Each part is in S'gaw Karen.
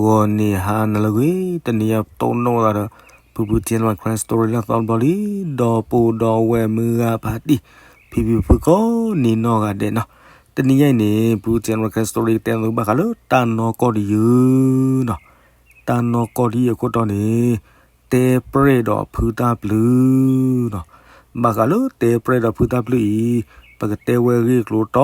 ဂီၤန့ၣ်ဟါနၤလၢအဂ့ၤ, တနံၤအံၤပတိၢ်နီၣ်သးဒီး ဖုဖု General Crime Story လၢအသီတဘျီလံ, ဒီပုၢ်ဒီဝဲၢ်မုၢ်ဂၤဖါတံၢ် ဖံဖုဖုကိးန့ၣ်နီၢ်ဂၤဒဲးနီၤ. တနံၤအံၤန့ၣ် ဖုဖု General Crime Story ကတဲသုဘၣ်ဃးလၢတၢ်နီၢ်ကီၢ်တယုၢ်နီၤ. တၢ်နီၢ်ကီၢ်တယုၢ်အခိၣ်တီန့ၣ် တဲပြဲၢ်ဒီးဖုတၢ်ပျုၢ်နီၤ. ဘၣ်ဃးလၢတဲပြဲၢ်ဒီးဖုတၢ်ပျုၢ်အံၤ ပကတဲဝဲအဂ့ၢ်အကျိၤတီ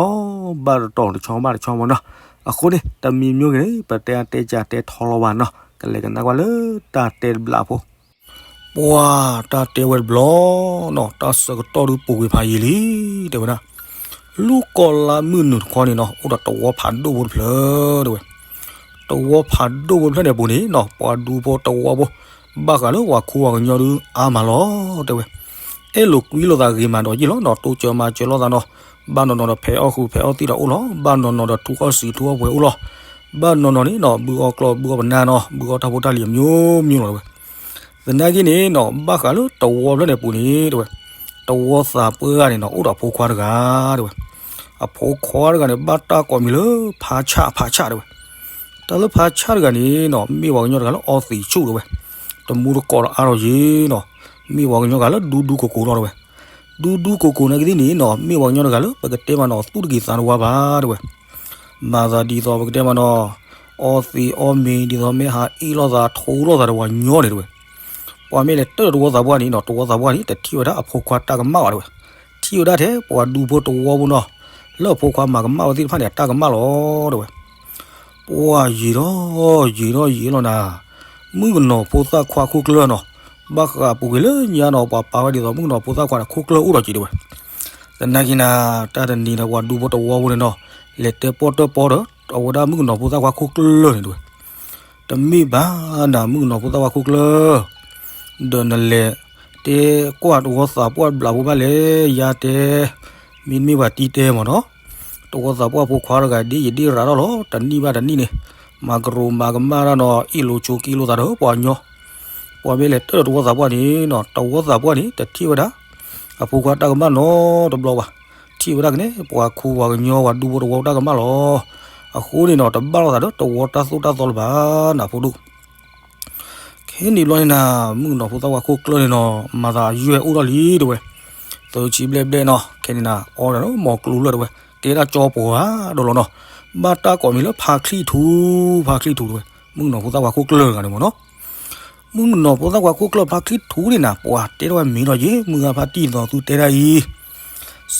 ဘၣ်တတီၤတဆီဘၣ်တဆီမ့ၢ်နီၤ. အဃိန့ၣ် တမံၤမ့ၢ်ဂ့ၤန့ၣ် ပတဲအါတဲကၢ်တဲထီလီၤဘၣ်နီၤ. ကလဲၤကနၣ်ကွၢ်လၢတၢ်တဲတဘျီအဖိ ပှၤတၢ်တဲဝဲတဘျီနီၤ, တၢ်ဆၢကတီၢ်ဒုးပူၤကွံာ်ဖးယံာ်လံ တဲဝဲဒၣ်. လူၢ်ကီၢ်လါမုၢ်နုာ်တခီန့ၣ်နီၤ, အိၣ်ဒီးတဝီဖးဒိၣ်ဖိတဖျၢၣ် တဲဝဲ. တဝီဖးဒိၣ်ဖိတဖျၢၣ်န့ၣ်အပူၤန့ၣ်နီၤ, ပှၤဒူဖိတဝီဖိ ဘၣ်ဃးလၢပှၤခူပှၤကညီဒုးအါမးလီၤ တဲဝဲ. အဲၣ်လိာ်ကွံလိာ်သးဂ့ၤမးဒီးယ့ၢ်လီၤနီၤ, တိစၢၤမၤစၢၤလိာ်သးနီၤ. ဘၣ်နီၢ်နီၢ်ဒီးဖဲးအီၣ်ဃုာ်ဖဲးအီၣ်သံၣ်ဒီးအိၣ်လီၤ, ဘၣ်နီၢ်နီၢ်ဒီးထူအီၣ်စံာ်ထူအီၣ်ပှဲၤအိၣ်လီၤ. ဘၣ်နီၢ်နီၢ်န့ၣ်နီၤ, ဘုအီၣ်ကျီၢ်ဘုအီၣ်ပနၢ်နီၤ, ဘုအီၣ်တၢ်ဖိတၢ်လံၤအမျိုးမျိုးလီၤ တဲဝဲ. သနာ်က့န့ၣ်နီၤ, ဘၣ်ဃးလၢတဝီဖျၢၣ်န့ၣ်အပူၤန့ၣ် တဲဝဲ, တဝီသးပှၢ်ဂၤန့ၣ်နီၤ, အိၣ်ဒီးအဖိခွါတဂၤ တဲဝဲ. အဖိခွါတဂၤန့ၣ် ဘၣ်တၢ်ကိးမံၤလၢဖါဆၣ် ဖါဆၣ် တဲဝဲ. တၢ်လၢဖါဆၣ်တဂၤန့ၣ်နီၤ, မ့ၢ်ပှၤကညီတဂၤလၢအီသံးဆူၣ် တဲဝဲ. တမူတကိးဒီးအါထီၣ်ယံၤနီၤ, မ့ၢ်ပှၤကညီတဂၤလၢဒူဒူကိၢ်ကိၢ်လီၤ တဲဝဲ. ဒူဒူကိၢ်ကိၢ်နာ်က့သ့ၣ်န့ၣ်နီၤ, မ့ၢ်ပှၤကညီတဂၤလၢပကတဲမးနီၤ, သူၣ်တဂ့ၤသးတဝါဘၣ် တဲဝဲ. မၤသးဒ်သိးပကတဲမးနီၤ, အီသံးအီမ့ၤ ဒ်သိးမ့ၢ်ဟးအ့ၣ်လိာ်သးထိလိာ်သးဒီးပှၤကညီန့ၣ် တဲဝဲ. ပှၤမ့ၢ်လဲၤတၢၢ်ဒီးတဝီသးပှၢ်န့ၣ်နီၤ, တဝီသးပှၢ်န့ၣ် တထံၣ်ဝဲဒၣ်အဖိခွါတၢ်ကမၣ်ဘၣ် တဲဝဲ. ထံၣ်ဝဲဒၣ်ထဲပှၤဒူဖိတဝီဖိနီၤ, လၢအဖိခွါမၤကမၣ်ဝဲသ့ၣ်တဖၣ်န့ၣ် အတၢ်ကမၣ်လီၤ တဲဝဲ. ပှၤယံာ်ထီၣ်ယံာ်ထီၣ်ယံာ်လီၤနၤ, မုၣ်ကနီၤဖိသၣ်ခွါခိၣ်ကျၢၢ်နီၤ, ဘၣ်ဃးအပူၤကွံာ်လၢညါနီၤ, ပှၤပာ်ဝဲဒ်သိးမုၣ်ကနီၤဖိသၣ်ခွါန့ၣ် ခိၣ်ကျၢၢ်အိၣ်ဒီးက့ၤ တဲဝဲ. သနာ်က့နၤ, တၢ်တနံၤဒီးပှၤဒူဖိတဝီဖိန့ၣ်နီၤ, လဲၤတဲပီၣ်တၢၣ်ပီၣ်ဒီး အဝဲဒၣ်မုၣ်ကနီၤဖိသၣ်ခွါခိၣ်ကျၢၢ်န့ၣ် တဲဝဲ. တမ့ၢ်ဘၣ်နၤ မုၣ်ကနီၤဖိသၣ်ခွါခိၣ်ကျၢၢ်, ဒီးနလဲၤတဲကွၢ်တဝီသးပှၢ်ဘျးဖိဘၣ်လဲၣ်, ယၤတဲ, မ့တမ့ၢ်ပှၤတံတဲမးနီၤ, တဝီသးပှၢ်ဖိခွါတဂၤဒ်ယဒ့ရၤထီၣ်လီၤ, တနံၣ်ဘၣ်တနံၣ်န့ၣ်, မၤကရူးမၤကမၣ်တၢ်နီၤ, အ့ၣ်လိာ်ဆိးက့လိာ်သးဒီးပှၤကညီ. ပှၤမ့ၢ်လဲၤတၢၢ်ဒီးတဝီသးပှၢ်န့ၣ်နီၤ, တဝီသးပှၢ်န့ၣ် တထံၣ်ဝဲဒၣ် အဖိခွါတၢ်ကမၣ်နီတဘျီဘၣ်. ထံၣ်ဝဲဒၣ်ကန့ၣ် ပှၤခူပှၤကညီ ပှၤဒူဖိတဝီတၢ်ကမၣ်လီၤ. အဃိန့ၣ်နီၤ, တဘၣ်လိာ်သးဒီးတဝီတၢ်သိၣ်တၢ်သီလၢၤဘၣ်နၤ ဖိဒိၣ်. ခဲန့ၣ်ဘျီန့ၣ်နၤ, မုၣ်ကနီၤဖိသၣ်ခွါခိၣ်ကျၢၢ်န့ၣ်နီၤ, မၤသးယွဲၢ်အိၣ်ထီၣ်လံ တဲဝဲ. သၢဆံဘျဲၣ်ဘျဲၣ်နီၤ, ခဲန့ၣ်နၤ, အီဒီး မီၤကျိၤလၢာ်တဲဝဲ, ကဲဒၣ်ကၠီပှၤဒီးလီၤနီၤ. ဘၣ်တၢ်ကိးမံၤလၢဖါချံၣ်ထူ, ဖါချံၣ်ထူတဲဝဲ, မုၣ်ကနီၤဖိသၣ်ခွါခိၣ်ကျၢၢ်တဂၤန့ၣ်မ့ၢ်နီၤ. မုၣ်ကနီၤဖိသၣ်ခွါခိၣ်ကျၢၢ်ဖါချံၣ်ထူန့ၣ်နၤ, ပှၤတဲထီၣ်ဝဲမံၤဒီးယ့ၣ်, မုၢ်ဂၤဖါတံၢ်သိးသုတဲဒၣ်အံၤ,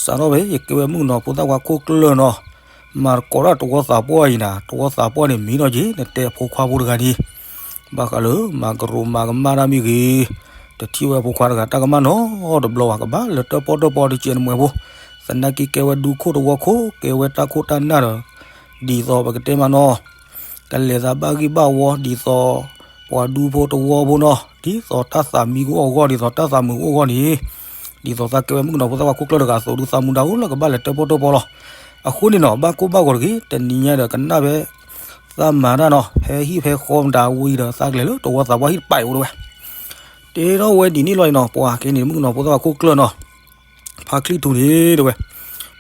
စးထီၣ်ဖဲယကဲဝဲမုၣ်ကနီၤဖိသၣ်ခွါခိၣ်ကျၢၢ်နီၤ, မၤသကိးဒၣ်တဝီသးပှၢ်အံၤနၤ, တဝီသးပှၢ်န့ၣ်မံၤဒီးယ့ၣ်, နတဲအဖိခွါဖိတဂၤန့ၣ် ဘၣ်ဃးလၢမၤကရူးမၤကမၣ်တၢ်မ့ၢ်ဂ့ၤ, တထံၣ်ဝဲအဖိခွါတဂၤတၢ်ကမၣ်နီတဘျီဘၣ်, ကဘၣ်လဲၤတၢၢ်ပီၣ်တၢၣ်ပီတကဲးနမှဲၤဖိ, သနာ်က့ကဲဝဲဒူခိၣ်တဝီခိၣ်, ကဲဝဲတၢ်ခိၣ်တၢ်နၢ်ဒီး, ဒ်သိးပကတဲမးနီၤ, ကလဲၤသးဘၣ်ဂံၢ်ဘၣ်ဝီ ဒ်သိးပှၤဒူဖိတဝီဖိနီၤ, ဒ်သိးတၢ်သးမံကအိၣ်အဂီၢ်, ဒ်သိးတၢ်သးမုာ်ကအိၣ်အဂီၢ်န့ၣ်, ဒ်သိးသးကဲဝဲမုၣ်ကနီၤဖိသၣ်ခွါခိၣ်ကျၢၢ်တဂၤအသိး ဒုးသးမုာ်ဒၣ်အိၣ်လၢကဘၣ်လဲၤတၢၢ်ပီၣ်တၢၣ်ပီလီၤ. အဃိန့ၣ်နီၤ, ဘၣ်ကိၢ်ဘၣ်ဂီၤတဂ့ၤ, တနံၤညါဒီးကနၣ်ဖဲ သးမၤတၢ်နီၤ, ဖဲဟံၣ်ဖဲဃီမတၤဝံၤဒီး သးကလဲၤလၢတဝီသးပှၢ်ဟံၣ်တပာ်အိၣ်တဲဝဲ. တဲထီၣ်ဝဲဒ်န့ၣ်လီၤနီၤ, ပှၤကဲန့ၣ် မုၣ်ကနီၤဖိသၣ်ခွါခိၣ်ကျၢၢ်နီၤ, ဖါချံၣ်ထူန့ၣ်တဲဝဲ,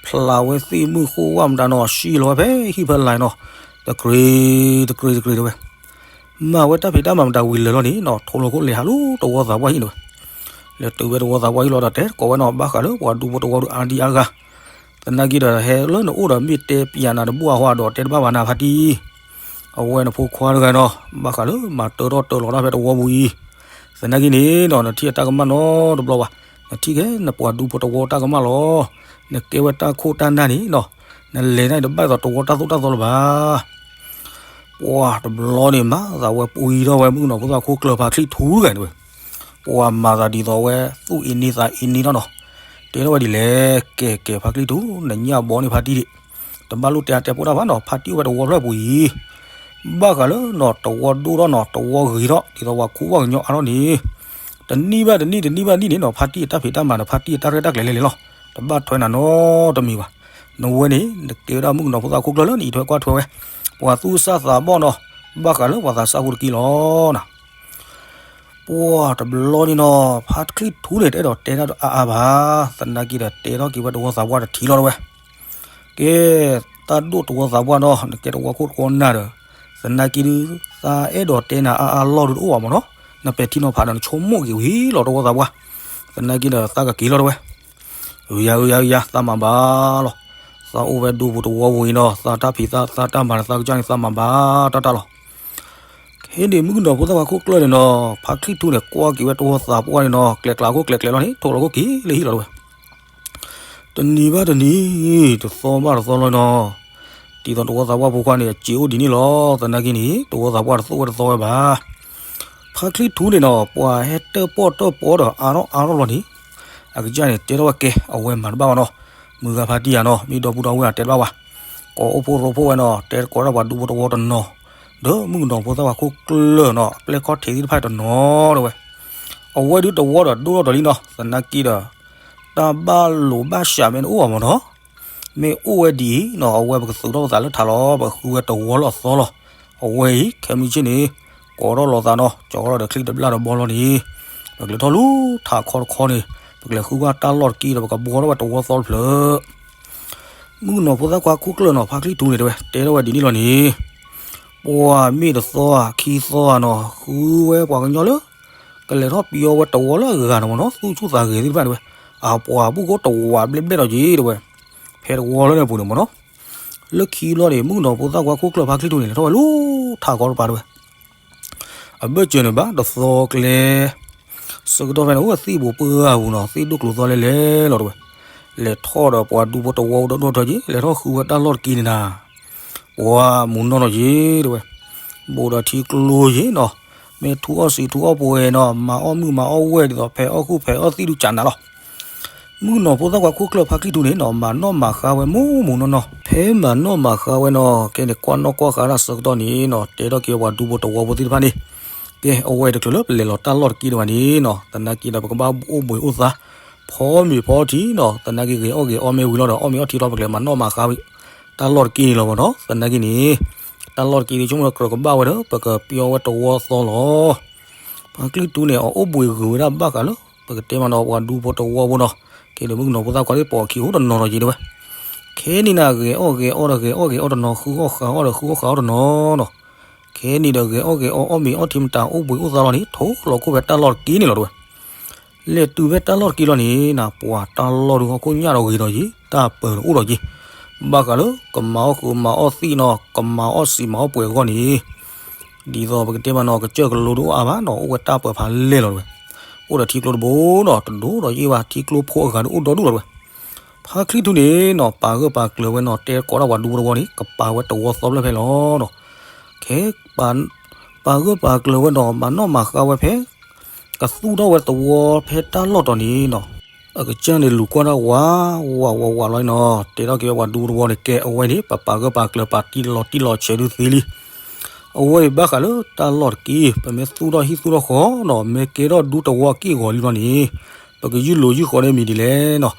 ဖျးဝဲသ့ၣ်မုၢ်ဃိဝၣ်မတၤနီၤ, ဆံးလီၤဝဲဖဲဟံၣ်ဖဲလါနီၤ, တကြ့တကြ့တကြ့တဲဝဲ. မၤဝဲတၢ်ဖံးတၢ်မၤမတၤဝံၤလၢာ်လီၤန့ၣ်နီၤ, ထိၣ်လီၤခိၣ်လဲၤဟးလၢတဝီသးပှၢ်ဟံၣ်တဲဝဲ. လဲၤတုၤဝဲတဝီသးပှၢ်ဟံၣ်လီၤဒီး တဲကိးဝဲနီၤ, ဘၣ်ဃးလၢပှၤဒူဖိတဝီဒုးအါဒံအါဂၤ, သနာ်က့ဒီး ဟဲလၢနအိၣ်ဒီးမ့ၢ်တဲပျးနၤတဘူၣ်အဟီဒီး တဲတဘၣ်ဘၣ်နၤဖါတံၢ်, အဝဲနဖိခွါတဂၤနီၤ, ဘၣ်ဃးလၢမၤတၢထီၣ်တၢလီၤတၢ်ဖဲတဝီပူၤအံၤ, သနာ်က့န့ၣ်နီၤ, နထံၣ်အတၢ်ကမၣ်နီတဘျီဘၣ်, နထံၣ်ကဲနပှၤဒူဖိတဝီတၢ်ကမၣ်လီၤ, နကဲဝဲတၢ်ခိၣ်တၢ်နၢ်န့ၣ်နီၤ, နလဲၤန့ၣ်တဘၣ်ဒ်သိးတဝီတၢ်သိၣ်တၢ်သီလၢၤဘၣ်. ပှၤတဘျီန့ၣ် မၤသးဝဲပှံထီၣ်ဝဲမုၣ်ကနီၤဖိသၣ်ခွါခိၣ်ကျၢၢ်ဖါချံၣ်ထူတဂၤန့ၣ်ဝဲ, ပှၤမၤသးဒ်သိးဝဲသူၣ်အ့န့သးအ့န့ထီၣ်နီၤ, တဲထီၣ်ဝဲဒ်လဲၣ်, ကဲကဲဖါချံၣ်ထူ, နညၣ်ဘီန့ၣ်ဖါတံၢ်ဒံး, တဘၣ်လိၣ်တဲအါတဲပိၢ်တၢ်ဘၣ်နီၤ, ဖါတံၢ်အိၣ်ဝဲတဝီဖျၢၣ်ပူၤအံၤ, ဘၣ်ဃးလၢနီၤ တဝီဒိၣ်ထီၣ်နီၤ, တဝီဂ့ၤထီၣ်, ဒ်သိးပှၤခူပှၤကညီအါထီၣ်န့ၣ်, တနံၣ်ဘၣ်တနံၣ်, တနံၣ်ဘၣ်နံၣ်န့ၣ်နီၤ, ဖါတံၢ်အတၢ်ဖံးတၢ်မၤဒီး ဖါတံၢ်အတၢ်ရဲၣ်တၢ်ကျဲၤလဲၤလဲၤလီၤ, တဘၣ်ထွဲနၤနီတမံၤဘၣ်. နဝဲန့ၣ် နကဲဝဲဒၣ်မုၣ်ကနီၤဖိသၣ်ခွါခိၣ်ကျၢၢ်လၢနအံးထွဲကွၢ်ထွဲဝဲ, ပှၤသူၣ်စၢ်သးဘီၣ်နီၤ, ဘၣ်ဃးလၢပှၤသးစၢ်ဖိတက့ၢ်လီၤနၤ. ပှၤတဘျီန့ၣ်နီၤ, ဖါချံၣ်ထူန့ၣ် တအဲၣ်ဒိးတဲတၢ်ဒီးအါအါဘၣ်, သနာ်က့ဒီး တဲထီၣ်က့ၤဝဲတဝီသးပှၢ်တထံၣ်လီၤတဲဝဲ. ကဲ, တၢ်ဒိၣ်တဝီသးပှၢ်နီၤ, နကဲတဝီခိၣ်တဝီနၢ်ဒီး, သနာ်က့ဒုး သးအဲၣ်ဒိးတဲနၤအါအါလီၢ်ဒုးတအိၣ်ဘၣ်မ့ၢ်နီၤ, နပဲာ်ထံနီၤဖးဒီးနဆိကမိၣ်က့ၤဝံၤလီၤ တဝီသးပှၢ်, သနာ်က့ဒီးသးကက့ၤလီၤတဲဝဲ, အုယၤအုယၤအုယၤ သးမၤဘၣ်လီၤ, သးအိၣ်ဝဲဒူပူၤတဝီပူၤအံၤနီၤ သးတၢ်ဖံးသးသးတၢ်မၤဒီးသးကစၢ်န့ၣ် သးမၤဘၣ်တၢ်တၢ်လီၤ. ခဲအံၤန့ၣ် မုၣ်ကနီၤဖိသၣ်ခွါခိၣ်ကျၢၢ်န့ၣ်နီၤ ဖါချံထူန့ၣ် ကွၢ်က့ၤဝဲတဝီသးပှၢ်န့ၣ်နီၤ ကျဲးကျါခိၣ်ကျဲးကျဲးလီၤန့ၣ် ထိးလီၤခိၣ်က့ၤလၢဟံၣ်လီၤတဲဝဲ, တနံၤဘၣ်တနံၤ တသီဘၣ်တသီလီၤနီၤ, ဒ်သိးတဝီသးပှၢ်ဖိခွါန့ၣ် အစ့အိၣ်ဒ်န့ၣ်လီၤ. သနာ်က့န့ၣ် တဝီသးပှၢ်တသိၣ်ဝဲတသီဝဲဘၣ်. ဖါချံထူန့ၣ်နီၤ ပှၤဟဲတၢၣ်ပီၣ်တၢၣ်ပီဒီးအါထီၣ်အါထီၣ်လီၤန့ၣ် အကစၢ်န့ၣ် တဲထီၣ်ဝဲကဲ အဝဲမၤတဘၣ်ဘၣ်နီၤ, မုၢ်ဂၤဖါတံၢ်ယၤနီၤ မ့ၢ်ဒီပုၢ်ဒီဝဲၢ်အတဲတဘၣ်ဘၣ်, ကိးအိၣ်ဖှိၣ်ရိဖှိၣ်ဝဲနီၤ တဲကိးဒၣ်ပှၤဒူဖိတဝီတနီၤ, ဒီးမုၣ်ကနီၤဖိသၣ်ခွါခိၣ်ကျၢၢ်နီၤ အပျဲၢ်ခီၣ်ထံးသ့ၣ်တဖၣ်တနီၤတဲဝဲ, အဝဲဒုးတဝီဒီးဒိၣ်ထီၣ်ဒီးလံနီၤ သနာ်က့ဒီး တၢ်ဘၣ်လိာ်ဘၣ်စးမ့ၢ်တအိၣ်ဘၣ်မ့ၢ်နီၤ, မ့ၢ်အိၣ်ဝဲဒ်အံၤနီၤ အဝဲပကသုးထီၣ်ပသးလၢထးလီၤ ပဃုဝဲတဝီလီၢ်အသီလီၤ. အဝဲအံၤ ခဲမုၢ်ဆ့ၣ်န့ၣ် ကိးထီၣ်လိာ်သးနီၤ ကၠီထီၣ်ဒီးချံတဘျၣ်ဒီးဘီလီၤန့ၣ် ပကလဲၤထီၣ်လူၤထးခီတခီန့ၣ် ပကလဲၤဃုကွၢ်တၢ်လီၢ်တက့ၢ်ဒီး ပကဘှီထီၣ်ဝဲတဝီသီတဖျၢၣ်. မုၣ်ကနီၤဖိသၣ်ခွါခိၣ်ကျၢၢ်နီၤ ဖါချံထူန့ၣ်တဲဝဲ တဲထီၣ်ဝဲဒ်န့ၣ်လီၤန့ၣ်, ပှၤမ့ၢ်တသီဧါ ခံသီဧါနီၤ ဃုဝဲပှၤကညီလၢ ကလဲၤထီၣ်ပယီၤဝဲတဝီလၢအဂၤန့ၣ်မ့ၢ်နီၤ သူၣ်ဆူၣ်သးဂဲၤသ့ၣ်တဖၣ်တဲဝဲ, အပှၤဘူၣ်ကိတဝးဘျဲၣ်ဘျဲၣ်ဒီးက့ၤတဲဝဲ, ဖဲတဝီလၢန့ၣ်အပူၤန့ၣ်မ့ၢ်နီၤ, လၢခံလီၤန့ၣ် မုၣ်ကနီၤဖိသၣ်ခွါခိၣ်ကျၢၢ်ဖါချံထူန့ၣ် လဲၤထီၣ်ဝဲလူၤထးခီတပၤတဲဝဲ အဘၢၣ်စၢၤန့ၣ်ဘၣ်တသီကျဲ ဆၢကတီၢ်ဖဲန့ၣ် အိၣ်ဝဲသ့ၣ်ဘိးပှၢ်ပူၤနီၤ သ့ၣ်ဒိၣ်ကျိၤသီလဲၣ်လဲၣ်လီၤတဲဝဲ, လဲၤထီၣ်ဒီးပှၤဒူဖိတဝီဒီဒိၣ်ထီၣ်က့ၤ လဲၤထီၣ်ဃုဝဲတၢ်လီၢ်တက့ၢ်န့ၣ်နၤ, ပှၤမူနီၢ်နီၢ်က့ၤတဲဝဲ, ဘူးဒီးထံကျိယ့ၤနီၤ, မ့ၢ်ထူအီၣ်စံးထူအီၣ်ပှဲၤနီၤ မၤအီၣ်မုၢ်မၤအီၣ်ဝဲၢ်ဒ်သိး ဖဲအီၣ်ဃုာ်ဖဲအီၣ်သံၣ်ဒုးကနၤလီၤ. မုၣ်ကနီၤဖိသၣ်ခွါခိၣ်ကျၢၢ်ဖါချံထူန့ၣ်နီၤ မၤနီၣ်မၤဃါဝဲမူးမူးနီၢ်နီၢ်, ဖဲမၤနီၣ်မၤဃါဝဲနီၤ ခဲန့ၣ်ကွၢ်နီၣ်ကွၢ်ဃါတၢ်ဆၢကတီၢ်န့ၣ်နီၤ တဲထီၣ်က့ၤပှၤဒူဖိတဝီဖိသ့ၣ်တဖၣ်န့ၣ်, ကဲ အဝဲတချုးလၢပလဲၤလီၤတၢ်လီၢ်တက့ၢ်ဒံးဘၣ်န့ၣ်နီၤ သနာ်က့ဒီးပကဘၣ်အိၣ်ဘှံးအိၣ်သါ ဖီမ့ၤဖီထံနီၤ သနာ်က့ဂဲၤအီၣ်ဂဲၤအီမ့ၢ်ဝံၤလီၤဒီး အီၣ်မ့ၤအီထံလီၤ ပကလဲၤမၤနီၣ်မၤဃါဝဲ တၢ်လီၢ်တက့ၢ်န့ၣ်လီၤမ့ၢ်နီၤ သနာ်က့န့ၣ် တၢ်လီၢ်တက့ၢ်န့ၣ် ဆိကမိၣ်ဒီးကြၢးကဘၣ်ဝဲဒီး ပကပျီဝဲတဝီသီလီၤ. ဖါချံထူန့ၣ် အအိၣ်ဘှံးဂုာ်ဝဲဒၣ်ဘၣ်ဃးလၢ ပကတဲမးနီၤ ပှၤဒူဖိတဝီဖိနီၤ ကဲဒီးမုၣ်ကနီၤဖိသၣ်ခွါသ့ၣ်ပိာ်အခံအိၣ်တနီၤနီၤက့ၤတဲဝဲ, ခဲန့ၣ်နၤ ဂဲၤအီၣ်ဂဲၤအီဒီးဂဲၤအီၣ်ဂဲၤအီတနီၤ ဃုအီၣ်ဃုအီတနီၤနီၤ, ခဲန့ၣ်ဒီးဂဲၤအီၣ်ဂဲၤအီအီၣ်မ့ၤအီထံမတၤအိၣ်ဘှံးအိၣ်သါလီၤန့ၣ် ထိးလီၤခိၣ်ဖဲတၢ်လီၢ်တက့ၢ်န့ၣ်လီၤတဲဝဲ လဲၤတုၤဖဲတၢ်လီၢ်တက့ၢ်လီၤန့ၣ် နပှၤတၢ်လီၢ်ဒုးဟီၣ်ခိၣ်ညၣ်ဒီးဂ့ၤဒီးယံၤ တၢ်ပၢၤအိၣ်ဒီးယံၤ, ဘၣ်ဃးလၢကမၤအီၣ်ဃုာ်မၤအီၣ်သံၣ်နီၤ ကမၤအီၣ်စံာ်မၤအီၣ်ပှဲၤအဂီၢ်န့ၣ်, ဒ်သိးပကတဲမးနီၤ ကစၢၢ်ကလိဒုးအိၣ်အါဘၣ်နီၤ အိၣ်ဝဲတၢ်ပၢၤဖးလဲၢ်လီၤတဲဝဲ, အိၣ်ဒီးထံကျိတဘိနီၤ တဒိၣ်ဒီးယံၤဘၣ် ထံကျိဖိအဂၤဒုးအိၣ်ဒီဒူၣ်လီၤတဲဝဲ, ဖါချံထူန့ၣ်နီၤ ပာ်ဂၢၢ်ပာ်ကျၢၤဝဲနီၤ တဲကိးဒၣ်ပှၤဒူဖိတဝီန့ၣ် ကပာ်ဝဲတဝီသီဖျၢၣ်ဖဲလီၤနီၤ ခဲ ပာ်ဂၢၢ်ပာ်ကျၢၤဝဲနီၤ မၤနီၣ်မၤဃါဝဲဖဲ ကသူၣ်ထီၣ်ဝဲတဝီဖဲတၢ်လီၢ်တီၤန့ၣ်နီၤ, အကစၢ်န့ၣ်လူၤကွၢ်တၢ်ဝးဝးဝးဝးလီၤနီၤ တဲထီၣ်က့ၤဝဲပှၤဒူဖိတဝီန့ၣ် ကဲအဝဲန့ၣ် ပပာ်ဂၢၢ်ပာ်ကျၢၤပာ်တံၢ်လီၤတံၢ်လီၤဆဲးဒုးသ့လံ အဝဲအံၤဘၣ်ဃးလၢတၢ်လီၢ်တက့ၢ် ပမ့ၢ်သူၣ်ထီၣ်ဟံၣ်သူၣ်ထီၣ်ဃီနီၤ မ့ၢ်ကဲထီၣ်ဒူတဝီအက့ၢ်အဂီၤလံလီၤန့ၣ်, ပကယုၢ်လိာ်ယုၢ်ဃီန့ၢ်မံၤဒ်လဲၣ်နီၤ,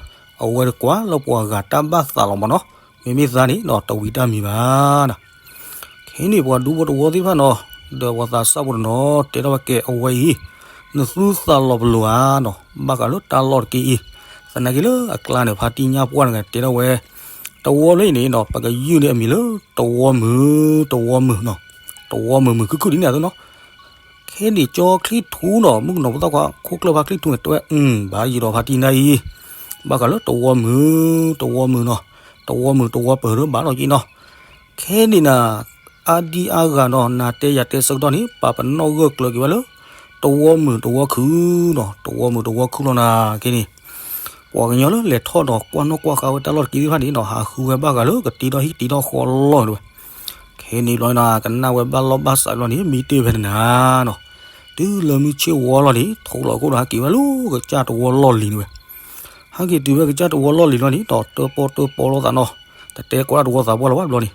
အဝဲတကွၢ်လၢပှၤဂၤတၢ်ဘၣ်သးလီၤမးနီၤ, မ့မ့ၢ်သးန့ၣ်နီၤ တဝံၤတၢ်မံၤဘၣ်နီၤ. ခဲန့ၣ်ပှၤဒူဖိတဝီသ့ၣ်တဖၣ်နီၤ, ဒီးပှၤသးစၢ်ဖိတနီၤ တဲထီၣ်ဝဲကဲအဝဲအံၤ, နသူၣ်သးလီၤပလိာ်ဧါနီၤ, ဘၣ်ဃးလၢတၢ်လီၢ်တက့ၢ်အံၤ, သနာ်က့လၢအကျါန့ၣ် ဖါတံၢ်ညၣ်ပှၢ်န့ၣ် တဲထီၣ်ဝဲ တဝီလၢအံၤန့ၣ်နီၤ ပကယုၢ်န့ၢ်အမံၤလၢ တဝီမုၢ် တဝီမုၢ်နီၤ, တဝီမုၢ်မုၢ်ခုၣ်ခုၣ်ဒ်န့ၣ်အသိးနီၤ. ခဲန့ၣ်ကၠီချံထူနီၤ မုၣ်ကနီၤဖိသၣ်ခွါခိၣ်ကျၢၢ်ဖါချံထူန့ၣ် တဲဝဲ ဘၣ်ယံၤဒီးဖါတံၢ်နၢ်အံၤ, ဘၣ်ဃးလၢတဝီမုၢ် တဝီမုၢ်နီၤ, တဝီမုၢ်တဝီပၢၤဒီးဘၣ်နီၣ်က့နီၤ. ခဲန့ၣ်နၤ အါဒံအါဂၤနီၤ နၤတဲယၤတဲဆၢကတီၢ်န့ၣ် ပာ်ပနီၣ်ဂၢၢ်ကျၢၤက့ၤဝဲလၢ တဝီမုၢ်တဝီခုၣ်နီၤ, တဝီမုၢ်တဝီခုၣ်လီၤနၤ ခဲန့ၣ် ပှၤကညီလၢလဲၤထီၣ်ဒီးကွၢ်နီၣ်ကွၢ်ဃါဝဲတၢ်လီၢ်တက့ၢ်သ့ၣ်တဖၣ်န့ၣ်နီၤ ဟးဃုဝဲဘၣ်ဃးလၢကတ့ထီၣ်ဟံၣ်တ့ထီၣ်ဃီလီၤတဲဝဲ. ခဲန့ၣ်ဘျီနၤ ကနၣ်ဝဲဘၣ်လီၢ်ဘၣ်စးဘျီန့ၣ် မံတ့ၢ်ဖဲန့ၣ်နၤနီၤ, တုၤလၢမုၢ်ဆ့ၣ်ဝီလီၤန့ၣ် ထိးလီၤခိၣ်ဒီးဟဲက့ၤဝဲလၢကစၢ်တဝီလီၢ်လံၤန့ၣ်ဝဲ ဟဲက့ၤတုၤဖဲကစၢ်တဝီလီၢ်လံၤလီၤန့ၣ် ဒီးတၢၣ်ပီၣ်တၢၣ်ပီလိာ်သးနီၤ, တတဲကိးဒၣ်တဝီသးပှၢ်လီၤဘၣ်ဘျီန့ၣ်,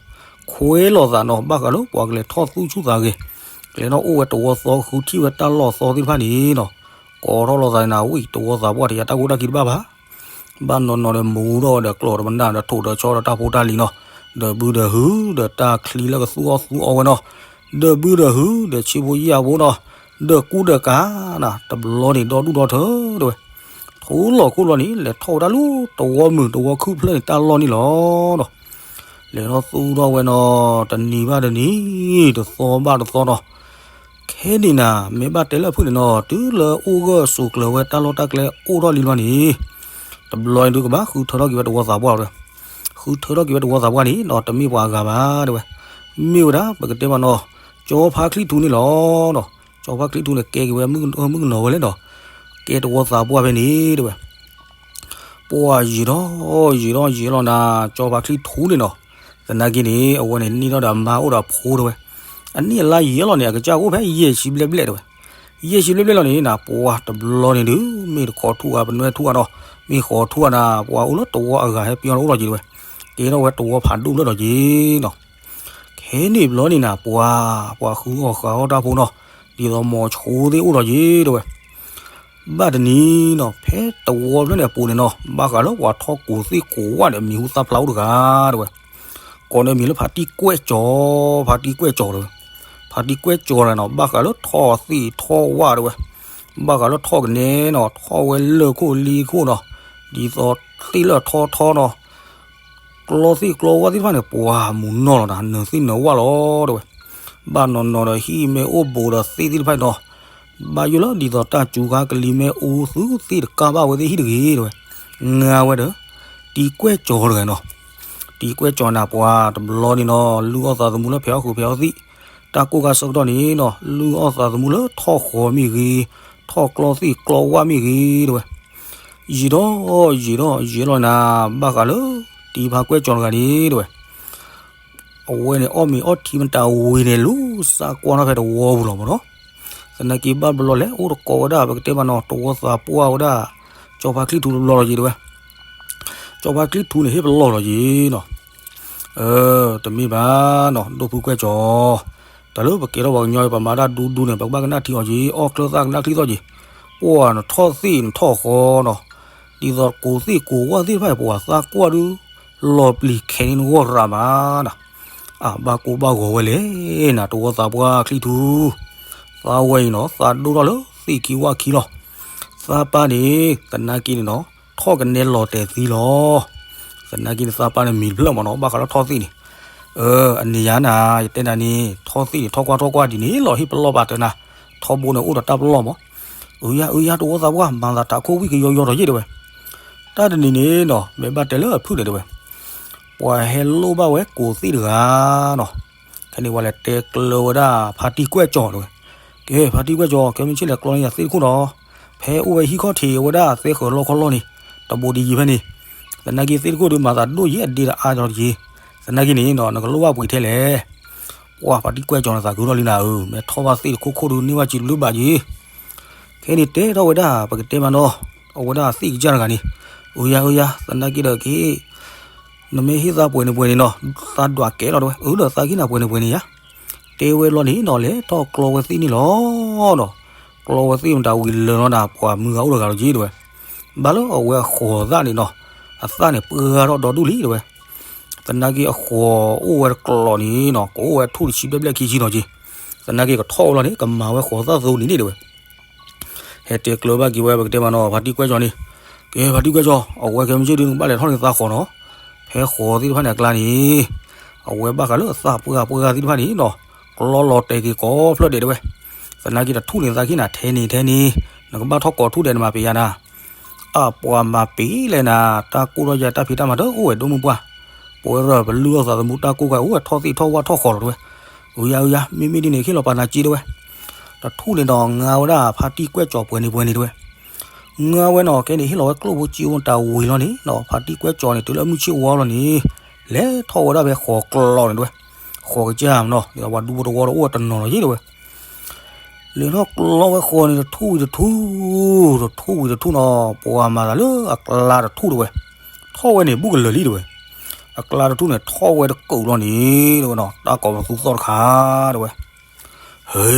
ခွဲးလိာ်သးနီၤ ဘၣ်ဃးလၢပှၤကလဲၤထီၣ်သူၣ်ဆူၣ်သးဂဲၤ, ကလဲၤထီၣ်အိၣ်ဝဲတဝီသီဃုထံၣ်ဝဲတၢ်လီၢ်သီသ့ၣ်တဖၣ်န့ၣ်နီၤ, ကိးထီၣ်လိာ်သးန့ၣ် ဝံၣ်တဝီသးပှၢ်တယၤတၢ်ကိၢ်တၢ်ခံတဘၣ်ဘၣ် ဘၣ်နီၢ်နီၢ်ဒီးမူဒီးဒီးကျိးဒီးပနၢ်ဒီးထိၣ်ဒီးဆီဒီးတၢ်ဖိတၢ်လံၤနီၤ, ဒီးဘုဒီးဟုဒီးတၢ်ချံလၢကသူၣ်အီၣ်သူၣ်အီဝဲနီၤ, ဒီးဘုဒီးဟုဒီးဆံဖိယၢ်ဖိနီၤ, ဒီးကူဒီးကၤနၤ တဘျီန့ၣ်ဒီဒူၣ်ဒီထၢတဲဝဲ, ထိးလီၤခိၣ်လီၤန့ၣ် လဲၤထီၣ်ဝဲဒၣ်လၢတဝီမုၢ်တဝီခုၣ်ဖျၢၣ်န့ၣ်တၢ်လီၢ်န့ၣ်လီၤနီၤ. လဲၤထီၣ်သူၣ်ထီၣ်ဝဲနီၤ, တနံၤဘၣ်တနံၤ, တသီဘၣ်တသီနီၤ. ခဲန့ၣ်နၤ မ့ၢ်ဘၣ်တဲလၢအဖုၣ်န့ၣ်နီၤ, တုၤလၢအိၣ်ဂၢၢ်ဆိးကျၢၤဝဲတၢ်လီၢ်တၢ်ကျဲအိၣ်ထီၣ်လံလီၤန့ၣ်, တဘျီန့ၣ်ဒုးကဘၣ်ဃုထၢထီၣ်က့ၤဝဲတဝီသးပှၢ်တဲဝဲ. ဃုထၢထီၣ်က့ၤဝဲတဝီသးပှၢ်န့ၣ်နီၤ, တမ့ၢ်ပှၤအဂၤဘၣ်တဲဝဲ. မ့ၢ်ဝဲဒၣ် ပကတဲဘၣ်နီၤ, ကၠီဖါချံထူန့ၣ်လီၤနီၤ. ကၠီဖါချံထူန့ၣ် ကဲက့ၤဝဲမုၣ်ကနီၤဝဲလဲၣ်နီၤ, ကဲတဝီသးပှၢ်ဖဲန့ၣ်တဲဝဲ. ပှၤယံာ်ထီၣ်ယံာ်ထီၣ်ယံာ်လီၤနၤ, ကၠီဖါချံထူန့ၣ်နီၤ. သနာ်က့န့ၣ် အဝဲန့ၣ်န့ၢ်ထီၣ်ဒီးအမါအိၣ်ဒီးအဖိတဲဝဲ. အနံၣ်အလါယံာ်လီၤန့ၣ် အကစၢ်ကအိၣ်ဖဲယဲၢ်ဆံဘျဲၣ်ဘျဲၣ်တဲဝဲ. ယဲၢ်ဆံဘျဲၣ်ဘျဲၣ်လီၤန့ၣ်နၤ, ပှၤတဘျီန့ၣ်ဒုး မ့ၢ်တခီထူၣ်ဧါ ပနွဲထူၣ်ဧါနီၤ, မ့ၢ်ဃီထူၣ်ဧါနၤ, ပှၤအိၣ်လၢတဝီအဂၤဟဲပျီန့ၣ်အိၣ်လီၤက့ၤတဲဝဲ. ကဲထီၣ်ဝဲတဝီဖးဒိၣ်ဘျၢၣ်လီၤက့ၤနီၤ. ခဲန့ၣ်ဘျီန့ၣ်နၤ ပှၤ, ပှၤဃုအီၣ်ဃုအီတၢ်ဖိနီၤ, ဒ်သိးမိၤဆိသ့ၣ်အိၣ်လီၤက့ၤတဲဝဲ. ဘၣ်တနံၤနီၤ, ဖဲတဝီဖျၢၣ်န့ၣ်အပူၤန့ၣ်နီၤ, ဘၣ်ဃးလၢပှၤထီၣ်ကိးသ့ၣ်ကိးဝၣ်ဒီး မံၤဟူသၣ်ဖျါအိၣ်တဂၤတဲဝဲ. ကိးန့ၢ်မံၤလၢဖါတံၢ်ကွဲၢ်ကၠီၤ, ဖါတံၢ်ကွဲၢ်ကၠီၤတဲဝဲ. ဖါတံၢ်ကွဲၢ်ကၠီၤန့ၣ်နီၤ, ဘၣ်ဃးလၢထီၣ်သ့ၣ်ထီၣ်ဝၣ်တဲဝဲ. ဘၣ်ဃးလၢထီၣ်ကနဲနီၤ, ထီၣ်ဝဲလၢၢ်ခိၣ်လံခိၣ်နီၤ, ဒ်သိးသ့ၣ်လၢအထီထီနီၤ. ကျီသ့ၣ်ကျီဝၣ်သ့ၣ်တဖၣ်န့ၣ် ပှၤမူၤနီၢ်လီၤနၤ, နၢၤသ့ၣ်နၢၤဝၣ်လီၤတဲဝဲ. ဘၣ်နီၢ်နီၢ်ဒီးဟံၣ်မ့ၢ်အိၣ်ဘူးဒီးသ့ၣ်သ့ၣ်တဖၣ်န့ၣ်နီၤ, ဘၣ်ယိၣ်လၢဒ်သိးတၢ်စူၤခါကလံၤမ့ၢ်အူ သုသ့ၣ်တကၢ်ဘၣ်ဝဲသ့ၣ်ဟံၣ်တဂ့ၤတဲဝဲ. ငါဝဲဒီး တံၤကွဲၢ်ကၠီၤတဂၤနီၤ. တံၤကွဲၢ်ကၠီၤန့ၣ် ပှၤတဘျီန့ၣ်နီၤ, လုၢ်အီၣ်သးသမူလၢဖဲးအီၣ်ဃုာ်ဖဲးအီၣ်သံၣ်, တၢ်ကိၢ်ခါဆၢကတီၢ်န့ၣ်နီၤ, လုၢ်အီၣ်သးသမူလၢထီၣ်ဃီၤမ့ၢ်ဂ့ၤ, ထီၣ်ကျီသ့ၣ်ကျီဝၣ်မ့ၢ်ဂ့ၤတဲဝဲ. ယံာ်ထီၣ်ယံာ်ထီၣ်ယံာ်လီၤနၤ, ဘၣ်ဃးလၢ တံၤဖါကွဲၢ်ကၠီၤတဂၤန့ၣ်တဲဝဲ. အဝဲန့ၣ်အီၣ်မ့ၤအီထံမတၤဝံၤန့ၣ် လူၤစးကွၢ်ထီၣ်ဖဲတဝီပူၤလီၤမ့ၢ်နီၤ. သနာ်က့ဘၣ်ဘျီလဲၣ် အိၣ်တကိးဝဲဒၣ် ပကတဲဘၣ်နီၤ, တဝီသးပှၢ်ဝဲဒၣ် ကၠီဖါချံထူတဘျီလီၤက့ၤတဲဝဲ. ကၠီဖါချံထူန့ၣ် ဟ့ၣ်ပလီၢ်လီၤက့ၤနီၤ. တမ့ၢ်ဘၣ်နီၤ ဒိၣ်ဖုကွဲၢ်ကၠီၤ, တၢ်လၢပကဲထီၣ်ပှၤကညီ ပမၤတၢ်ဒူဒူန့ၣ် ပကဘၣ်ကနၣ်ထံအီၤက့ၤ, အီၣ်ချၢသၣ်ကနၣ်ချံသီၣ်က့ၤ. ပှၤနထီၣ်သ့ၣ်နထီၣ်ဃီနီၤ, ဒ်သိးကိးသ့ၣ်ကိးဝၣ်သ့ၣ်တဖၣ် ပှၤသးကွၢ်ဒုး လီၤပျံၤခဲန့ၣ်နဂီၢ်ရၤမးနီၤ. အဘၣ်ကိၢ်ဘၣ်ဂီၤဝဲလဲၣ်နၤ တဝီသးပှၢ်ချံထူ, သးဝဲအံၤနီၤ သးဒိၣ်ထီၣ်လၢသ့ၣ်ခံဝၣ်ခံလီၤ. သးပၢ်န့ၣ် သနာ်က့န့ၣ်နီၤ ထီၣ်ကနဲလီၤတဲာ်သံလီၤ. သနာ်က့န့ၣ် သးပၢ်န့ၣ်မံၤတဖျၢၣ်မ့ၢ်နီၤ ဘၣ်ဃးလၢထီၣ်သ့ၣ်န့ၣ်. အၢ အန့ၣ်ယါနၤ ယတဲနၤန့ၣ် ထီၣ်သ့ၣ်န့ၣ် ထီၣ်ကွၢ်ထီၣ်ကွၢ်ဒ်န့ၣ်လီၤ ဟ့ၣ်ပလီၢ်ဘၣ်တၢ်နၤ, ထီဘိန့ၣ်အိၣ်ဒီးတၢ်ပလီၢ်မး. အၢယါ အၢယါ တဝီသးပှၢ် မၤသးတၢ်ခိၣ်ဝံၣ်ကယီယီထီၣ်ယ့ၣ်တဲဝဲ. တၢ်တနံၤန့ၣ်နီၤ မ့ၢ်ဘၣ်တဲလၢအဖုၣ်န့ၣ်တဲဝဲ, ပှၤဟဲလိၣ်ဘၣ်ဝဲကိးသ့ၣ်တဂၤနီၤ. ခဲန့ၣ်ပှၤလဲၤတဲကျၢၤဝဲဒၣ်ဖါတံၢ်ကွဲၢ်ကၠီၤတဲဝဲ, ကဲ ဖါတံၢ်ကွဲၢ်ကၠီၤ ခဲမုၢ်ဆ့ၣ်လဲၤကျီန့ၢ်ယၤသ့ၣ်တခိၣ်နီၤ, ဖဲအိၣ်ဝဲဟံၣ်ခီၣ်ထံးဝဲဒၣ်သဲဃၢၤလီၢ်ခီလီၢ်န့ၣ်, တဘိးဒံးယံၤဖဲန့ၣ်, သနာ်က့သ့ၣ်တခိၣ်ဒုးမၤသးဒိၣ်ယံၤအဒ့ဒီးအါဒီးယံၤ, သနာ်က့န့ၣ်နီၤ နကလိၣ်ဘၣ်ပှ့ၤထဲလဲၣ်. ပှၤဖါတံၢ်ကွဲၢ်ကၠီၤန့ၣ်သးခုထီၣ်လံနၤဧၢ, မ့ၢ်ထီၣ်ဘၣ်သ့ၣ်တခိၣ်ခိၣ်ဒုးန့ၢ်ဘၣ်စံးဘျုးဘၣ်ယံၤ. ခဲန့ၣ်တဲထီၣ်ဝဲဒၣ် ပကတဲမးနီၤ, အဝဲဒၣ်သ့ၣ်ကစၢ်တဂၤန့ၣ်, အၢယါ အၢယါ သနာ်က့ဒီးက့ၤ နမ့ၢ်ဟ့ၣ်သးပှဲၤန့ၣ်ပှဲၤန့ၣ်နီၤ, သးဒွးကဲလီၤတဲဝဲ, အၢ ဒီးသးကဟ့ၣ်နၤပှဲၤန့ၣ်ပှဲၤန့ၣ်ယါ. တဲဝဲလီၤန့ၣ်နီၤ လဲၤထီၣ်ကျီဝဲသ့ၣ်န့ၣ်လီၤနီၤ. ကျီဝဲသ့ၣ်မတၤဝံၤလၢာ်လီၤနၤ ပှၤမုၢ်ဂၤအိၣ်တဂၤလီၤက့ၤတဲဝဲ. ဘၣ်လၢအဝဲအဃိးသၣ်န့ၣ်နီၤ, အသၣ်န့ၣ်ပှၢ်ထီၣ်ဒီဒူၣ်လံတဲဝဲ. သနာ်က့အဃိးအိၣ်ဝဲတကျိၤန့ၣ်နီၤ ကအိၣ်ဝဲထူၣ်တဆံဘျဲၣ်ဘျဲၣ်ခံဆံနီၤက့ၤ. သနာ်က့ကထီၣ်ဝဲလီၤန့ၣ် ကမၤဝဲဃိးသၣ်သိန့ၣ်န့ၣ်တဲဝဲ. ဟဲတဲကျၢၤဘၣ်က့ၤဝဲ ပကတဲမးနီၤ ဖါတံၢ်ကွဲၢ်ကၠီၤန့ၣ်, ကဲ ဖါတံၢ်ကွဲၢ်ကၠီၤ အဝဲခဲမုၢ်ဆ့ၣ်ဒုးနကဘၣ်လဲၤထီၣ်န့ၢ်သးဃိးနီၤ, ဖဲဃိးသ့ၣ်တဖၣ်န့ၣ်အကျါန့ၣ်, အဝဲဘၣ်ဃးလၢအသၣ်ပှၢ်ပှၢ်သ့ၣ်တဖၣ်န့ၣ်နီၤ, ကျီလီၤတဲာ်က့ၤကိးဖျၢၣ်ဒဲးတဲဝဲ. သနာ်က့တထူၣ်န့ၣ်သးကဟ့ၣ်နၤထဲန့ၣ်ထဲန့ၣ်, နကဘၣ်ထီၣ်ကိးထူၣ်ဒဲးနမၤပ့ၤယါနၤ အပှၤမၤပ့ၤလဲၣ်နၤ, တၢ်ကိၢ်ထီၣ်ယါတၢ်ဖံးတၢ်မၤတအိၣ်ဝဲဒိၣ်မုၢ်ပှၢ်, ပဝဲဒၣ်ပလုၢ်အီၣ်သးသမူတၢ်ကိၢ်ဂၤအိၣ်ဝဲထီၣ်သ့ၣ်ထီၣ်ဝၣ်ထီၣ်ဃီလီၤတဲဝဲ. အၢယါ အၢယါ မ့မ့ၢ်ဒ်န့ၣ်ဟ့ၣ်လီၤပာ်နၤစ့တဲဝဲ. တထူၣ်န့ၣ်ဒီးငါဝဲဒၣ်ဖါတံၢ်ကွဲၢ်ကၠီၤပှဲၤန့ၣ်ပှဲၤန့ၣ်တဲဝဲ. ငါဝဲနီၤ ခဲန့ၣ်ဟ့ၣ်လီၤဝဲကျိၣ်ဖိစ့ဖိတၢ်ဝံၤလီၤန့ၣ်နီၤ, ဖါတံၢ်ကွဲၢ်ကၠီၤန့ၣ် တုၤလၢအမုၢ်ဆ့ၣ်ဝါလီၤန့ၣ်, လဲၤထီၣ်ဝဲဒၣ်ဖဲဃိးကျီန့ၣ်တဲဝဲ. ဃိးကစၢ်မနီၤ ဒ်သိးပှၤဒူဖိတဝီဒီးအိၣ်ဝဲတနီၤလီၤယ့ၣ်တဲဝဲ. လဲၤထီၣ်ကျီဝဲဃိးန့ၣ် တထူၣ်ဝံၤတထူၣ်, တထူၣ်ဝံၤတထူၣ်နီၤ, ပှၤမၤသးလၢအကျါတထူၣ်တဲဝဲ. ထီၣ်ဝဲန့ၣ် ဘူးကလၢာ်လံတဲဝဲ. အကျါတထူၣ်န့ၣ် ထီၣ်ဝဲတကူာ်လီၤန့ၣ်တဲဝဲနီၤ, တၢ်ကိးပသူသီၣ်တခါတဲဝဲ. ဟဲ,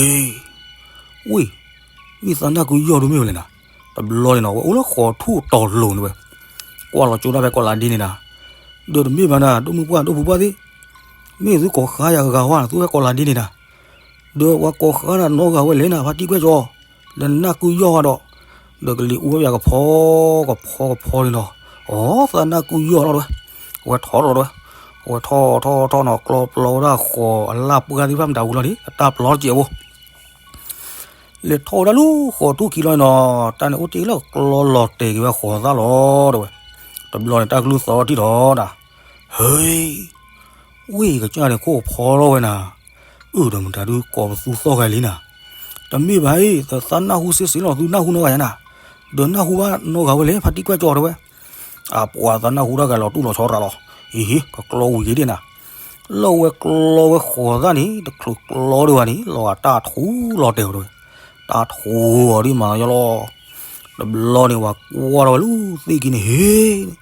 ဝ့ၢ်, မ့ၢ်သးနၢ်ကုယီၢ်ဒိၣ်မ့ၢ်ဝဲလဲၣ်နၤ. တဘျီန့ၣ်နီၤ ဝဲအိၣ်လၢဃိးထူၣ်တီၤလိၤန့ၣ်ဝဲ. ကွၢ်လီၤကၠိဒၣ်ဖဲကီးလးဒ့န့ၣ်နၤ. ဒီးတမ့ၢ်ဘၣ်နၤ ဒိၣ်မုၢ်ပှၢ်ဒိၣ်ဖုပှၢ်သ့ၣ်, မ့ၢ်သုကိးဃါယၤဂၤဝဲနၤ သုဖဲကီးလးဒ့န့ၣ်နၤ. ဒီးပှၤကိးဃါနၤနီတဂၤဝဲလဲၣ်နၤ ဖါတံၢ်ကွဲၢ်ကၠီၤ, ဒီးနၢ်ကုယီၢ်ဝဲဒီး, ဒီးကလံၤအူဝဲပၠးကဖီကဖီကဖီန့ၣ်နီၤ. အီ သးနၢ်ကုယီၢ်လီၤတဲဝဲ. အဝဲထီၣ်လီၤတဲဝဲ. ဝဲထီၣ်ထီၣ်ထီၣ်နီၤ ကျီပျီဝဲဒၣ်ဃိးအလၢ်ပှၢ်သ့ၣ်တဖၣ်မတၤဝံၤလီၤန့ၣ် အတၢ်ပျီစဲးဖိ လဲၤထီၣ်ဝဲဒၣ်လၢဃိးထူၣ်ခံလီၤနီၤ တၢ်န့ၣ်အိၣ်တ့ၢ်လၢကျီလီၤတဲာ်က့ၤဝဲဃိးသၣ်လီၤတဲဝဲ. တဘျီန့ၣ် တၢ်ကလုၢ်သီထံၣ်ထီၣ်ဒၣ် ဟ့ ဝ့ၢ်ကစၢ်န့ၣ်ခိၣ်ဖီထီၣ်ဝဲနၤ, အၢၣ်ဒီးမတၤဒုးကိးပသူသီၣ်ဂၤလံနၤ, တမ့ၢ်ဘၣ်အံၤ သးနၢ်ဟူစ့စ့လီၤ သုနၢ်ဟူနီတဂၤယါနၤ, ဒီးနၢ်ဟူဘၣ်နီတဂၤဝဲလဲၣ် ဖါတံၢ်ကွဲၢ်ကၠီတဲဝဲ. အပှၤသးနၢ်ဟူတၢ်ဂၤလီၤတူၢ်လီၤဆီရၤလီၤ, အံၤ ကကျီဝံၤက့ၤဒ်နၤ, လၢဝဲကျီဝဲဃိးသၣ်န့ၣ် တချုးကျီဒံးဘၣ်န့ၣ် လီၤဂာ်တၢ်ထူလီၤတဲာ်အီၤတဲဝဲ, တၢ်ထူအီၤဒ်မၤလီၤလီၤ တဘျီန့ၣ် ဝၤကွၢ်ထီၣ်ဝဲလၢသ့ၣ်ခံန့ၣ် ဟ့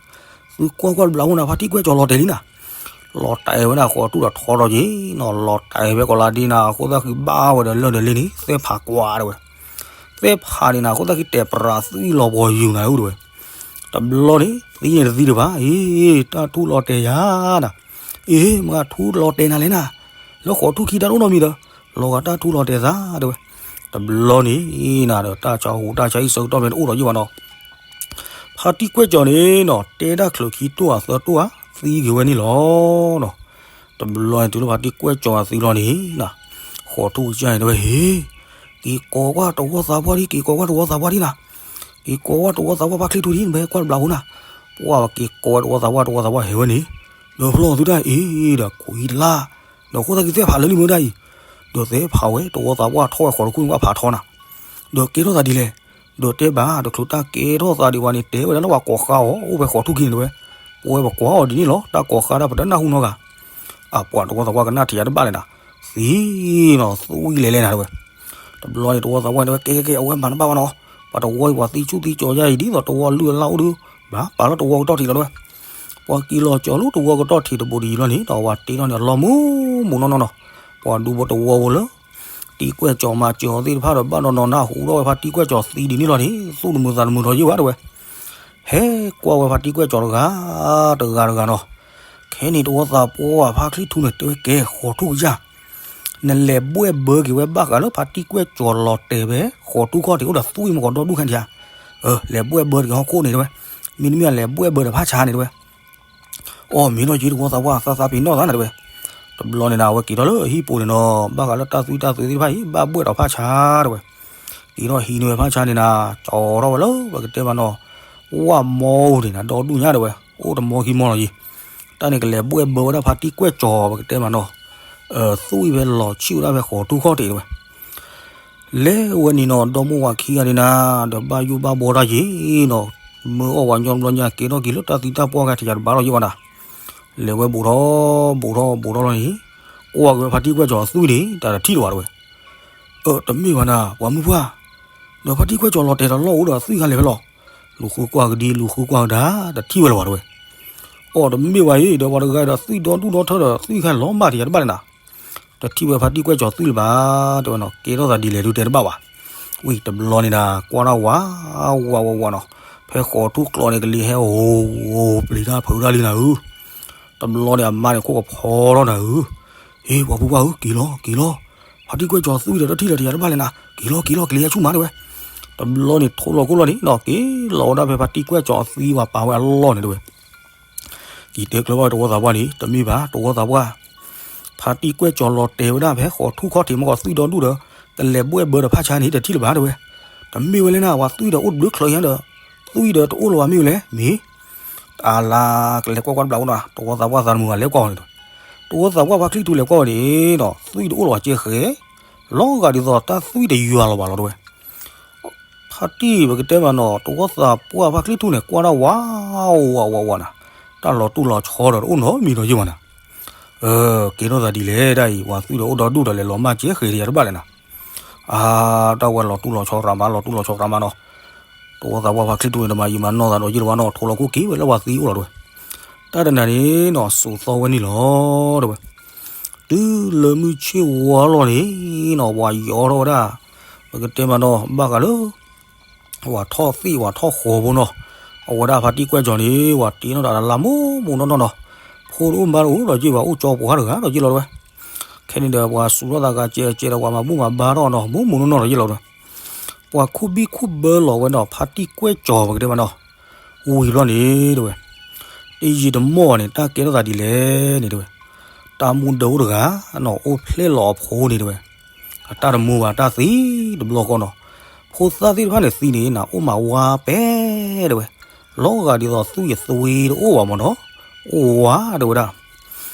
သုကွၢ်ကွၢ်တဘျီအိၣ်နၤ ဖါတံၢ်ကွဲၢ်ကၠီလီၤတဲာ်လံနၤ, လီၤတဲာ်ဝဲဒၣ်ဃိးထူၣ်ဒီးထီထီၣ်က့ၤနီၤ လီၤတဲာ်ဝဲကိးလါဒ်နၤ အဃိသတးဃံဘၣ်ဝဲဒီးလၢၢ်ဒီးလ့န့ၣ် သဲၣ်ဖးကွၢ်တဲဝဲ, သဲၣ်ဖးန့ၣ်နၤ အဃိသတးဃံတဲာ်ပြးသွံၣ်လီၤပှီၤယူၤနၤအိၣ်တဲဝဲ, တဘျီန့ၣ် သံန့ၣ်တသံတဘၣ် အံၤ တၢ်ထူလီၤတဲာ်ယၤနၤ, အံၤ မ့ၢ်ထူလီၤတဲာ်နၤလဲၣ်နၤ, လၢဃိးထူၣ်ခံတၢ်တအိၣ်နီတမံၤဒီး လီၤဂာ်တၢ်ထူလီၤတဲာ်သးတဲဝဲ, တဘျီန့ၣ်နၤဒီး တၢ်ဆါဟူးတၢ်ဆါဟံၣ်ဆၢကတီၢ်မ့ၢ်တအိၣ်ဒီးယံာ်ဘၣ်နီၤ ဖါတံၢ်ကွဲၢ်ကၠီန့ၣ်နီၤ တဲဒၣ်ချုးခံတိၢ်ဧါသၢတိၢ်ဧါ သံက့ၤဝဲန့ၣ်လီၤနီၤ. တဘျီန့ၣ်တုၤလၢဖါတံၢ်ကွဲၢ်ကၠီအသံလီၤန့ၣ်နီၤ ဃိးထူၣ်ကစၢ်န့ၣ်တဲဝဲ ဟ့ က့ၤကိးကွၢ်တဝီသးပှၢ်ဒံး က့ၤကိးကွၢ်တဝီသးပှၢ်ဒံးနၤ, က့ၤကိးကွၢ်တဝီသးပှၢ်ဖါချံထူဒံး နဘဲကွၢ်တဘျီဖိနၤ, ပှၢ်က့ၤကိးဝဲတဝီသးပှၢ် တဝီသးပှၢ်ဟဲဝဲန့ၣ်, ဒီးဖျီၣ်သုတၢ်အံၤဒီးကွံတလၢ်, ဒီးဃိသတးက့ၤသဲၣ်ဖးလၢလံမ့ၢ်ဒၣ်အံၤ, ဒီးသဲၣ်ဖးဝဲတဝီသးပှၢ်ထီၣ်ဝဲဃိးတခူၣ်န့ၣ်ကွၢ်ဖးထီနၤ ဒီးကဲထီၣ်သးဒ်လဲၣ်, ဒီးတဲဘၣ်တချုးတၢ်ကဲထီၣ်သးဒံးဝဲန့ၣ် တဲဝဲဒၣ်လၢပှၤကိးဃါအီၤ အိၣ်ဖဲဃိးထူၣ်ခံန့ၣ်တဲဝဲ, ပဝဲပကိးအီၤဒ်န့ၣ်လီၤ တၢ်ကိးဃါဒၣ်ပတနၢ်ဟူနီတဂၤ, အပှၤတဝီသးပှၢ်ကနၣ်ထံးယၤတဘၣ်လဲၣ်နၤ, သံနီၤသွံၣ်လဲၤလဲၤနၤတဲဝဲ, တဘျီန့ၣ်တဝီသးပှၢ်န့ၣ်တဲဝဲ ကဲကဲကဲ အဝဲမၤတဘၣ်ဘၣ်နီၤ, ပှၤတဝီအံၤပှၤသံဆူၣ်သံကၠီယါအံၤ ဒ်သိးတဝီလုၢ်အလၢ်အိၣ်ဒီး, ဘၣ်ပာ်လၢတဝီကတီၢ်ထံးလီၤတဲဝဲ, ပှၤက့ၤလီၤကၠီၤလၢတဝီကတီၢ်ထံးတဘိးဒ်အံၤလီၤန့ၣ် ဒီးဝၤတ့ထီၣ်န့ၣ်အလီၢ်မုာ်မုာ်နီၢ်နီၢ်နီၤ, ပှၤဒူဖိတဝီဖိလၢ တံၢ်ကွဲၢ်ကၠီၤမၤစၢၤအီၤသ့ၣ်တဖၣ်ဒီး ဘၣ်ဒီးနီၤနၢ်ဟူထီၣ်ဝဲဖါတံၢ်ကွဲၢ်ကၠီၤသံဒ်န့ၣ်လီၤန့ၣ် သူၣ်တမုာ်သးတမုာ်ထီၣ်ယံာ်ဘၣ်တဲဝဲ, ဟဲကွၢ်ဝဲဖါတံၢ်ကွဲၢ်ကၠီၤတဂၤ တဂၤတဂၤနီၤ, ခဲန့ၣ်တဝီသးပှၢ်ဖါချံထူန့ၣ် တဲဝဲကဲဃိးထူၣ်ကစၢ် နလဲၤဘှဲၣ်ဘၢက့ၤဝဲဘၣ်ဃးလၢဖါတံၢ်ကွဲၢ်ကၠီၤလီၤတဲာ်ဖဲဃိးထူၣ်ခီၣ်ထံးအိၣ်ဒီးသွံၣ်မ့ၢ်ကီးဒီဒူၣ်ခဲန့ၣ်ဧါ, လဲၤဘှဲၣ်ဘၢတဂ့ၤဟီၣ်ခိၣ်န့ၣ်တဲဝဲ, မ့တမ့ၢ်လဲၤဘှဲၣ်ဘၢဒီးဖးဆါန့ၣ်တဲဝဲ အီၣ်မ့ၢ်နီၢ်က့ တဝီသးပှၢ်သးသးပ့ၤနီၣ်သးန့ၣ်တဲဝဲ, တဘျီန့ၣ်နၤ အဝဲက့ၤထီၣ်လၢအဟံၣ်ပူၤန့ၣ်နီၤ ဘၣ်ဃးလၢတၢ်သွံၣ်တၢ်သွဲသ့ၣ်တဖၣ်အံၤ ဘၣ်ဘှဲၣ်ဒီးဖးဆါတဲဝဲ, က့ၤထီၣ်ဟံးန့ၢ်ဝဲဖးဆါန့ၣ်နၤ ကၠီထီၣ်ဝဲလၢပကတဲမးနီၤ ဝၣ်မီန့ၣ်နၤ ဒီဒူၣ်ညါတဲဝဲ အိၣ်တမီခံမီလီၤယံၤ, တၢ်န့ၣ်ကလဲၤဘှဲၣ်ဘၢဝဲဒၣ်ဖါတံၢ်ကွဲၢ်ကၠီၤပကတဲမးနီၤ, သွံၣ်ဖဲလီၤဆံၣ်ဝဲဒၣ်ဖဲဃိးထူၣ်ခီၣ်ထံးတဲဝဲ လဲၤဝဲန့ၣ်နီၤ ဒီမိၢ်ဝၤခံဂၤန့ၣ်နၤ ဒီးဘၣ်ယိၣ်ဘၣ်ဘှီတၢ်ယံၤနီၤ, မၢအီၣ်ဝဲညီတဘျီညါ ကဲထီၣ်က့ၤလၢတၢ်သံတၢ်ပှၢ်ဂၤထံးယၤတဘၣ်လီၤယံၤဘၣ်နၤ, လဲၤဝဲဘူးထီၣ်ဘူးထီၣ်ဘူးထီၣ်လီၤန့ၣ်, ကွၢ်က့ၤဝဲဖါတံၢ်ကွဲၢ်ကၠီၤအသွံၣ်န့ၣ် တၢ်တထံၣ်လၢၤဘၣ်တဲဝဲ, အၢ တမ့ၢ်ဘၣ်နၤ ပှၤမုၣ်ပှၢ်, ဒီးဖါတံၢ်ကွဲၢ်ကၠီၤလီၤတဲာ်ဒီးလီၢ်အိၣ်ဒီးအသွံၣ်ခါလဲၣ်ဖဲလီၤ, လူၤဃုကွၢ်ကဒံ လူၤဃုကွၢ်ကဒါ တထံၣ်ဝဲလၢၤဘၣ်တဲဝဲ, အီၣ်တမ့ၢ်ဘၣ်အံၤ ဒီးပှၤတဂၤဒီးသွံၣ်ဒီဒူၣ်ဒီထၢဒီးသွံၣ်ခါလီၤမၢ်ထံးယၤတဘၣ်လဲၣ်နၤ တထံၣ်ဝဲဖါတံၢ်ကွဲၢ်ကၠီၤသွံၣ်လၢၤဘၣ် တဲဝဲနီၤ ကဲထီၣ်သးဒ်လဲၣ်ဒုးတဲတဘၣ်ဘၣ်, ဝံၤတဘျီန့ၣ်နၤ ကွၢ်ဒၣ်ဝးဝးဝးဝးနီၤ, ဖဲဃိးထူၣ်ကျီန့ၣ် ကလံၤဟဲအိၣ်ပျံၤတၢ်ဖုးတၢ်လံနၤဧၢ, တဘျီန့ၣ် အမါန့ၣ်ခိၣ်ကဖီထီၣ်နၤဧၢ, ဟ့ ပှၤဖိပှၢ်ဧၢ က့ၤလီၤက့ၤလီၤ, ဖါတံၢ်ကွဲၢ်ကၠီၤသွံၣ်ဒီးတထံၣ်လၢၤတယၤတဘၣ်လဲၣ်နၤ က့ၤလီၤက့ၤလီၤ ကလံၤဟဲဆူၣ်မးတဲဝဲ, တဘျီန့ၣ် ထိၣ်လီၤခိၣ်လီၤန့ၣ်နီၤ က့ၤလီၤဝဲဒၣ်ဖဲဖါတံၢ်ကွဲၢ်ကၠီၤအသွံၣ်ဝဲပာ်ဝဲအလီၢ်န့ၣ်တဲဝဲ က့ၤတဲကျၢၤဘၣ်တဝီသးပှၢ်န့ၣ် တမ့ၢ်ဘၣ် တဝီသးပှၢ်, ဖါတံၢ်ကွဲၢ်ကၠီၤလီၤတဲာ်ဝဲဒၣ်ဖဲဃိးထူၣ်ခီၣ်ထံးမ့ၢ်ကီးသွံၣ်ဒီဒူၣ်ဒီး ကလဲၤဘှဲၣ်ဘၢဒီးဖးဆါန့ၣ် တထံၣ်လၢၤဘၣ်တဲဝဲ, တမ့ၢ်ဝဲလဲၣ်နၤ ပှၤသွံၣ်ဒီးအိၣ်တဘျုးချၢညါဒီး သွံၣ်ဒီးတအိၣ်လၢၤဘၣ်မ့ၢ်ဝဲလဲၣ် မ့ၢ် အလါကလဲၤကွၢ်ကွၢ်တဘျီအိၣ်နီၤ တဝီသးပှၢ်သးတမုာ်ဂၤလဲၤကွၢ်အီၤန့ၣ်တဲဝဲ, တဝီသးပှၢ်ဖါချံထူလဲၤကွၢ်ဝဲန့ၣ်နီၤ သွံၣ်တအိၣ်လၢၤဘၣ်ကဲဃဲ, လီၤဂာ်ဒ်သိးတၢ်သွံၣ်တယွၤလီၤဘၣ်လီၤတဲဝဲ ဖါတံၢ်ပကတဲမးနီၤ တဝီသးပှၢ်ဖါချံထူန့ၣ် ကွၢ်ဒၣ်ဝးဝးဝးဝးဝးနၤ, တၢ်လီၤတူၢ်လီၤဆီဒီးတအိၣ်နီတမံၤဒီးယံၤဘၣ်နၤ, ကဲထီၣ်သးဒ်လဲၣ်ဒၣ်အံၤ ပှၤသွံၣ်ဒီးအိၣ်ဒီဒူၣ်ဒီးလဲၤလီၤမၢ်ကဲဃဲၤဒံးယၤတဘၣ်လဲၣ်နၤ, အါ တၢ်ဝဲလီၤတူၢ်လီၤဆီရၤမး လီၤတူၢ်လီၤဆီရၤမးနီၤ, တဝီသးပှၢ်ဖါချံထူန့ၣ် တမၤယံာ်မၤနီၢ်သးဒီးယံၤလၢၤဘၣ်နီၤ ထိၣ်လီၤခိၣ်က့ၤဝဲလၢပှၤသံအိၣ်လီၤတဲဝဲ, တၢ်တနၤန့ၣ်နီၤ စိာ်သီဝဲန့ၣ်လီၤတဲဝဲ, တုၤလၢမုၢ်ဆ့ၣ်ဝါလီၤန့ၣ်နီၤ ပှၤယီၤထီၣ်ဝဲဒၣ်, ပကတဲမးနီၤ ဘၣ်ဃးလၢ ဝၤထီၣ်သ့ၣ်ဝၤထီၣ်ဃီၤဖိနီၤ, အဝဲဒၣ်ဖါတံၢ်ကွဲၢ်ကၠီၤန့ၣ် ဝၤတ့ထီၣ်တၢ်လၢမူးမူးနီၢ်နီၢ်နီၤ, ဖိတအိၣ်မါတအိၣ်ဒီးယံၤဘၣ် အိၣ်ကၠီပှၤတဂၤဒီးယံၤလီၤတဲဝဲ, ခဲန့ၣ်ဒီးပှၤစူးထီၣ်သးဂၤကဲကဲဒီး ပှၤမၤဘူၣ်မၤဘါထီၣ်နီၤ မူးမူးနီၢ်နီၢ်ဒီးယံၤလီၤတဲဝဲ, ပှၤခူၣ်ဘံၣ်ခူၣ်ဘၢလီၤဝဲနီၤ ဖါတံၢ်ကွဲၢ်ကၠီၤပကတဲမးနီၤ, ဝံၤဘျီန့ၣ်တဲဝဲ, တယံာ်တမီၢ်ဘၣ်န့ၣ် တၢ်ကဲထီၣ်သးဒ်လဲၣ်န့ၣ်တဲဝဲ, တၢ်မူဒၢအိၣ်တဂၤနီၤ အိၣ်ဖျဲၣ်လီၤအဖိန့ၣ်တဲဝဲ, အတၢ်တမူဘၣ်တၢ်သံတဘျီဃီနီၤ, ဖိသၣ်သ့ၣ်တဖၣ်န့ၣ်သံန့ၣ်နၤ အိၣ်မးဝါပဲတဲဝဲ, လီၤဂာ်ဒ်သိးသူၣ်ယသဝ့တအိၣ်ဘၣ်မၢ်နီၤ, အိၣ်ဝါတဲဝဲဒၣ်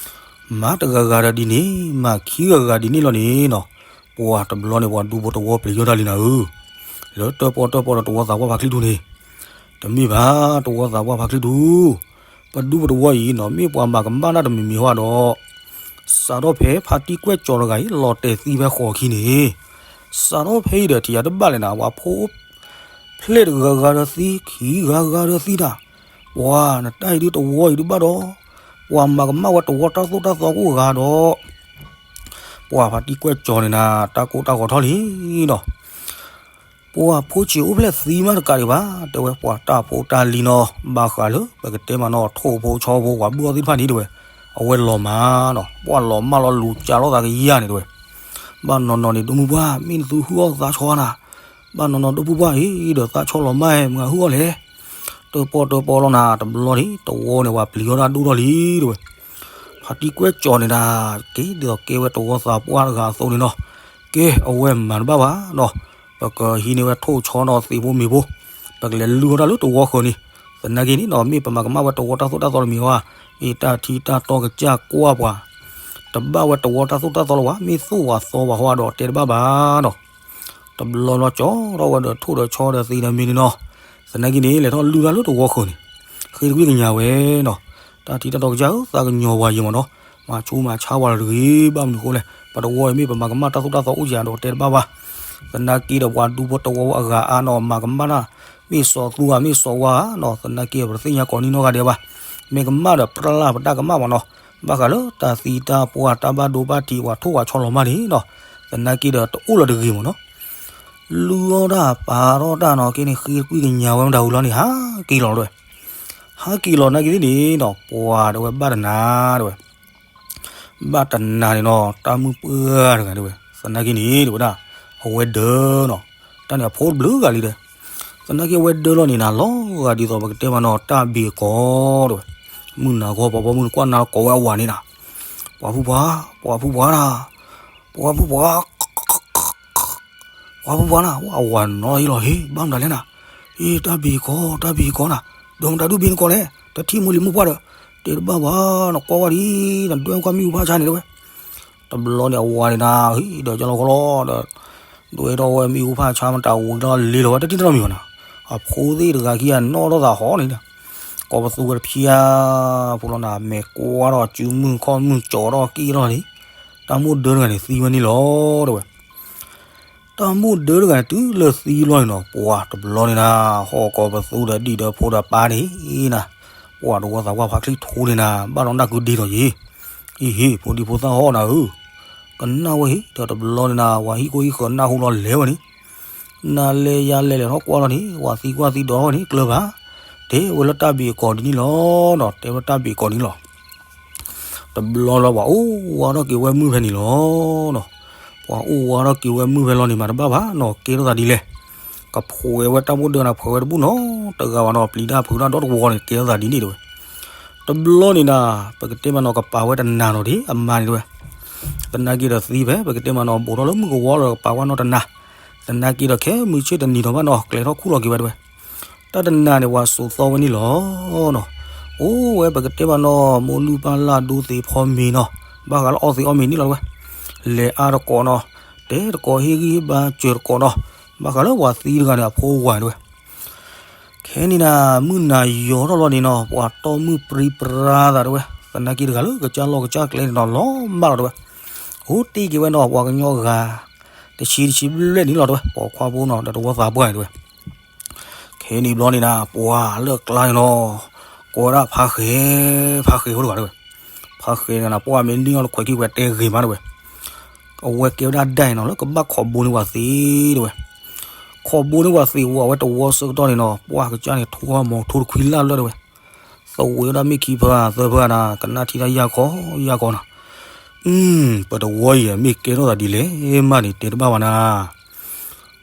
မၤတဂၤဂၤဒီးဒ်န့ၣ် မၤခံဂၤဂၤဒ်န့ၣ်လီၤန့ၣ်နီၤ, ပှၤတဘျီန့ၣ် ပှၤဒူဖိတဝီပျံၤယီၢ်တၢ်လံနၤဧၢ, လၢတၢၣ်ပီၣ်တၢၣ်ပီၣ်ဒီးတဝီသးပှၢ်ဖါချံဒူန့ၣ်, တမ့ၢ်ဘၣ် တဝီသးပှၢ်ဖါချံဒူ, ပဒူပတဝီအံၤနီၤ မ့ၢ်ပှၤမၤကမၣ်တၢ်တမံၤမံၤဟီဒီး စးထီၣ်ဖဲဖါတံၢ်ကွဲၢ်ကၠီၤတဂၤအံၤ လီၤတဲာ်သံဖဲဃိးခံန့ၣ်, စးထီၣ်ဖဲအံၤဒီးထံၣ်ယၤတဘၣ်လဲၣ်နၤ ပှၤဖိ ဖျဲၣ်တဂၤဂၤဒီးသံ ခံဂၤဂၤဒီးသံတၢ်, ပှၤနတၢ်အံၤဒ်တဝီအံၤဒ်ဘၣ်ဒီး ပှၤမၤကမၣ်ဝဲတဝီတၢ်သိၣ်တၢ်သီကိးဂၤဒီး ပှၤဖါတံၢ်ကွဲၢ်ကၠီၤန့ၣ်နၤ တၢ်ကိၢ်တၢ်ဂီၤထီၣ်လံနီၤ, ပှၤဖိဆံးအိၣ်ဖျဲၣ်သံမးတကးဒံးဘၣ် တဲဝဲပှၤတၢ်ဖိတၢ်လံၤနီၤ ဘၣ်ဃးလၢပကတဲမးနီၤ ထိၣ်ဖိဆီဖိပှၤဘုၣ်အီၤသ့ၣ်တဖၣ်န့ၣ်တဲဝဲ, အဝဲလီၤမၢ်နီၤ ပှၤလီၤမၢ်လီၤလူၤကၠးလိာ်သးကယၢ်န့ၣ်တဲဝဲ, ဘၣ်နီၤနီၤန့ၣ် ဒိၣ်မုၢ်ပှၢ် မ့ၢ်နသုဟုၣ်အီၣ်သးဆီနၤ, ဘၣ်နီၤနီၤဒိၣ်မုၢ်ပှၢ်အံၤ ဒီးသးဆီလီၤမၢ် မုၢ်အဟုၣ်အီၣ်လဲၣ်, တၢၣ်ပီၣ်တၢၣ်ပီၣ်လီၤနၤ တဘျီန့ၣ် တဝီန့ၣ် ပှၤပျံၤအီၣ်တၢ်ဒိၣ်ထီၣ်လံတဲဝဲ, ဖါတံၢ်ကွဲၢ်ကၠီၤန့ၣ်နၤ က့ၤဒ်သိးကဲဝဲတဝီသးပှၢ်တဂၤအသိးန့ၣ်နီၤ, ကဲအဝဲမၤတဘၣ်ဘၣ်နီၤ, ပကဟံးန့ၢ်ဝဲထိၣ်ဆီနီၤသ့ၣ်ဖိမ့ၤဖိ, ပကလဲၤလုၢ်အီၣ်တၢ်လၢတဝီဃၢၤန့ၣ်, သနာ်က့န့ၣ်နီၤ မ့ၢ်ပမၤကမၣ်ဝဲတဝီတၢ်သိၣ်တၢ်သီတမံၤဝဲ, မ့ၢ်တၢ်ထံတၢ်တီကစၢ်ကွၢ်ပှၤ, တဘၣ်ဝဲတဝီတၢ်သိၣ်တၢ်သီလီၤဝဲ, မ့ၢ်သိၣ်ဝဲသီဝဲဟီဒီးတဲတဘၣ်ဘၣ်နီၤ, တဘျီလီၤကၠီထီၣ်ဝဲဒီးထိၣ်ဒီးဆီဒီးသ့ၣ်ဒီးမ့ၤန့ၣ်နီၤ, သနာ်က့န့ၣ် လဲၤထီၣ်လုၢ်တၢ်လၢတဝီဃၢၤန့ၣ်, ဃ့တကွံၢ်ကညးဝဲနီၤ, တၢ်ထံတၢ်တီကစၢ်ဧၢ သးကညီၤပှၤယံၤမးနီၤ, မၤဆူးမၤဆါပှၤလီၤတဂ့ၤ ဘၣ်မနုၤအဃိလဲၣ် ပတဝီအံၤမ့ၢ်ပမၤကမၣ်တၢ်သိၣ်တၢ်သီအိၣ်ယၤဒီးတဲတဘၣ်ဘၣ်, သနာ်က့ဒီးပှၤဒူဖိတဝီအဂၤအါနီၤ မၤကမၣ်တၢ်, မ့ၢ်စီၤသူဂၤမ့ၢ်စီၤဝါဧါနီၤ သနာ်က့ပတသ့ၣ်ညါကိးနံၣ်နီၢ်ဂၤဒဲးဘၣ်, မ့ၢ်ကမၣ်ဒီးပြၢ်လၢ်ပတၢ်ကမၣ်မးနီၤ, ဘၣ်ဃးလၢတၢ်သံတၢ်ပှၢ်တၢ်ဘၣ်ဒိဘၣ်ထံးပှၤထိၣ်ပှၤဆီလီၤမၢ်န့ၣ်နီၤ, သနာ်က့ဒီးတအိၣ်လၢၤတဂ့ၤမးနီၤ လုၢ်အီၣ်တၢ်ပာ်ထီၣ်တၢ်နီၤ က့န့ၣ်ဃ့တကွံၢ်ကညးဝဲမတၤဝံၤလီၤန့ၣ် ဟးက့ၤလီၤတဲဝဲ, ဟးက့ၤလီၤနာ်က့သ့ၣ်န့ၣ်နီၤ ပှၤတဲဝဲဘၣ်တနၤတဲဝဲ, ဘၣ်တနၤန့ၣ်နီၤ တၢ်မုၣ်ပှၢ်တဂၤတဲဝဲ သနာ်က့န့ၣ်တဲဝဲဒၣ်, အဝဲဒၢနီၤ, တၢ်န့ၣ်အဖိတဘျုးဂၤလံဒီး, သနာ်က့အဝဲဒၢလီၤန့ၣ်နၤ လီၤဂာ်ဒ်သိးပကတဲမးနီၤ တၢ်ဘ့ၣ်ကီးတဲဝဲ, မုၢ်နၤဂီၤပှၤပိာ်မုၣ်နကွၢ်နၤကိးဝဲအဝၤန့ၣ်နၤ, ပှၤဖုပှၢ်, ပှၤဖုပှၢ်နၤ, ပှၤဖုပှၢ် ပှၤဖုပှၢ်နၤ အဝၤနီၤအံၤလီၤဟ့ၣ် ဘၣ်မတၤလဲၣ်နၤ, အ့ တၢ်ဘ့ၣ်ကီး တၢ်ဘ့ၣ်ကီးနၤ, ဒိမတၤဒုးဘ့ၣ်နကီးလဲၣ် တထံၣ်မိၢ်လံၤမိၢ်ပှၢ်ဒီး, တဲတဘၣ်ဘၣ် နကွၢ်ဝဲဒ် နဒွဲၣ်ကွၢ်မ့ၣ်အူဖးဆါန့ၣ်တဲဝဲ, တဘျီန့ၣ်အဝၤန့ၣ်နၤ ဟံၣ်ဒီးကၢလီၤကလီဒီး, ဒွဲၣ်ထီၣ်ဝဲမ့ၣ်အူဖးဆါမတၤဝံၤဒီးလ့လီၤဝဲတထံၣ်တၢ်မံၤဘၣ်နၤ, အဖိသ့ၣ်တဂၤခံဂၤနီၣ်ထီၣ်သးဟီန့ၣ်ဒီး, ကိးပသူဝဲတဖျၢၣ်, ဖိလီၤနၤ မဲာ်ကွၢ်ထီၣ်စုမုၢ်ခီၣ်မုၢ်ကၠီထီၣ်က့ၣ်ထီၣ်န့ၣ်, တၢ်မိၢ်ဒၢတဂၤန့ၣ်သံဝဲန့ၣ်လီၤတဲဝဲ တၢ်မိၢ်ဒၢတဂၤန့ၣ် တုၤလၢသံလီၤန့ၣ်နီၤ ပှၤတဘျီန့ၣ်နၤ, ဟီၣ်ကိးပသူဒီးဒံၣ်ဒီးဖိဒီးပၢ်န့ၣ်နၤ, ပှၤတဝီသးပှၢ်ဖါချံထူန့ၣ်နၤ, ဘၣ်ဒီးနၢ်ကုဒ့ထီၣ်ယံၤ, အံၤဟ့ၣ် ဖိဒံဖိသၣ်ဟီၣ်နၤဧၢ, ကနၣ်ဝဲဟ့ၣ် ဒီးတဘျီန့ၣ်နၤ ပှၤဟံၣ်ကိၢ်ဟံၣ်ဃၢၤနၢ်ဟူလီၤလဲၤဝဲန့ၣ်, နၤလဲၤယၤလဲၤလဲၤထီၣ်ကွၢ်လီၤန့ၣ် ပှၤသံကွၢ်သံဒိးဝဲန့ၣ် ကျၢၤဘၣ်, တဲဝဲလၢတၢ်ဘ့ၣ်ကီးဒ်န့ၣ်လီၤနီၤ, တဲဝဲတၢ်ဘ့ၣ်ကီးန့ၣ်လီၤ. တဘျီလီၤ ပှၤအိၣ်ဝးထီၣ်က့ၤဝဲမုၢ်ဖဲန့ၣ်လီၤနီၤ. ပှၤအိၣ်ဝးထီၣ်က့ၤဝဲမုၢ်ဖဲလီၤန့ၣ် မၤတဘၣ်ဘၣ်နီၤ ကဲထီၣ်သးဒ်လဲၣ်. ကဖှဲးဝဲတၢ်မိၣ်ဒၢနၤ ဖှဲးဝဲတဘူၣ်နီတဂၤဘၣ်နီၤ ပျံၤတၢ်ဖုးတၢ်ဒီတဝီန့ၣ် ကဲထီၣ်သးဒ်န့ၣ်တဲဝဲ. တဘျီန့ၣ်နၤ ပကတဲမးနီၤ ကပာ်ဝဲတနၤနီၤဒ်အမါန့ၣ်တဲဝဲ. သနာ်က့ဒီးသံဖဲ ပကတဲမးနီၤ ဘူးထီၣ်လၢမုၢ်ကဝီၤလီၤ ကပာ်ဝဲနီတနၤ. သနာ်က့ဒီးခဲမုၢ်ဆ့ၣ်တနံၤထီၣ်ဘၣ်နီၤ ကျဲၤထီၣ်ခူၣ်လီၤက့ၤဝဲတဲဝဲ. တၢ်တနၤန့ၣ် ပှၤစိာ်သီဝဲန့ၣ်လီၤနီၤ. အိၣ်ဝဲပကတဲမးနီၤ မိၢ်လုၢ်ပၢ်လၢ်ဒိသ့ၣ်ဖီမ့ၤနီၤ ဘၣ်ဃးလၢအီသံးအီမ့ၤန့ၣ်လီၤတဲဝဲ. လဲၤအါတကိးနီၤ တဲတကိး ဟ့ၣ်ဂံၢ်ဟ့ၣ်ဘါစၢၤတကိးနီၤ ဘၣ်ဃးလၢပှၤသံတဂၤန့ၣ် အဖိဝၤန့ၣ်တဲဝဲ. ခဲန့ၣ်နၤ မုၢ်နၤယီၤထီၣ်လီၤန့ၣ်နီၤ ပှၤတီၢ်မုၢ်ပြံပြါသးတဲဝဲ. သနာ်က့တဂၤလၢကစၢ်လီၢ်ကစၢ်ကျဲန့ၣ်နီၤ လီၤမၢ်လီၤတဲဝဲ. အိၣ်တ့ၢ်က့ၤဝဲနီၤ ပှၤကညီဂၤ တဆံတဆံဘျဲၣ်န့ၣ်လီၤတဲဝဲ ပိာ်ခွါဖိနီၤ ဒီးတဝီသးပှၢ်န့ၣ်တဲဝဲ. ခဲန့ၣ်ဘျီန့ၣ်နၤ ပှၤလၢကျါန့ၣ်နီၤ ကိးဝဲဒၣ်ဖါဃဲၤ ဖါဃဲၤဖိတဂၤတဲဝဲ. ဖါဃဲၤန့ၣ်နၤ ပှၢ်မ့ၢ်န့ၢ်အီၤတခွဲးခံ ပှၤတဲဂ့ၤမးတဲဝဲ. အဝဲကဲဝဲဒၣ်ဒၣ်န့ၣ်နီၤ လၢကဘၣ်ခိးဘိန့ၢ်ပှၤသ့ၣ်တဲဝဲ. ခိးဘိန့ၢ်ပှၤသ့ၣ်ဝဲ အဝဲတဝီဆၢကတီၢ်န့ၣ်နီၤ ပှၢ်ကစၢ်န့ၣ် ထိမီၤထိတခွံလၢ်လၢ်တဲဝဲ. သဝဲဒၣ်မ့ၢ်ခံဖၢသၢဖၢနၤ ကနၣ်ထံတၢ်ယၢ်ခီယၢ်ခီနၤ. ပတဝီအံၤမ့ၢ်ကဲထီၣ်သးဒ်လဲၣ်မးန့ၣ် တဲတဘၣ်ဘၣ်နၤ.